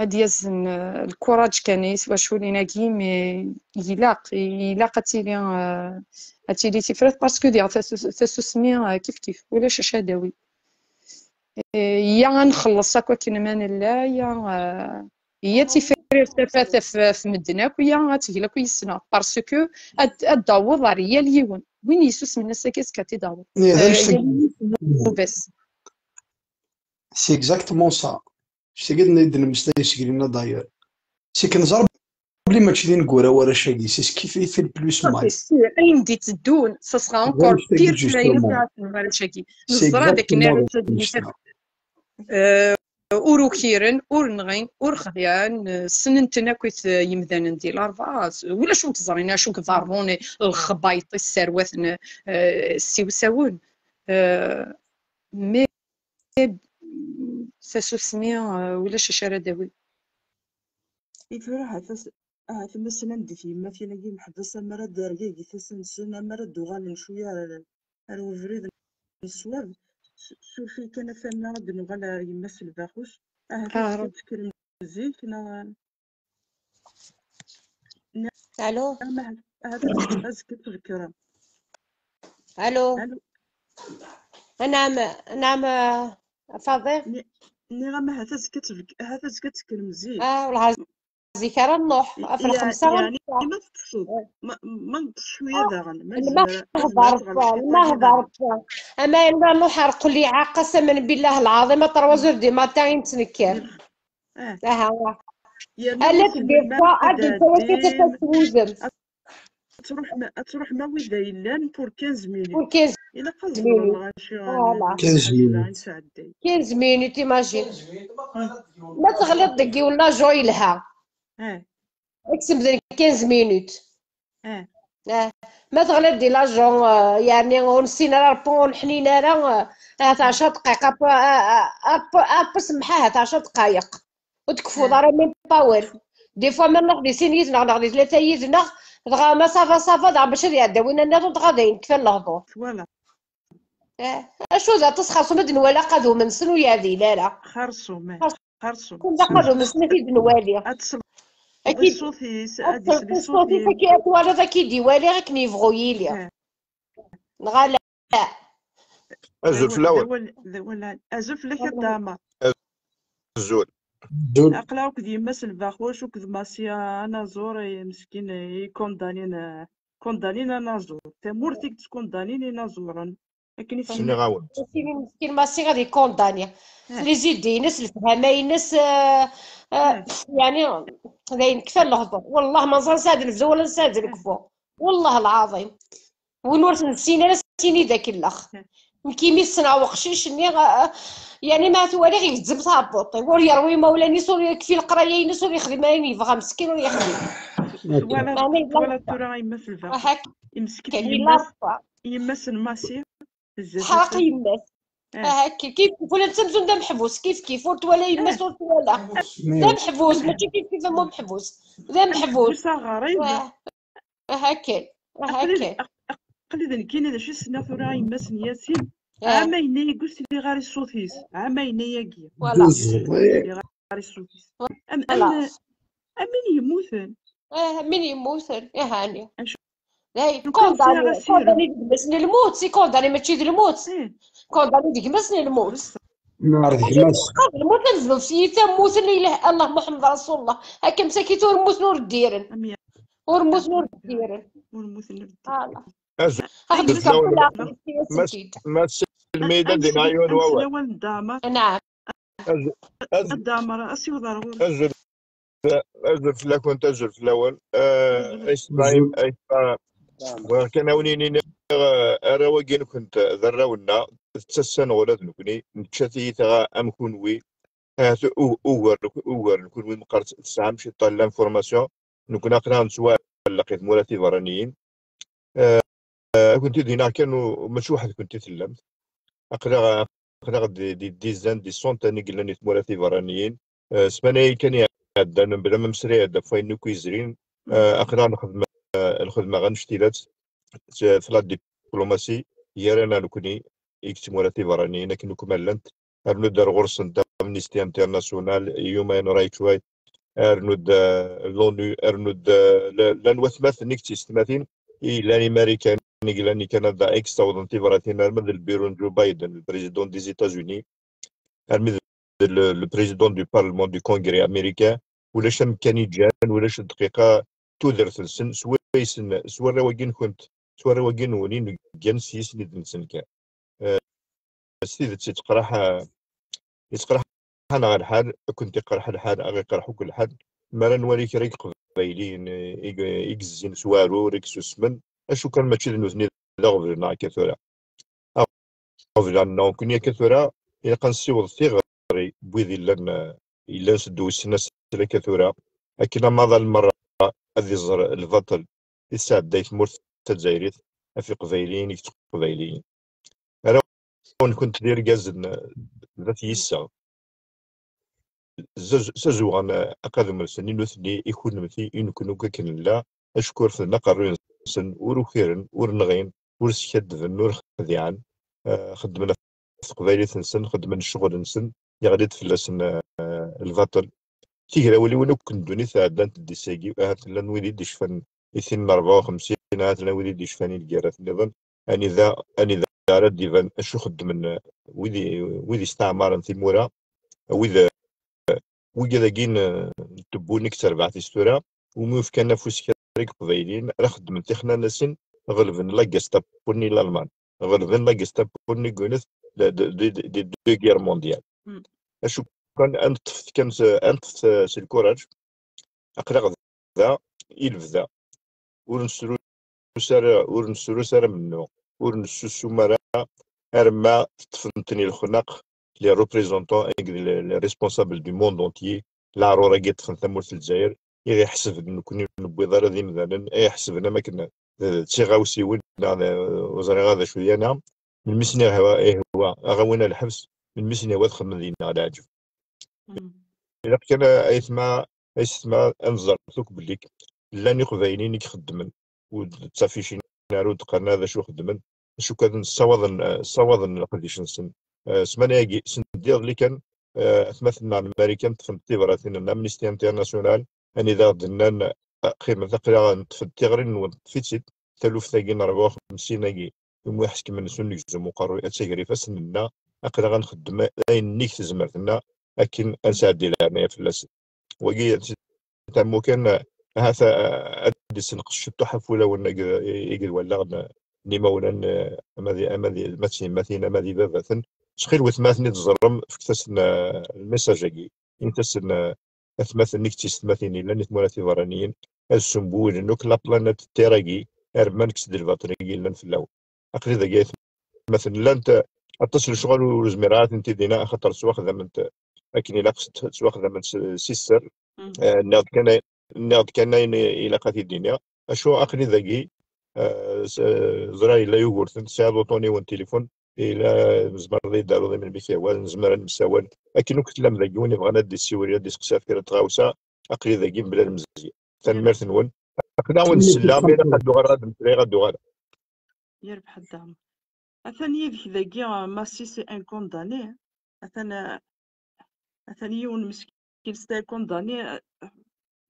Ad yazen lkuraǧ kan i twaculin-agi, mais ilaq, ilaq ad tili, ad tili tifrat, parce que diɣ tasusmi kif kif, ulac acu ad d-tawi. Ya ad nxelleṣ akk akken ma nella, ya ya tifrat tafat ɣef medden akk, ya ad tegla akk yis-neɣ, parce que ad d-taweḍ ar yal yiwen. Win yessusmen ass-agi, azekka ad t-id-taweḍ. Bas. C'est exactement ça. Ctagi d-nemmeslay seg-nni d'ailleurs. C'est que neẓra belli mačči d ineggura warrac-agi, c'est ce qui fait, fait le plus mal. Ayen d-iteddun, ça sera encore pire que l'ayen warrac-agi. Neẓra d akken arrac-agi ur ukiren, ur nɣin, ur xdiɛen, ssnen-ten akkit yimdanen di Larebɛa, ulac ur tt-ẓrin acu i iḍerrun, lexbayṭ i sserwaten s iwsawen. Mais tasusmi ulac acu ara d-tawi. I tura ahat ahat ma slan-d i tyemmatin-agi meḥbas, amar ad d-tergagi tasa-nsen, amar ad d-uɣalen cwiya ar, ar ubrid ṣṣwab. S-, suref-iyi kan a Fana, ad nuɣal ar yemma-s n Lbaxus. Ahat ah, ad tekkrem zik, neɣ, neɣ Allo. Ahat, ahat azekka ad tbekrem. Allo. Allo. Naɛam, naɛam, a Faḍil. Ni-, nniɣ-am ahat azekka ad tbek-, ahat azekka ad tekkrem zik. Ah, wellah zik ara nruḥ, ɣef lxemsa ara nruḥ. Yeɛni ma teṭṭseḍ, ma, ma neṭṭes cwiya daɣen, ma nezmer, ma nezmer ad ɣer lxemsa. Ama yella nruḥ ar qliɛa, qasam billah lɛaḍim, à trois heures du matin i nettnekker. Aha. Ala teddifa, ad d-tawasiḍ ad twuzem. Ad truḥ ma, ad truḥ ma wida yellan pour quinze minutes. Pour quinze minutes. Ilaq ad ẓreɣ lɣaci. Voilà. Quinze minutes. Quinze minutes, imagine. Ma teɣliḍ deg yiwen l'agent yelha. Ad k-semden quinze minutes. Ah. Ma teɣliḍ di l'agent, eh, yeɛni ur nessin ara Rebbi, ur neḥnin ara, eh, ahat ɛecra dqayeq, ap-, a-, a-, ap-, ap-, semmeḥ, ahat ɛecra dqayeq. Ur tkeffuḍ ara même pas awal. Des fois ma nruḥ di sin yid-neɣ neɣ di tlata yid-neɣ, dɣa ma ça va, ça va, dɣa bac ad iɛedda winna nniḍen, dɣa dayen kfan lehdur. Voilà. Eh, acu d aṭas xersum ad nwala aqadum-nsen ur yeɛdil ara. Xersum, eh. Xersum. Xersum d aqadum-nsen ad t-id-nwali. Ad tesleḍ i ṣṣut-is, ad isel i ṣṣut-is. Ad twaliḍ ad k-id-iwali akken yebɣu yili. Eh. Neɣ ala? Azul fell-awen. D awal, d awal, azul fell-ak a Dda Ɛmer. Azul. Aql-aɣ akked yemma-s n Lbaxuc, akked Massi anaẓur, eh, meskin, eh, ikundanin, eh, kundanin anaẓur. Tamurt i yettkundanin inaẓuren. Akken i s-nniɣ-awen. Meskin, meskin Massi ad ikundani. Eh. Les idées-ines, lefhama-ines, eh, eh, yeɛni, d ayen kfan lehdur. Wellah ma nẓer nesɛa-d lebzu wala nesɛa-d lekfu. Wellah lɛaḍim. Win ur t-nessin ara, s-ini d akellex. Nekk imi ssneɣ uqcic-nni, ah, ah, yeɛni ma twaliɣ igezzem tɛebbuḍt-iw, ur yerwi imawlan-is, ur yekfi leqraya-ines, ur yexdim ayen yebɣa, meskin ur yexdim. Twalaḍ, twalaḍ tura a yemma Selba. Imeskin yemma-s, yemma-s n Massi, teḥreq yemma-s. Aha, kif, kif, ula d amzun d ameḥbus, kif, kif, ur twala yemma-s, ur twala. D ameḥbus, mačči kif, kif am umeḥbus. D ameḥbus. Ameḥbus aɣrib. Aha kan, aha kan. Aql-i d nekkini d acu i ssneɣ tura yemma-s n Yasin. Ɛama yenna-yagi ur sliɣ ara i ṣṣut-is. Ɛama yenna-yagi. Voilà. Ur sliɣ ara i ṣṣut-is. Am, am, am win yemmuten. Ah, am win yemmuten. Ihani. Acu? Dayen, kondani, kondani d gma-s n lmut, si kondani mačči d lmut. Kondani d gma-s n lmut. Neɣ d gma-s. Lmut ad zluf s yitammuten ilah Allah Muḥemmed Rasulullah. Akka msakit ur mmuten ur ddiren. Ur mmuten ur ddiren. Ur mmuten ur ddiren. Voilà. Azul. Ad d-yeffeɣ fell-aɣ. Mass Lmida, ad d-iniɣ yiwen wawal. Naɛam. Azul. Azul. Azul. Azul fell-akent, azul fell-awen. Eh, Ismaïl, Ismaïl, bɣiɣ kan ad wen-iniɣ, eh, arraw-agi-nkent d arraw-nneɣ, d tasa-nneɣ ula d nekkni, nečča tiyita am kunwi, ahat u-, ugar, ugar n kunwi meqqar tesɛam ciṭṭa n l'information, nekkni aql-aɣ nettwaɛelleq i tmura tiberraniyin. Eh, eh, ad kent-id-iniɣ kan, u-, mačči weḥd-kent i tellamt. Aql-aɣ, aql-aɣ di, di dizan, di centaines i yellan di tmura tiberraniyin. Eh, ssmana-agi kan iɛeddan, mebla ma mmeslayeɣ-d ɣef wayen akk yezrin, eh, aql-aɣ nxeddem, eh, lxedma annect-ilat, s-, f la diplomatie, gar-aneɣ nekkni i deg tmura tiberraniyin, akken akk ma llant, rnu-d ar ɣur-sent Amnesty International, Human Rights Watch, rnu-d, eh, l'ONU, rnu-d, eh, la-, llan watmaten i d tiyessetmatin, i yellan i Marikan, i yellan i Kanada, i yessawḍen tibratin arma d lbiru n Joe Biden, le président des États-Unis, armi d le, le président du Parlement du Congrès américain, ulac amkan i ǧǧan, ulac dqiqa tudert-nsen, s waysen, s warraw-agi-nkent, s warraw-agi-nwen i neggan s yisni-nsen kan. Eh, s tidet yettqraḥ, yettqraḥ-aneɣ lḥal, ad kent-iqerḥ lḥal, ad ɣ-iqerḥ akk lḥal, mi ara nwali kra n Iqbayliyen, eh, i, i yezzin s waɛrur, i yessusmen, acu kan mačči d nutni d aɣbel-nneɣ akka tura. Aɣbel-nneɣ nekkni akka tura, ilaq ad nessiweḍ tiɣri n wid yellan, eh, yellan s ddewsen ass akka tura, akken amaḍal merra ad iẓer lbaṭel i tesɛedday tmurt tazzayrit ɣef Iqbayliyen i yettqbayliyen. Arraw-nkent d irgazen d at yisseɣ. Zaz-, sazuɣen aqadum-nsen i nutni, i kunemti, i nekkni akk akken nella, acku refden aqerruy-nsen, ur ukiren, ur nɣin, ur skaddben, ur xdiɛen. eh, xeddmen ɣef teqbaylit-nsen, xeddmen ccɣel-nsen, yeɣli-d fell-asen, eh, lbaṭel. Tigrawliwin akk n ddunit ɛeddant-d di sagi, ahat llan wid i d-icfan i tin n rebɛa u xemsin, ahat llan wid i d-icfan i lgirrat nniḍen, anida, anida ara d-iban acu xeddmen, eh, wid i, wid isteɛmaren timura, wid, eh, wigad-agi n, n tebbunin deg terbaɛt-is tura, umi ufkan afus kra n Iqbayliyen ara xeddmen tixnanasin, ɣelben la Gestapo-nni n Lalman, ɣelben la Gestapo-nni n Gwinet de, de, de, de, de deux guerres mondiales. Mm. Acu kan, ad neṭṭef kan s, ad neṭṭef s, s lkuraj, aql-aɣ da i lebda. Ur nesrus ara, ur nesrus ara amennuɣ, ur nessusum ara arma ṭṭfen-ten i lexnaq les représentants, les, les responsables du monde entier, leɛrur-agi ṭṭfen tamurt n Lezzayer, i ɣ-iḥesben nekkni ur newwiḍ ara d imdanen, i ɣ-iḥesben am akken d, d tiɣawsiwin, neɣ d, ur ẓriɣ ara d acu yana. Melmi i sen-ihwa, ihwa, aɣ-awin ɣer lḥebs, melmi i sen-ihwa ad xedmen deg-neɣ leɛǧeb. Mm. Ilaq kan, aytma, aysetma, ad neẓret akk belli llan Iqbayliyen i ixeddmen, ur d-ttaficin ara, ur d-qqaren ara d acu xeddmen, acu kan ssawaḍen, ssawaḍen leqdic-nsen. Eh, ssmana-agi, send iḍelli kan, eh, atmaten-nneɣ n Marikan ṭṭfen-d tibratin n Amnesty International, anida aɣ-d-nnan, eh, qqimet, aql-aɣ neṭṭef-d tiɣri-nwen, ṭṭef-itt-id, taluft-agi n rebɛa u xemsin-agi, umi ḥekmen s unegzum uqerruy, ad tagri ifassen-nneɣ, aql-aɣ ad nxeddem ayen nnig tezmert-nneɣ, akken ad nesɛeddi leɛnaya fell-asen. Wagi, tamu kan, ahat, ad d-isenqes ciṭṭuḥ ɣef wulawen i d, i d wallaɣ n, n imawlan, ama d, ama d, ma d tiyemmatin, ama d ibabaten. Ttxil-wet, ma ten-id-teẓrem, fket-asen, eh, lmessage-agi. Init-asen, eh, atmaten-nni d tisetmatin yellan i tmura tiberraniyin, ad ssembuwilen akk la planète Terre-agi, arma nekkes-d lbaṭel-agi yellan fell-awen. Aql-i dagi, atmaten, llant aṭas n lecɣal ur zmireɣ ara ad tent-id-iniɣ, axaṭer ttwaxdament akken ilaq, ttwaxdament s, s sser. Mm. Eh, nniɣ-d kan ay-, nniɣ-d kan ayen ilaq ad t-id-iniɣ. Acu, aql-i dagi, eh, s-, eh, ẓriɣ yella Yugurten, tesɛiḍ uṭṭun-iw n tilifun, yella tzemreḍ ad yi-d-taruḍ i melmi k-yehwa, nezmer ad nemsawal. Akken akk tellam dagi, win yebɣan ad d-issiwel, ad d-iseqsi ɣef kra n tɣawsa, aql-i dagi mebla lemzeyya. Tanemmirt-nwen. Aql-aɣ-wen selleɣ, ma ilaq ad d-uɣaleɣ, ad d-mmeslayeɣ, ad d-uɣaleɣ. Yerbeḥ a Dda Ɛmer. Atan yid-k dagi, ah, Massi, c'est un condamné. Atan, ah, atan yiwen meskin, c'est un condamné, ah,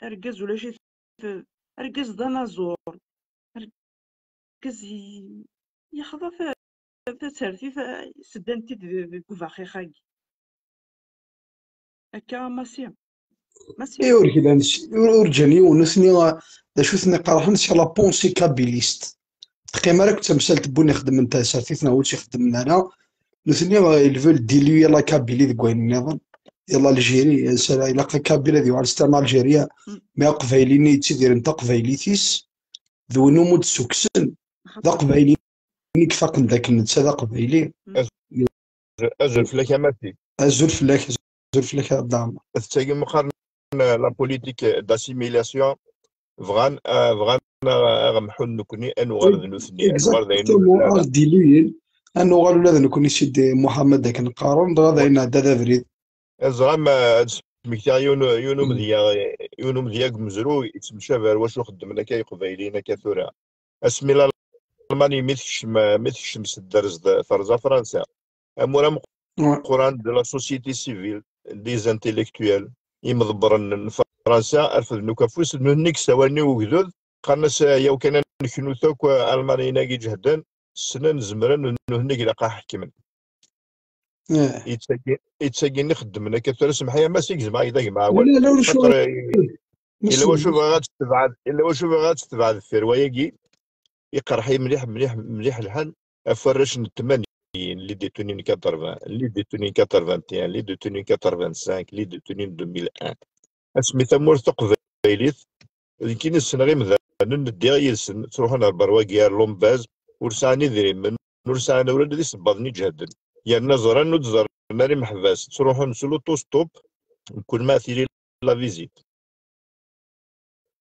argaz ulac-it, argaz d anaẓur. Argaz i-, yexḍa ta-, tasertit, ah, seddan-t-id deg ubaxix-agi. Akka, Massi. Massi. I ur glan s-, ur, ur ǧǧan yiwen, nutni, ah, d acu ten-iqerḥen, c'est la pensée kabyliste. Teqqim ara akk d tamsalt n win ixeddmen tasertit neɣ ur tt-ixeddmen ara. Nutni, ah, ils veulent diluer la Kabylie deg wayen nniḍen. Yella Algérie, sara ilaq Kabyle ad yuɣal s tama Algérie, mm, mais Aqbayli-nni yettidiren taqbaylit-is, d win umi d-ssukksen, d Aqbayli-nni yefaqen d akken netta d Aqbayli. Mm. Azul fell-ak a Massi. Azul fell-ak, azul fell-ak a Dda Ɛmer. Tettagim qqaren, eh, la politique d'assimilation, bɣan, eh, bɣan, eh, ad ɣ-mḥun nekkni, ad nuɣal d nutni, ad nuɣal d ayen ur exactement, nelli ara. Ad ɣ-diluyen, ad nuɣal ula d nekkni Sidi Muḥemmed akken qqaren, dɣa d ayen nɛedda d abrid. Teẓram, eh, ad smektiɣ yiwen, yiwen umedya, yiwen umedya deg umezruy, yettemcabi ar wacu xeddmen akka Iqbayliyen akka tura. Asmi Lalman mi tekcem, mi tekcem s dderz d-, terẓa Fransa. Amur ameqqran de la société civile, des intellectuels, imḍebbren n Fransa, refden akk afus, nutni ssawalen i ugdud, qqaren-as, eh, yaw kan ad neknut akk, eh, Almaniyen-agi ǧehden, ssnen, zemren, nutni ilaq ad ḥekmen. Eh. Ittagi, ittagi-nni xeddmen akka tura, semḥ-iyi a Massi, gezmeɣ-ak-d a gma Awal. La, la, ulac xaṭer, aɣilif. Eh, ulac aɣilif. Illa wacu bɣiɣ ad tebɛed, illa wacu bɣiɣ ad tebɛed deffir wayagi, iqerḥ-iyi mliḥ, mliḥ, mliḥ lḥal ɣef warrac n tmanyin, les détenus quatre-vingts, les détenus quatre-vingt-un, les détenus quatre-vingt-cinq, les détenus deux mille un. Asmi tamurt taqbaylit, nekkini ssneɣ imdanen, ddiɣ yid-sen, ttruḥun ɣer Berwagi, ar Lombaz, ur sɛan idrimen, ur sɛan ula d isebbaḍen iǧehden. Yerna ẓran ur d-ẓerren ara imeḥbas, ttruḥun s l'auto-stop, mkul ma tili la visite.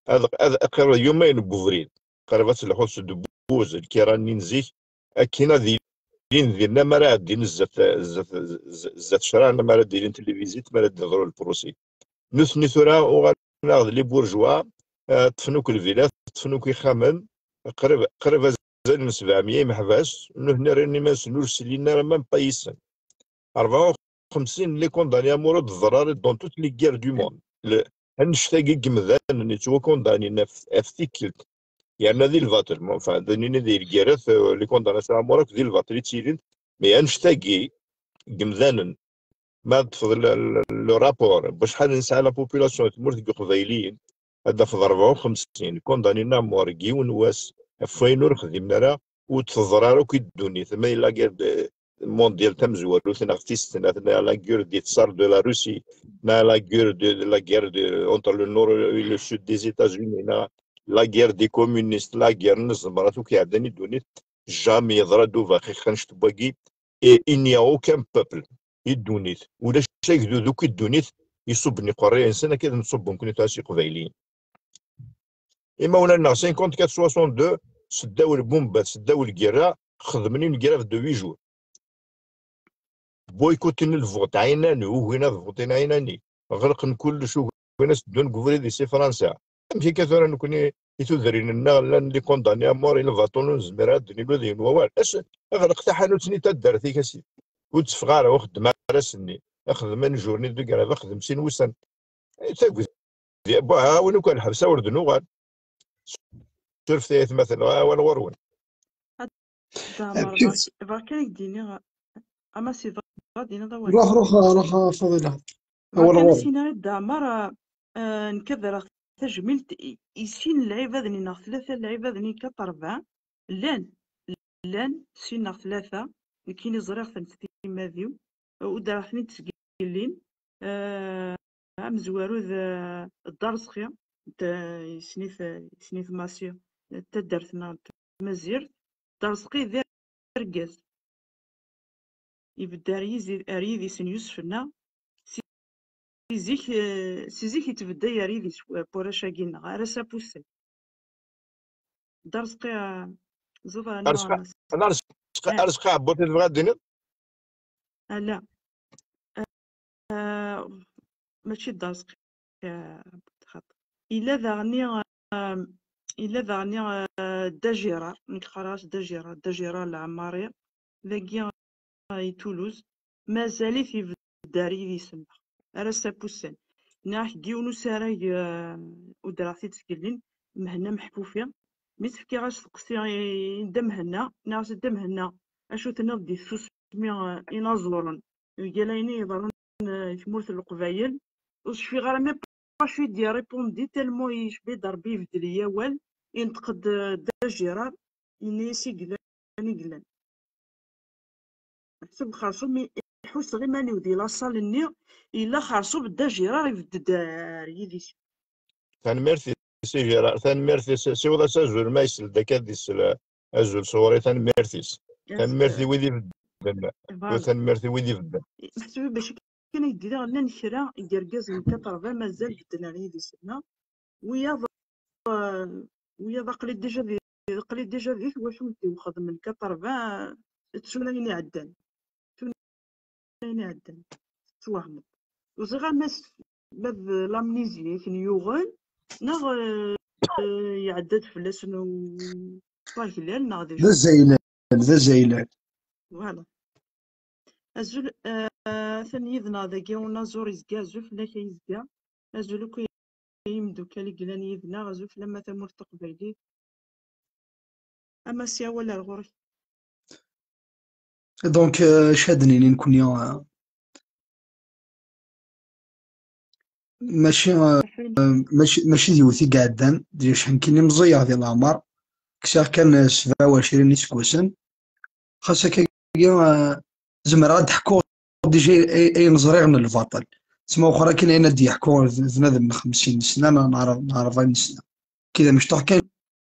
Ad, ad qqimeɣ yumayen n ubrid, qrib ad telḥuḍ s udebbuz, lkira-nni n zik, akken ad ilin dinna mi ara ɛeddin zdat, zdat, zdat ccṛeɛ, mi ara d-ilint les visites, mi ara d-iḍru le procès. Nutni tura uɣalen-aɣ d les bourgeois, eh, ṭṭfen akk lvilat, ṭṭfen akk ixxamen, qrib, qrib ad azal n sebɛemya imeḥbas, nutni rran iman-nsen ur slin ara même pas yis-sen. Rebɛa u xemsin n les condamnés à mort d-ḍrar dans toutes les guerres du monde. Le, annect-agi n yemdanen yettwakundanin ɣef, ɣef tikkelt, yerna di lbaṭel, enfin, d nini di lgirrat, euh, les condamnations à mort akk di lbaṭel i ttilin, mais annect-agi n yemdanen, ma teṭṭfeḍ le, le, le rapport n wacḥal nesɛa la population n tmurt n Yiqbayliyen, ad d-tafeḍ rebɛa u xemsin condamnés à mort deg yiwen wass, ɣef wayen ur xdimen ara, ur d-teḍra ara akk i ddunit, ma yella guerre de, mondiale tamezwarut, neɣ tis snat, neɣ la guerre des tsars de la Russie, neɣ la guerre de, la guerre de, entre le nord et le sud des États-Unis, neɣ la guerre des communistes, la guerre n tzemrat akk iɛeddan i ddunit, jamais yeḍra-d ubaxix annect n wagi, et il n'y a aucun peuple i ddunit, ulac agdud akk i ddunit iṣubben iqerray-nsen akka d nṣubb nekkni tura s Iqbayliyen. Imawlan-nneɣ cinquante-quatre soixante-deux, seddaw lbumbat, seddaw lgirra, xedmen une grève de huit jours. Boycottin lvot ɛinani, ugin ad votin ɛinani. Ɣelqen kullec, ugin ad seddun deg ubrid-is i Fransa. Amek akka tura nekkni i tudrin-nneɣ llan les condamnés à mort i lbaṭel ur nezmir ara ad d-nini deg-n wawal? As, ɣleq taḥanut-nni n taddart-ik, a sidi. Ur d-teffeɣ ara, ur xeddem ara ass-nni. Xdem anjur-nni deg grève, xdem sin wussan. Tagdi, bon, a win akk lḥebs, a ur d-nuɣal. Surfet ay atmaten, awal ɣur-wen. Ɛmer, bɣiɣ kan ad k-d-iniɣ, ama si bɣa ad d-iniḍ awal. Ruḥ, ruḥ, ruḥ, a Faḍila. Bɣiɣ kan ad s-iniɣ i Dda Ɛmer, nekk ad rreɣ tajmilt i, i sin n lɛibad-nni neɣ tlata n lɛibad-nni n quatre-vingts, llan, llan sin neɣ tlata, nekkini ẓriɣ-ten s timmad-iw, ur d ara ten-id-sgillin, eh, amezwaru d, d Darezqi, d, yesnit, yesnit Masi, d taddart-nneɣ n tmazirt. Darezqi d argaz. Ibedda ar yizi-, ar yidis n Yusef-nneɣ. Si zik, eh, si zik yettbedday ar yidis, eh, n warrac-agi-nneɣ, ar ass-a n wussan. Darezqi, eh, ẓuḍ. Arezqi, Arezqi, Arezqi Ɛebbuṭ i tebɣa ad d-tiniḍ? Ala. Eh, mačči d Darezqi, eh, xaṭi. Yella daɣni, eh, yella daɣni, eh, Dda Jirar, nekk qqareɣ-as Dda Jirar, Dda Jirar Lɛemmari, dagi, eh, i Toulouse, mazal-it ibedd ar yidis-nneɣ, ar ass-a n wussan. Nniɣ-ak deg yiwen usarag, eh, udreɣ-t-id sgellin, Mhenna Meḥfufi, mi s-fkiɣ asteqsi i, i Dda Mhenna, nniɣ-as: "A Dda Mhenna, acu tenniḍ di tsusmi, eh, inaẓuren mgal ayen i yeḍran, eh, i tmurt n Leqbayel?" Ur cfiɣ ara même pas acu i d-irripondi, tellement yecba-d Rebbi ibeddel-iyi awal. Inṭeq-d, eh, Dda Jirar, yenna-yas: "I yellan, i yellan." Meḥsub xerṣum, mi ḥusseɣ iman-iw di laṣal-nni, yella xerṣum Dda Jirar ibedd-d ar yidis. Tanemmirt i Si Jirar, tanemmirt-is, siweḍ-as azul ma isell-d akka ad isell azul sɣur-i, tanemmirt-is. Tanemmirt i wid ibedden. Voilà. Tanemmirt i wid ibedden. Meḥsub bac akken ay d-iliɣ, llan kra n yergazen n quatre-vingts mazal bedden ar yidis-nneɣ. Wiyaḍ, eh, wiyaḍ aql-i déjà di, aql-i déjà di twacult-iw, xedmen quatre-vingts, ttun ayen iɛeddan. Ttun ayen iɛeddan. Tettwehmeḍ. Ur ẓriɣ ama s-, ma d l'amnésie i ten-yuɣen, neɣ, eh, eh, iɛedda-d fell-asen u-, waglal, neɣ d acu. D azaylan, d azaylan. Voilà. Azul, eh, atan yid-neɣ dagi unaẓur Izga, azul fell-ak a Izga. Azul akk ay imeddukal i yellan yid-neɣ, azul fell-am a tamurt taqbaylit. Ama si awal ar ɣur-k. Donc, euh, acu ad d-nini nekkni, euh, mačči, euh, mačči, mačči d yiwet i iɛeddan, déjà acḥal nekkini meẓẓiyeɣ di leɛmer, kkseɣ kan, euh, sebɛa u ɛecrin iseggasen, xas akkagi, euh, zemreɣ ad d-ḥkuɣ déjà ay-, ayen ẓriɣ n lbaṭel. Tma uxra kan ayen ad d-yeḥku bnadem n xemsin sna neɣ n ṛebɛin sna. Kida mecṭuḥ kan,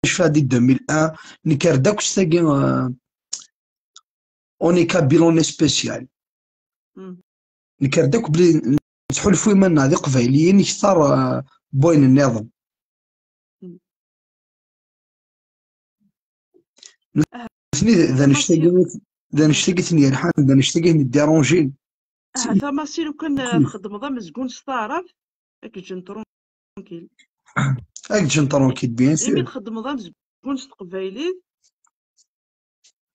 cfiɣ di deux mille un, nekker-d akk s tagi, euh, on est kabyle, on est spécial. Nekker-d akk bli nettḥulfu iman-nneɣ d iqbayliyen kter, euh, n wayen nniḍen. Nutni d, d annect-agi, d annect-agi i ten-yerḥan, d annect-agi i ten-iddiṛunjin. Ahat a Masi, lukan, eh, txeddmeḍ amezgun s taɛrabt, ad k-ǧǧen tranquille. Ad k-ǧǧen tranquille, bien sûr. Imi txeddmeḍ amezgun s teqbaylit,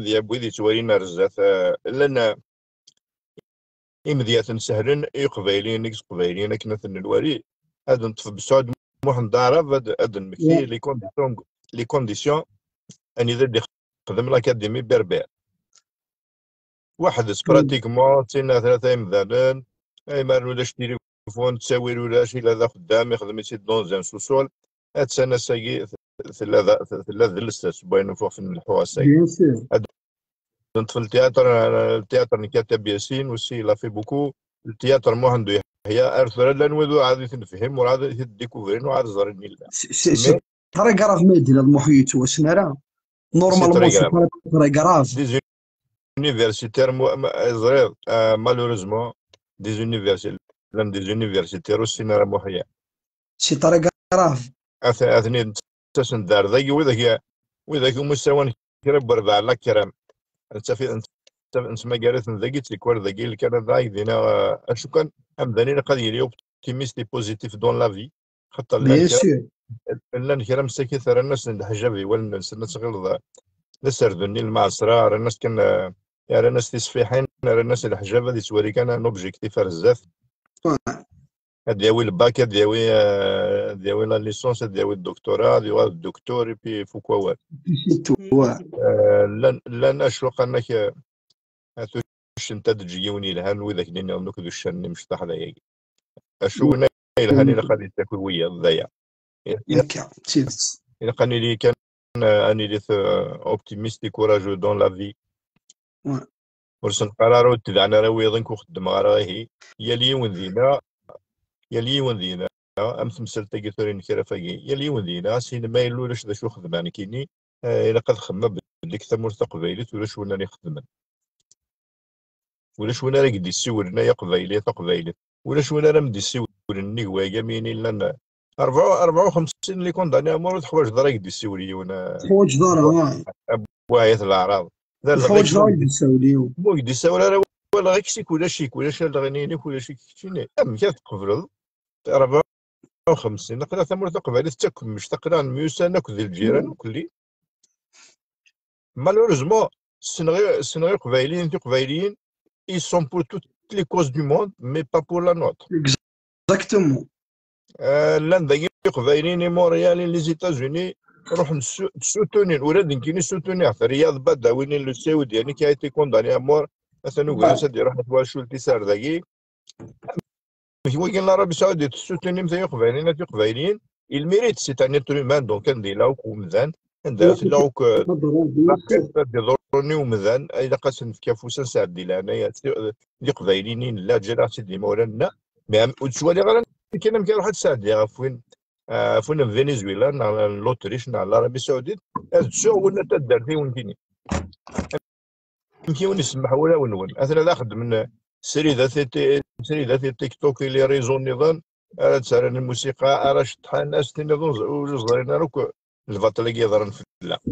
imedya n wid yettwalin ar zdat, eh, llan, eh, imedyaten sehlen i Iqbayliyen, i Iqbayliyen akken ad ten-nwali, ad neṭṭef Besɛud Muḥend Aɛrab, ad, ad d-nmekti les conditions, les conditions anida d-ixdem l'Académie Berbère. Weḥd-s, pratiquement, sin neɣ tlata imdanen, ay ma ulac tilifun, ttawil ulac, ila d axeddam, ixdem-itt-id dans un sous-sol. Attan ass-agi, tella d, tella d lsas n wayen ufeɣ f-, nleḥḥu ass-agi. Bien sûr. Ad neṭṭef le théâtre, le théâtre n Kateb Yasin aussi, il a fait beaucoup. Le théâtre Muḥend Uyeḥya, ar tura llan wid ur ɛad i t-nefhim, ur ɛad i t-id-découvrin, ur ɛad ẓrin illa. C'est, c'est, c'est très grave, ma yeddi la Muḥya yettwassen ara. Normalement, c'est très grave. Des universitaires, mu-, ma-, ẓriɣ, euh, malheureusement, des universi-, llan des universitaires ur ssinen ara Muḥya. C'est très grave. At-, atni ttasen-d ar dagi, widak, widak umi ssawalen kra n werbaɛ la crème. Nettaf-, nettaf-, nettmagar-iten dagi, tikwal dagi, Lkanada, i dinna, eh, acu kan, amdan ilaq ad yili optimiste et positif dans la vie. Xaṭer llan kra, llan kra msakit rran-asen leḥjab i wallen-nsen, ad tɣileḍ, eh, d aserdu-nni n lmeɛṣra, rran-as kan, eh, rran-as tisfiḥin, rran-as leḥjab, ad yettwali kan un objectif ar zdat. Ad yawi le bac, ad yawi, eh, ad yawi la licence, ad yawi doctorat, ad yuɣal d docteur, et puis ifuk wawal. Eh, llan, llan acu qqaren-ak, eh, at uccent ad d-eǧǧ yiwen yelhan, widak nniḍen akk d uccan n imecṭaḥ d ayagi. Acu winna yelhan ilaq ad yettaki wiyaḍ d aya. Akka, d tidet. Ilaq ad nili kan, eh, ad nili, eh, optimiste et courageux dans la vie. Ur senqar ara, ur tebɛen ara wiyaḍ, ur xeddmeɣ ara ihi. Yal yiwen dinna, yal yiwen dinna, am temsalt-agi tura i nekraf-agi, yal yiwen dinna, as-inem ma yella ulac d acu xedmeɣ nekkini, eh, ilaq ad xemmemeɣ belli deg tamurt taqbaylit ulac win ara ixedmen. Ulac win ara k-d-issiwlen ay aqbayli, a taqbaylit. Ulac win ara m-d-issiwlen nnig wayagi am yini llan rebɛa, rebɛa u xemsin les condamnés à mort, ur teḥwaǧeḍ ara ad k-d-issiwel yiwen, eh, teḥwaǧeḍ ara, ah. Wahayt leɛraḍ. D ur teḥwaǧeḍ ara ad k-d-issiwel yiwen. Ma ur k-d-issiwel ara, walaɣ-ik sik ulac-ik, ulac aleɣni-inek, ulac-ik keččini. Amek ad tqebleḍ rebɛa u xemsin? Aql-aɣ tamurt taqbaylit d takemmict, aql-aɣ nemyussan akk d lǧiran, akk lli. Malheureusement, ssneɣ i, ssneɣ Iqbayliyen, Tiqbayliyin, ils sont pour toutes les causes du monde, mais pas pour la nôtre. Exactement. Eh, llan dagi Iqbayliyen i Montréal, i les États-Unis, ruḥen su-, soutenir, ula d nekkini soutenir-t. Riyad Badawi, le Saoudi, yani, qui a été condamné à mort, atan ugar-as ad iruḥ ar twacult-is ar dagi. Amek wagi n l'Arabie Saoudite, tessutunimt ay Iqbayliyen, ay Iqbayliyen, il mérite, c'est un être humain, donc anda yella akk umdan, anda tella akk, euh, ad iḍurren i umdan, ilaq ad sen-nefk afus, ad nesɛeddi leɛnaya, d Iqbayliyen i nella, ǧǧan-aɣ-tt-id imawlan-nneɣ, mais am-, ur ttwaliɣ ara nekkini amek ara ruḥ ad sɛeddiɣ ɣef win, euh, ɣef win n Venezuela, neɣ n l'Autriche, neɣ n l'Arabie Saoudite, ad ttuɣ win n taddart-iw nekkini. Amek i wen-isemmeḥ wulawen-nwen? Atan ad xeddmen sridat i ti-, sridat i TikTok, i les réseaux nniḍen, ara d-ttarran lmusiqa, ara ceṭṭḥen, ad s-tiniḍ ur ẓ-, ur ẓrin ara akk lbaṭel-agi yeḍran fell-aɣ.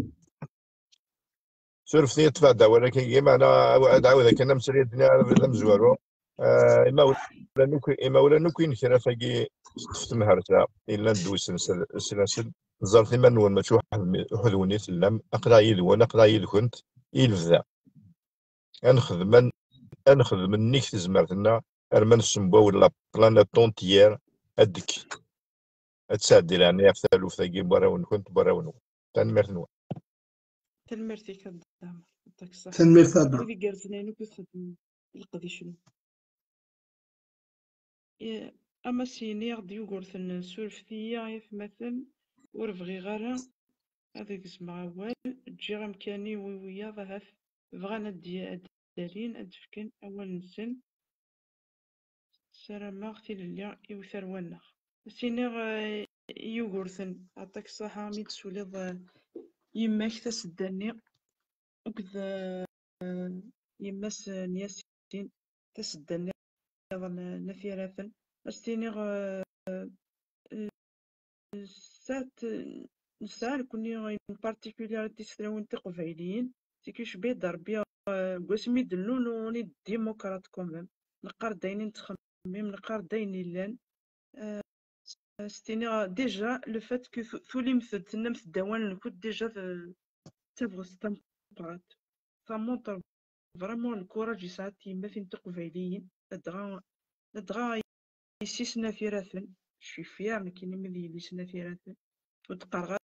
Surfet-iyi ṭṭfeɣ-d awal akkagi, meɛna ad ɛawdeɣ kan amsrid-nni ara d amezwaru. Eh, imawlan akk, imawlan akk i nekraf-agi, teṭṭef temhersa, yellan d wissen s-, s-, s-, ẓret iman-nwen, mačči uḥed-, uḥedwen i tellam, aql-aɣ yid-wen, aql-aɣ yid-kent, i lebda. Ad nexdem, ad, ad nexdem nnig tezmert-nneɣ, arma nessembaw la planète entière, ad d-, ad tesɛeddi leɛnaya ɣef taluft-agi n warraw-nkent, n warraw-nwen. Tanemmirt-nwen. Tanemmirt-ik a Dda Ɛmer. Yeɛṭik ṣṣeḥḥa. Tanemmirt a Dda. Wid igerrzen ayen akk i txeddmem, leqdic-nwen. Eh, ama s-yini-aɣ-d Yugurten, surfet-iyi a atmaten, ur bɣiɣ ara ad gezmeɣ awal, ǧǧiɣ amkan-iw i wiyaḍ ahat bɣan ad d-, ad d-alin, ad d-fken awal-nsen. Ssarameɣ tilelli i utarwa-nneɣ. Ad s-iniɣ, eh, i Yugurten, yeɛṭik ṣṣeḥḥa mi d-tessuliḍ, eh, yemma-k tasedda-nni, akked, eh, yemma-s n Yasin, tasedda nniḍen n At Yiraten. Ad s-iniɣ, eh, Sɛant, nesɛa nekkni une particularité s tlawin tiqbayliyin, c'est que je beda Rebbi, euh, deg wasmi d-nlul, on est démocrate quand même. Neqqar-d ayen i nettxemmim, neqqar-d ayen yellan. Euh, s-, s-, tiniɣ, déjà, le fait que tu-, tulimt-d, tennamt-d awal-nkent, déjà, t-, d tabɣest tameqqrant. Ça montre vraiment le courage yesɛa tiyemmatin tiqbayliyin, ladɣa, ladɣa yessi-s n At Yiraten, je suis fière nekkini mi d yelli-s n At Yiraten, ur d-qqareɣ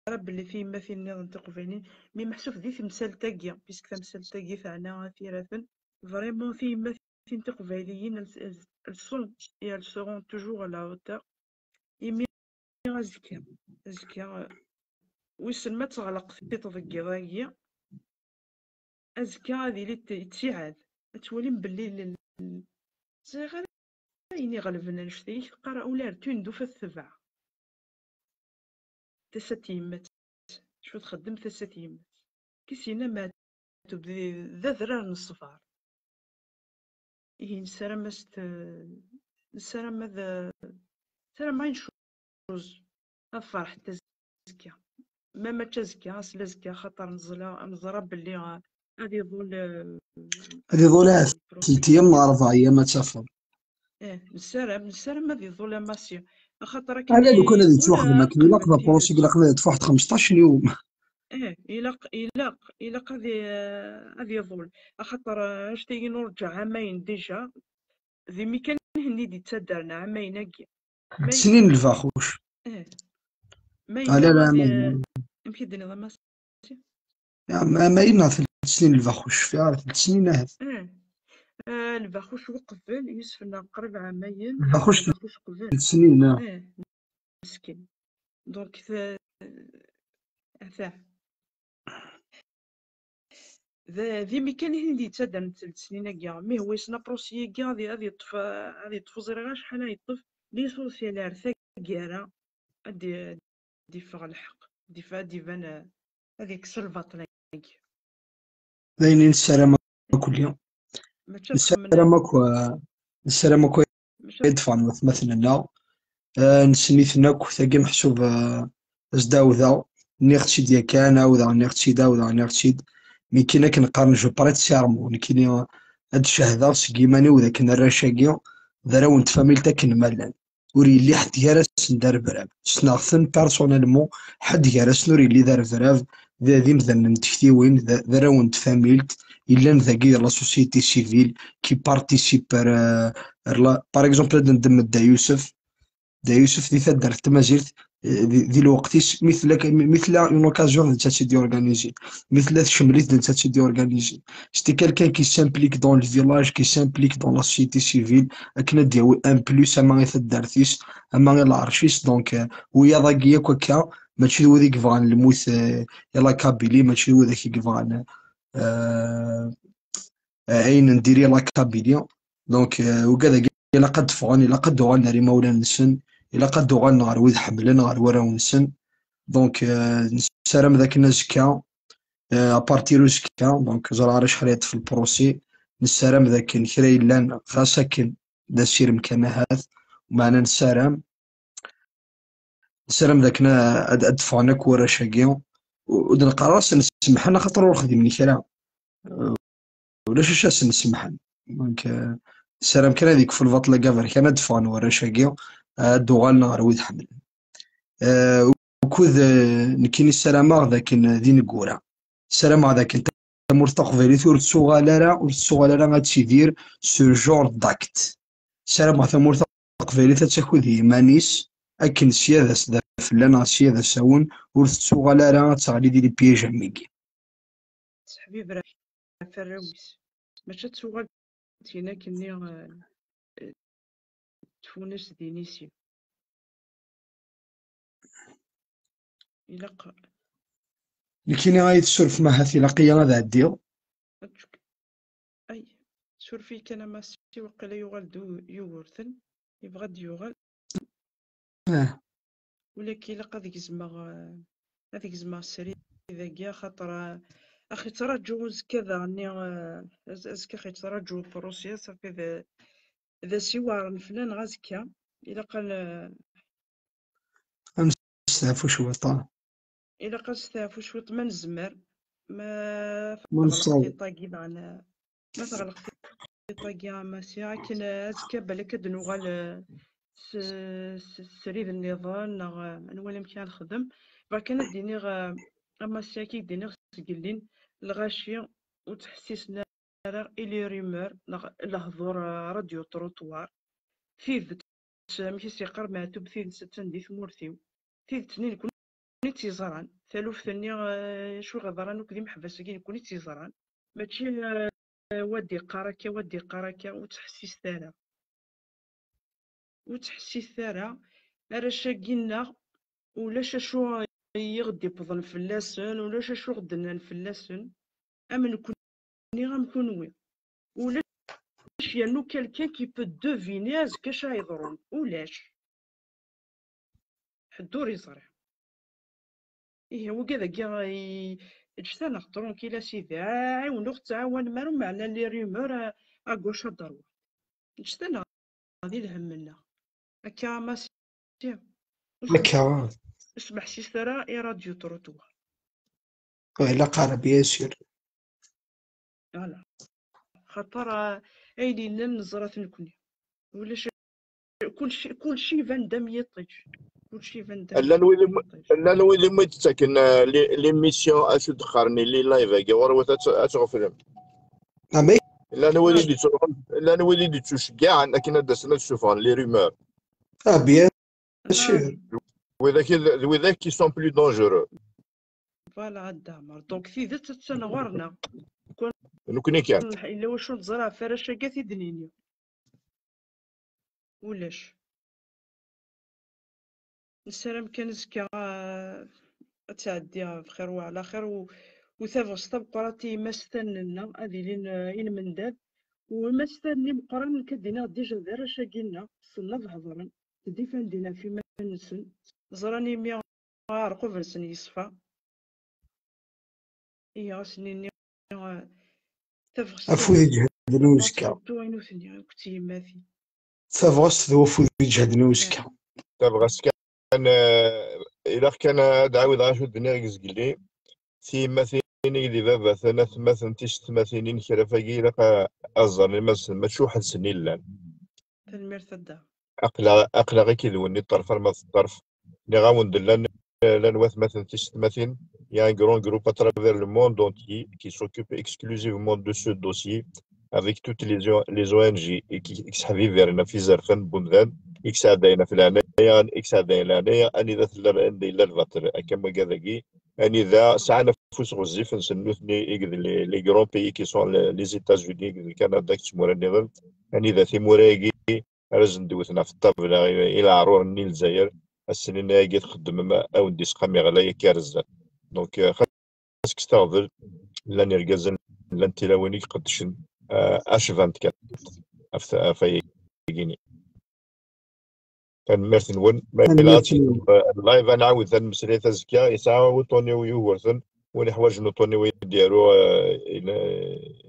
ara belli tiyemmatin nniḍen tiqbayliyin, mi meḥsub di temsalt-agi, puisque tamsalt-agi teɛna At Yiraten, vraiment tiyemmatin tiqbayliyin, elles, elles, elles sont et elles seront toujours à la hauteur. Imi azekka, azekka, wissen ma teɣleq tiṭ deg yiḍ-agi, azekka ad yili t-, yettiɛad. Ad twalim belli l-, l-, ẓriɣ ara ayen iɣelben annect-a, i teqqar ula ar tunduf ad tebɛ. Tasa n tyemmat. Acu txeddem tasa n tyemmat? Ki s-yenna Meɛtub d, d adrar n ṣṣber. Ihi nessaram ad s-t-, nessaram ad, nessaram une chose, ad ferḥent azekka. ma mačči azekka, sel azekka, xaṭer neẓla, neẓra belli, ah, ad iḍul, eh, ad iḍul ahat tlett iyam neɣ rebɛa iyam ad tafeḍ. Eh, nessaram, nessaram ad iḍul a Massi. Axaṭer akken Ala lukan ad yettwaxdem akken ilaq, d apṛusi ilaq ad yeṭṭef waḥed xemseṭṭac n yum. Eh, ilaq, ilaq, ilaq ad i-, ad iḍul. Axaṭer, eh, anect-agi nurǧa ɛamayen déjà. D imi kan i d-yettaddren ɛamayen-agi. D snin n lbaxuc. Eh. Ala, la, amek i d-tenniḍ a Massi? Ɛamayen neɣ tlett snin n lbaxuc, cfiɣ ar tlett snin ahat. Eh. Eh, lbaxuc uqbel, Yusef-nneɣ qrib ɛamayen. Lbaxuc lbaxuc qbel. Tlett snin, ah. Eh, meskin. Donc, ata. D, d imi kan i ten-id-yettaddren tlett snin-agi. Mi hwa yessen apṛusi-agi ad, ad yeṭṭef, ad yeṭṭef ur ẓriɣ acḥal ad yeṭṭef, l'essentiel ar taggara ad d-, ad d-iffeɣ lḥeqq, ad d-iff-, ad d-iban, eh, ad yekkes lbaṭel-agi. D ayen i nessaram akk lli. Nessaram akk, eh, nessaram akk ad ḍefren watmaten-nneɣ. Eh, nessen-iten akk, tagi meḥsub, eh, as-d-ɛawdeɣ, nniɣ-tt-id yakan, ɛawdeɣ, nniɣ-tt-id, ɛawdeɣ, nniɣ-tt-id. Mi kan akken qqaren je prête serment, nekkini ad d-cehdeɣ seg yiman-iw d akken arrac-agi d arraw n tfamilt akken ma llan. Ur yelli ḥedd gar-asen d arebrab. Ssneɣ-ten personnellement, ḥedd gar-asen ur yelli d arebrab, d, d imdanen n tektiwin, d, d arraw n tfamilt, yellan dagi di la société civile, qui participe ar, ar la, par exemple, ad neddem Dda Yusef, Dda Yusef di taddart tamazirt, eh, di, di lweqt-is, mi tella, mi, mi tella une occasion d netta tt-id-yorganizi, mi tella tcemlit d netta tt-id-yorganizi. C'était quelqu'un qui s'implique dans le village, qui s'implique dans la société civile, akken ad d-yawi un plus ama i taddart-is, ama i lɛerc-is. Donc, euh, wiyaḍ-agi yakk akka, mačči d wid i yebɣan lmut, euh, i la Kabylie, mačči d wid i yebɣan, euh, euh, ayen n diri la Kabylie. Donc, euh, ugad-agi ilaq ad d-ffɣen, ilaq ad d-uɣalen ar imawlan-nsen, ilaq ad d-uɣalen ɣer wid ḥemmlen, ɣer warraw-nsen. Donc, euh, nessaram d akken azekka, euh, à partir uzekka, donc, ẓriɣ ara acḥal yeṭṭef lpṛusi, nessaram d akken kra yellan, xas akken d asirem kan ahat, meɛna nessaram, nessaram d akken ad, ad d-ffɣen akk warrac-agi, u-, ur d-neqqar ara ad sen-semḥen, axaṭer ur xdimen kra. Euh, ulac acu ad sen-semḥen. Donc, euh, nessaram kan ad yekfu lbaṭel-agi aberkan, ad d-ffɣen warrac-agi, ad d-uɣalen ɣer wid ḥemmlen. Euh, ukud, euh, nekkini ssarameɣ d akken d ineggura. Ssarameɣ d akken tamurt taqbaylit ur tettuɣal ara, ur tettuɣal ara ad tidir ce genre d'acte. Ssarameɣ tamurt taqbaylit ad takud i yiman-is, akken sya d as-, d afella neɣ sya d asawen, ur tettuɣal ara ad teɣli di les pièges am wigi. Tettḥebbiber ɣef warraw-is. Mačči ad tuɣal d tin akkenni, eh, eh, tfunast d inisi. Ilaq. Nekkini ay tessurfem ahat ilaq-iyi ad ɛeddiɣ. Ay, suref-iyi kan a Massi, waqila yuɣal-d u-, Yugurten, yebɣa ad d-yuɣal. Ah. Ula k-ilaq ad gezmeɣ, eh, ad gezmeɣ srid-agi, axaṭer, eh, axi ttṛaǧu uzekka daɣenni, eh, az-, azekka axi ttṛaǧu uprusya, safi d, d ass iweɛren fell-aneɣ azekka. Ilaq ad n-, Ad nesteɛfu cwiṭ, ah. Ilaq ad nesteɛfu cwiṭ ma nezmer. Ma Ma teɣleq nessaweḍ. tiṭ-agi daɣen, ma teɣleq tiṭ-agi a Massi, akken azekka balak ad d-nuɣal, eh, s, s, srid nniḍen, neɣ, eh, ad nwali amek ara nexdem. Bɣiɣ kan ad d-iniɣ, eh, a Massi, akka i d-iniɣ sgellin, lɣaci ur ttḥessisen ara i les rumeurs neɣ lehdur, eh, radio trottoir. Tidet, amek i s-yeqqar Meɛtub, tidet attan di tmurt-iw. Tidet-nni nekkni i tt-yeẓran. Taluft-nni, eh, acu i ɣ-yeḍran akk d imeḥbas-agi nekkni i tt-yeẓran. Mačči, eh, wa d-iqqar akka, wa d-iqqar akka, ur ttḥessiset ara. Ur ttḥessiset ara. Arrac-agi-nneɣ, ulac acu i ɣ-d-iwwḍen fell-asen, ulac acu ɣ-d-nnan fell-asen. Am nekkni, am kunwi. Ulac yernu quelqu'un qui peut deviner azekka acu ara yeḍrun. Ulac. Ḥedd ur yeẓri. Ihi, wigad-agi, i-, ǧǧet-aneɣ tranquille, a sidi. Ɛiwen ur ɣ-tettɛawanem ara, meɛna les rumeurs à, à gauche, à droite. Ǧǧet-aneɣ di lhemm-nneɣ. Akka, a Massi. Ur Akka. Ur smeḥsiset ara i radio trottoir. Ur ilaq ara, bien sûr. Voilà. Xaṭer, ah, ayen yellan neẓra-t nekkni. Ulac, kulci, kulci iban-d am yiṭij. Kulci iban-d am yiṭij. Llan wid i d-ttaken, euh, les, les missions, acu d-qqaren, les live-agi, ɣur-wat ad t-, ad tɣeflem. Amek? Llan wid i d-yettruḥun, llan wid i d-yettuceggiɛen akken ad d-asen ad ssufɣen les rumeurs. Ah, bien sûr. Widak i d, d widak qui sont plus dangereux. Voilà, a Dda Ɛmer. Donc, tidet attan ɣur-neɣ. Nekkni kan. Yella wacu neẓra ɣef warrac-agi ad t-id-nini. Ulac. Nessaram kan azekka, ah, ad tɛeddi bxir wa ɛla xir, u, u tabɣest tameqqrant i yimastaren-nneɣ ad ilin, ah, i lmendad, u imastaren-nni meqqren, nekk ad d-iniɣ dija d arrac-agi-nneɣ, ssnen ad hedren, d ifandin ɣef iman-nsen, ẓran imi aɛerqub-nsen yeṣfa. Ihi, ad sen-nini, eh, tabɣest afud iǧehden i uzekka. Ayen ur tni akk d tiyemmatin. Tabɣest d wafud iǧehden i uzekka. Tabɣest kan, eh, ilaq kan ad ɛawdeɣ acu d-nniɣ deg zgelli. Tiyemmatin i d ibabaten, atmaten, tisetmatin, inekraf-agi, ilaq a, ad ẓren iman-nsen, mačči weḥd-sen i llan. Tanemmirt a Dda. Aql-, aql-aɣ akked-wen i ṭṭerf arma d ṭṭerf. Nniɣ-awen-d llan, llan watmaten tisetmatin. Il y a un grand groupe à travers le monde entier qui s'occupe exclusivement de ce dossier avec toutes les, O-, les O N G i k-, i yesseḥbibiren ɣef yizerfan n wemdan, i yesɛeddayen ɣef leɛnaya, i yesɛeddayen leɛnaya, anida tella, anda yella lbaṭel, akka am wagad-agi, anida sɛan afus ɣezzif-nsen nutni i deg les, les grands pays qui sont les, les États-Unis, i deg Canada, akked tmura nniḍen, anida timura-agi ara sen-d-wten ɣef ṭṭabla i, i leɛrur-nni n Lezzayer, ad sen-inin ayagi txeddmem, a wen-d-isqam iɣlay akka ar zdat. Donc, euh, xas kkset aɣbel, llan irgazen, llan tilawin i iqeddcen, euh, H vingt-quatre ɣef, ɣef ayagi-nni. Tanemmirt-nwen. Ma yella ad, tanemmirt-nwen. Live, ad nɛawed tameslayt azekka, yesɛa uṭuni-w Yugurten, win iḥwajen uṭuni-w ad d-yaru, euh, i,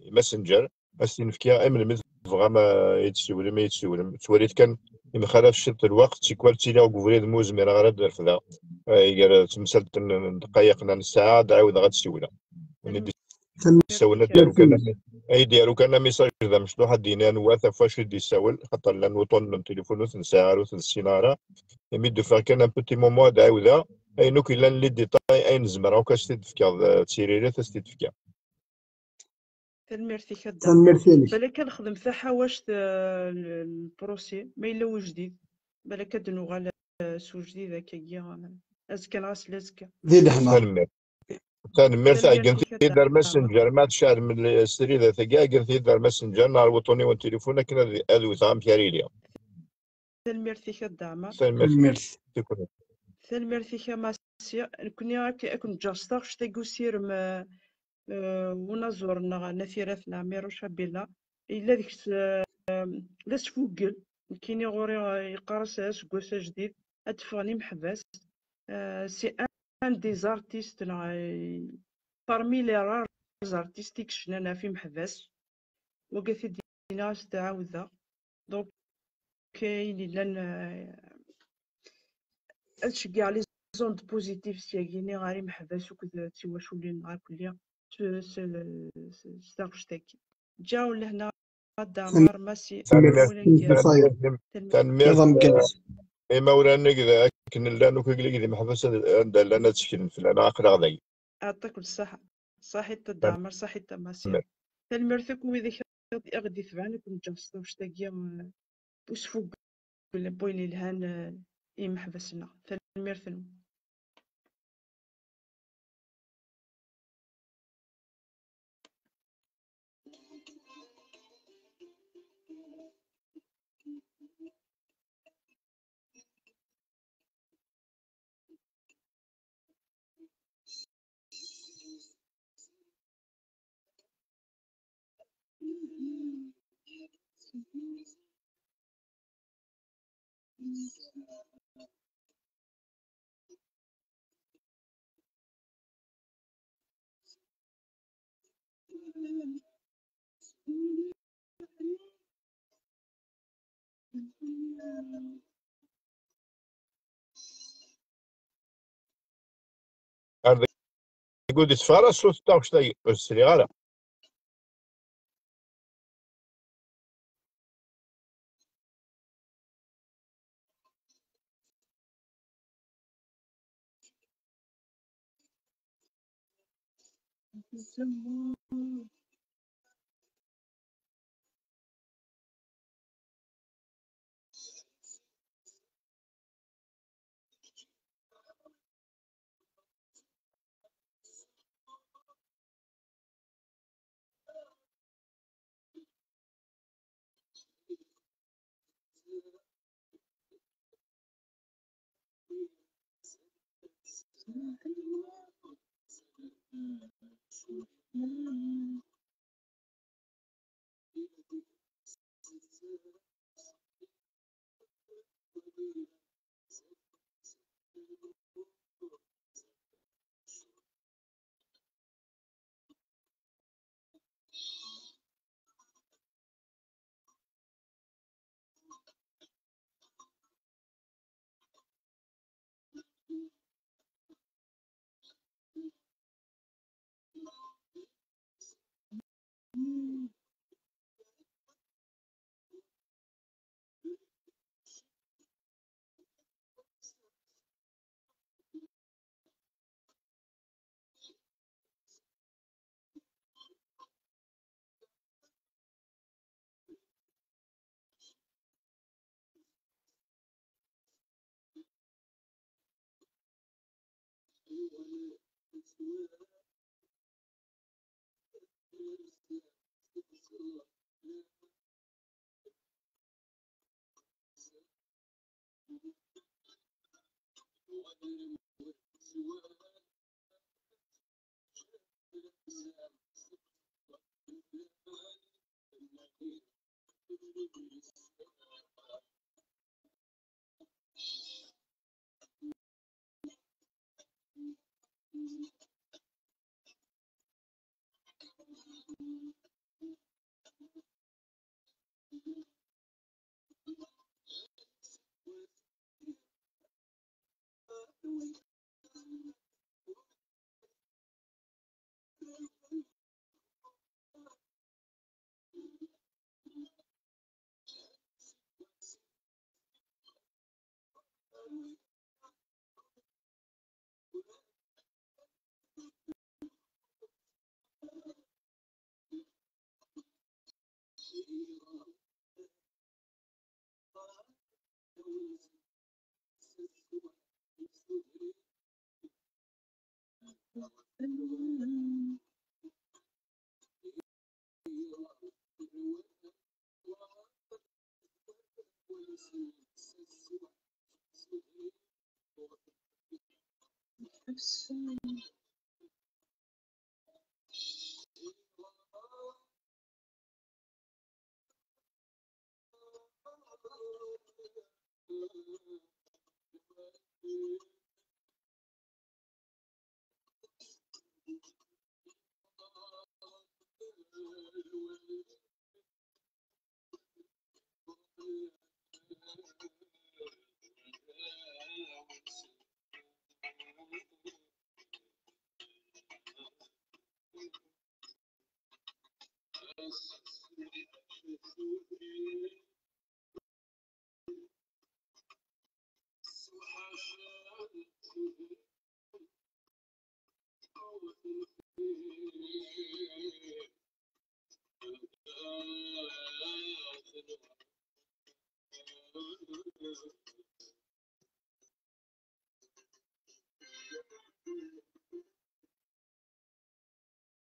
i Messenger, ad s-t-in-fkiɣ, i melmi tebɣam, euh, ad yi-d-tessiwlem, ad yi-d-tessiwlem. Ttwalit kan, yemxalaf ciṭ lweqt, tikwal ttiliɣ deg ubrid, ma ur zmireɣ ara ad d-refdeɣ. Euh, gar temsalt n, n ddqayeq neɣ n ssaɛa, ad ɛawdeɣ ad d-ssiwleɣ. Win i d-yessawlen ad d-yaru kan ami-, ad yi-d-yaru kan amisaj d amecṭuḥ, ad d-yini anwa, ɣef wacu i d-yessawel, xaṭer llan wuṭunen n tilifun ur ten-sɛiɣ ara, ur ten-ssineɣ ara. Imi d-ufiɣ kan un petit moment ad ɛawdeɣ, ayen akk yellan les détails, ayen zemreɣ akk ad s-t-id-fkeɣ, d, d tiririt ad s-t-id-fkeɣ. Tanemmirt-ik a Dda. Tanemmirt-inek. Balak ad nexdem taḥawact, eh, l-, lprusi, ma yella ujdid. Balak ad d-nuɣal, eh, s ujdid akkagi, eh, azekka neɣ ass n azekka. Di lehna. Tanemmirt. Tanemmirt, ɛeggnet-iyi-d ar Messenger, ma tceɛlem sridat-agi, ɛeggnet-iyi-d ar Messenger, neɣ ar wuṭuni-w n tilifun akken ad, ad wteɣ amek ara yili. Tanemmirt-ik a Dda Ɛmer. Tanemmirt. Tanemmirt. Tanemmirt-ik a Massi. Nekkni ad k-, ad ken-ǧǧeɣ s taɣect-agi usirem, eh, eh, unaẓur-nneɣ n At Iraten Ɛmiruc Abila. Yella deg-s, eh, d asfuggel. Nekkini ɣur-i, eh, yeqqar-as aseggas ajdid. Ad d-ffɣen imeḥbas. Eh, c'est un des artistes, neɣ, eh, parmi les rares artistes i yecnan ɣef imeḥbas. Wagi t-id-iniɣ, ad s-t-ɛawdeɣ. Donc, ayen yellan, eh, ad ceggeɛ les ondes positives syagi-nni ɣer imeḥbas akked tiwaculin-nneɣ akk-, s, s, s, s taɣect-agi. Ǧǧaɣ lehna a Dda Ɛmer, Massi. Tanemmirt. Tanemmirt. Tanemmirt. Imawlan-nnek d akken llan akk, d imeḥbas ad, anda llan ad tteklen fell-aneɣ, aql-aɣ dagi. Yeɛṭik ṣṣeḥḥa. Ṣaḥit a Dda Ɛmer, ṣaḥit a Massi. Tanemmirt akk wid i aɣ-d-itebɛen, ad ken-ǧǧeɣ s taɣect-agi, eh, usfuggel n wayen yelhan, eh, i yimeḥbas-nneɣ. Tanemmirt-nwen. Ar deg ur d-iseffeɣ ara ṣṣut n taɣect-agi, ur sliɣ ara.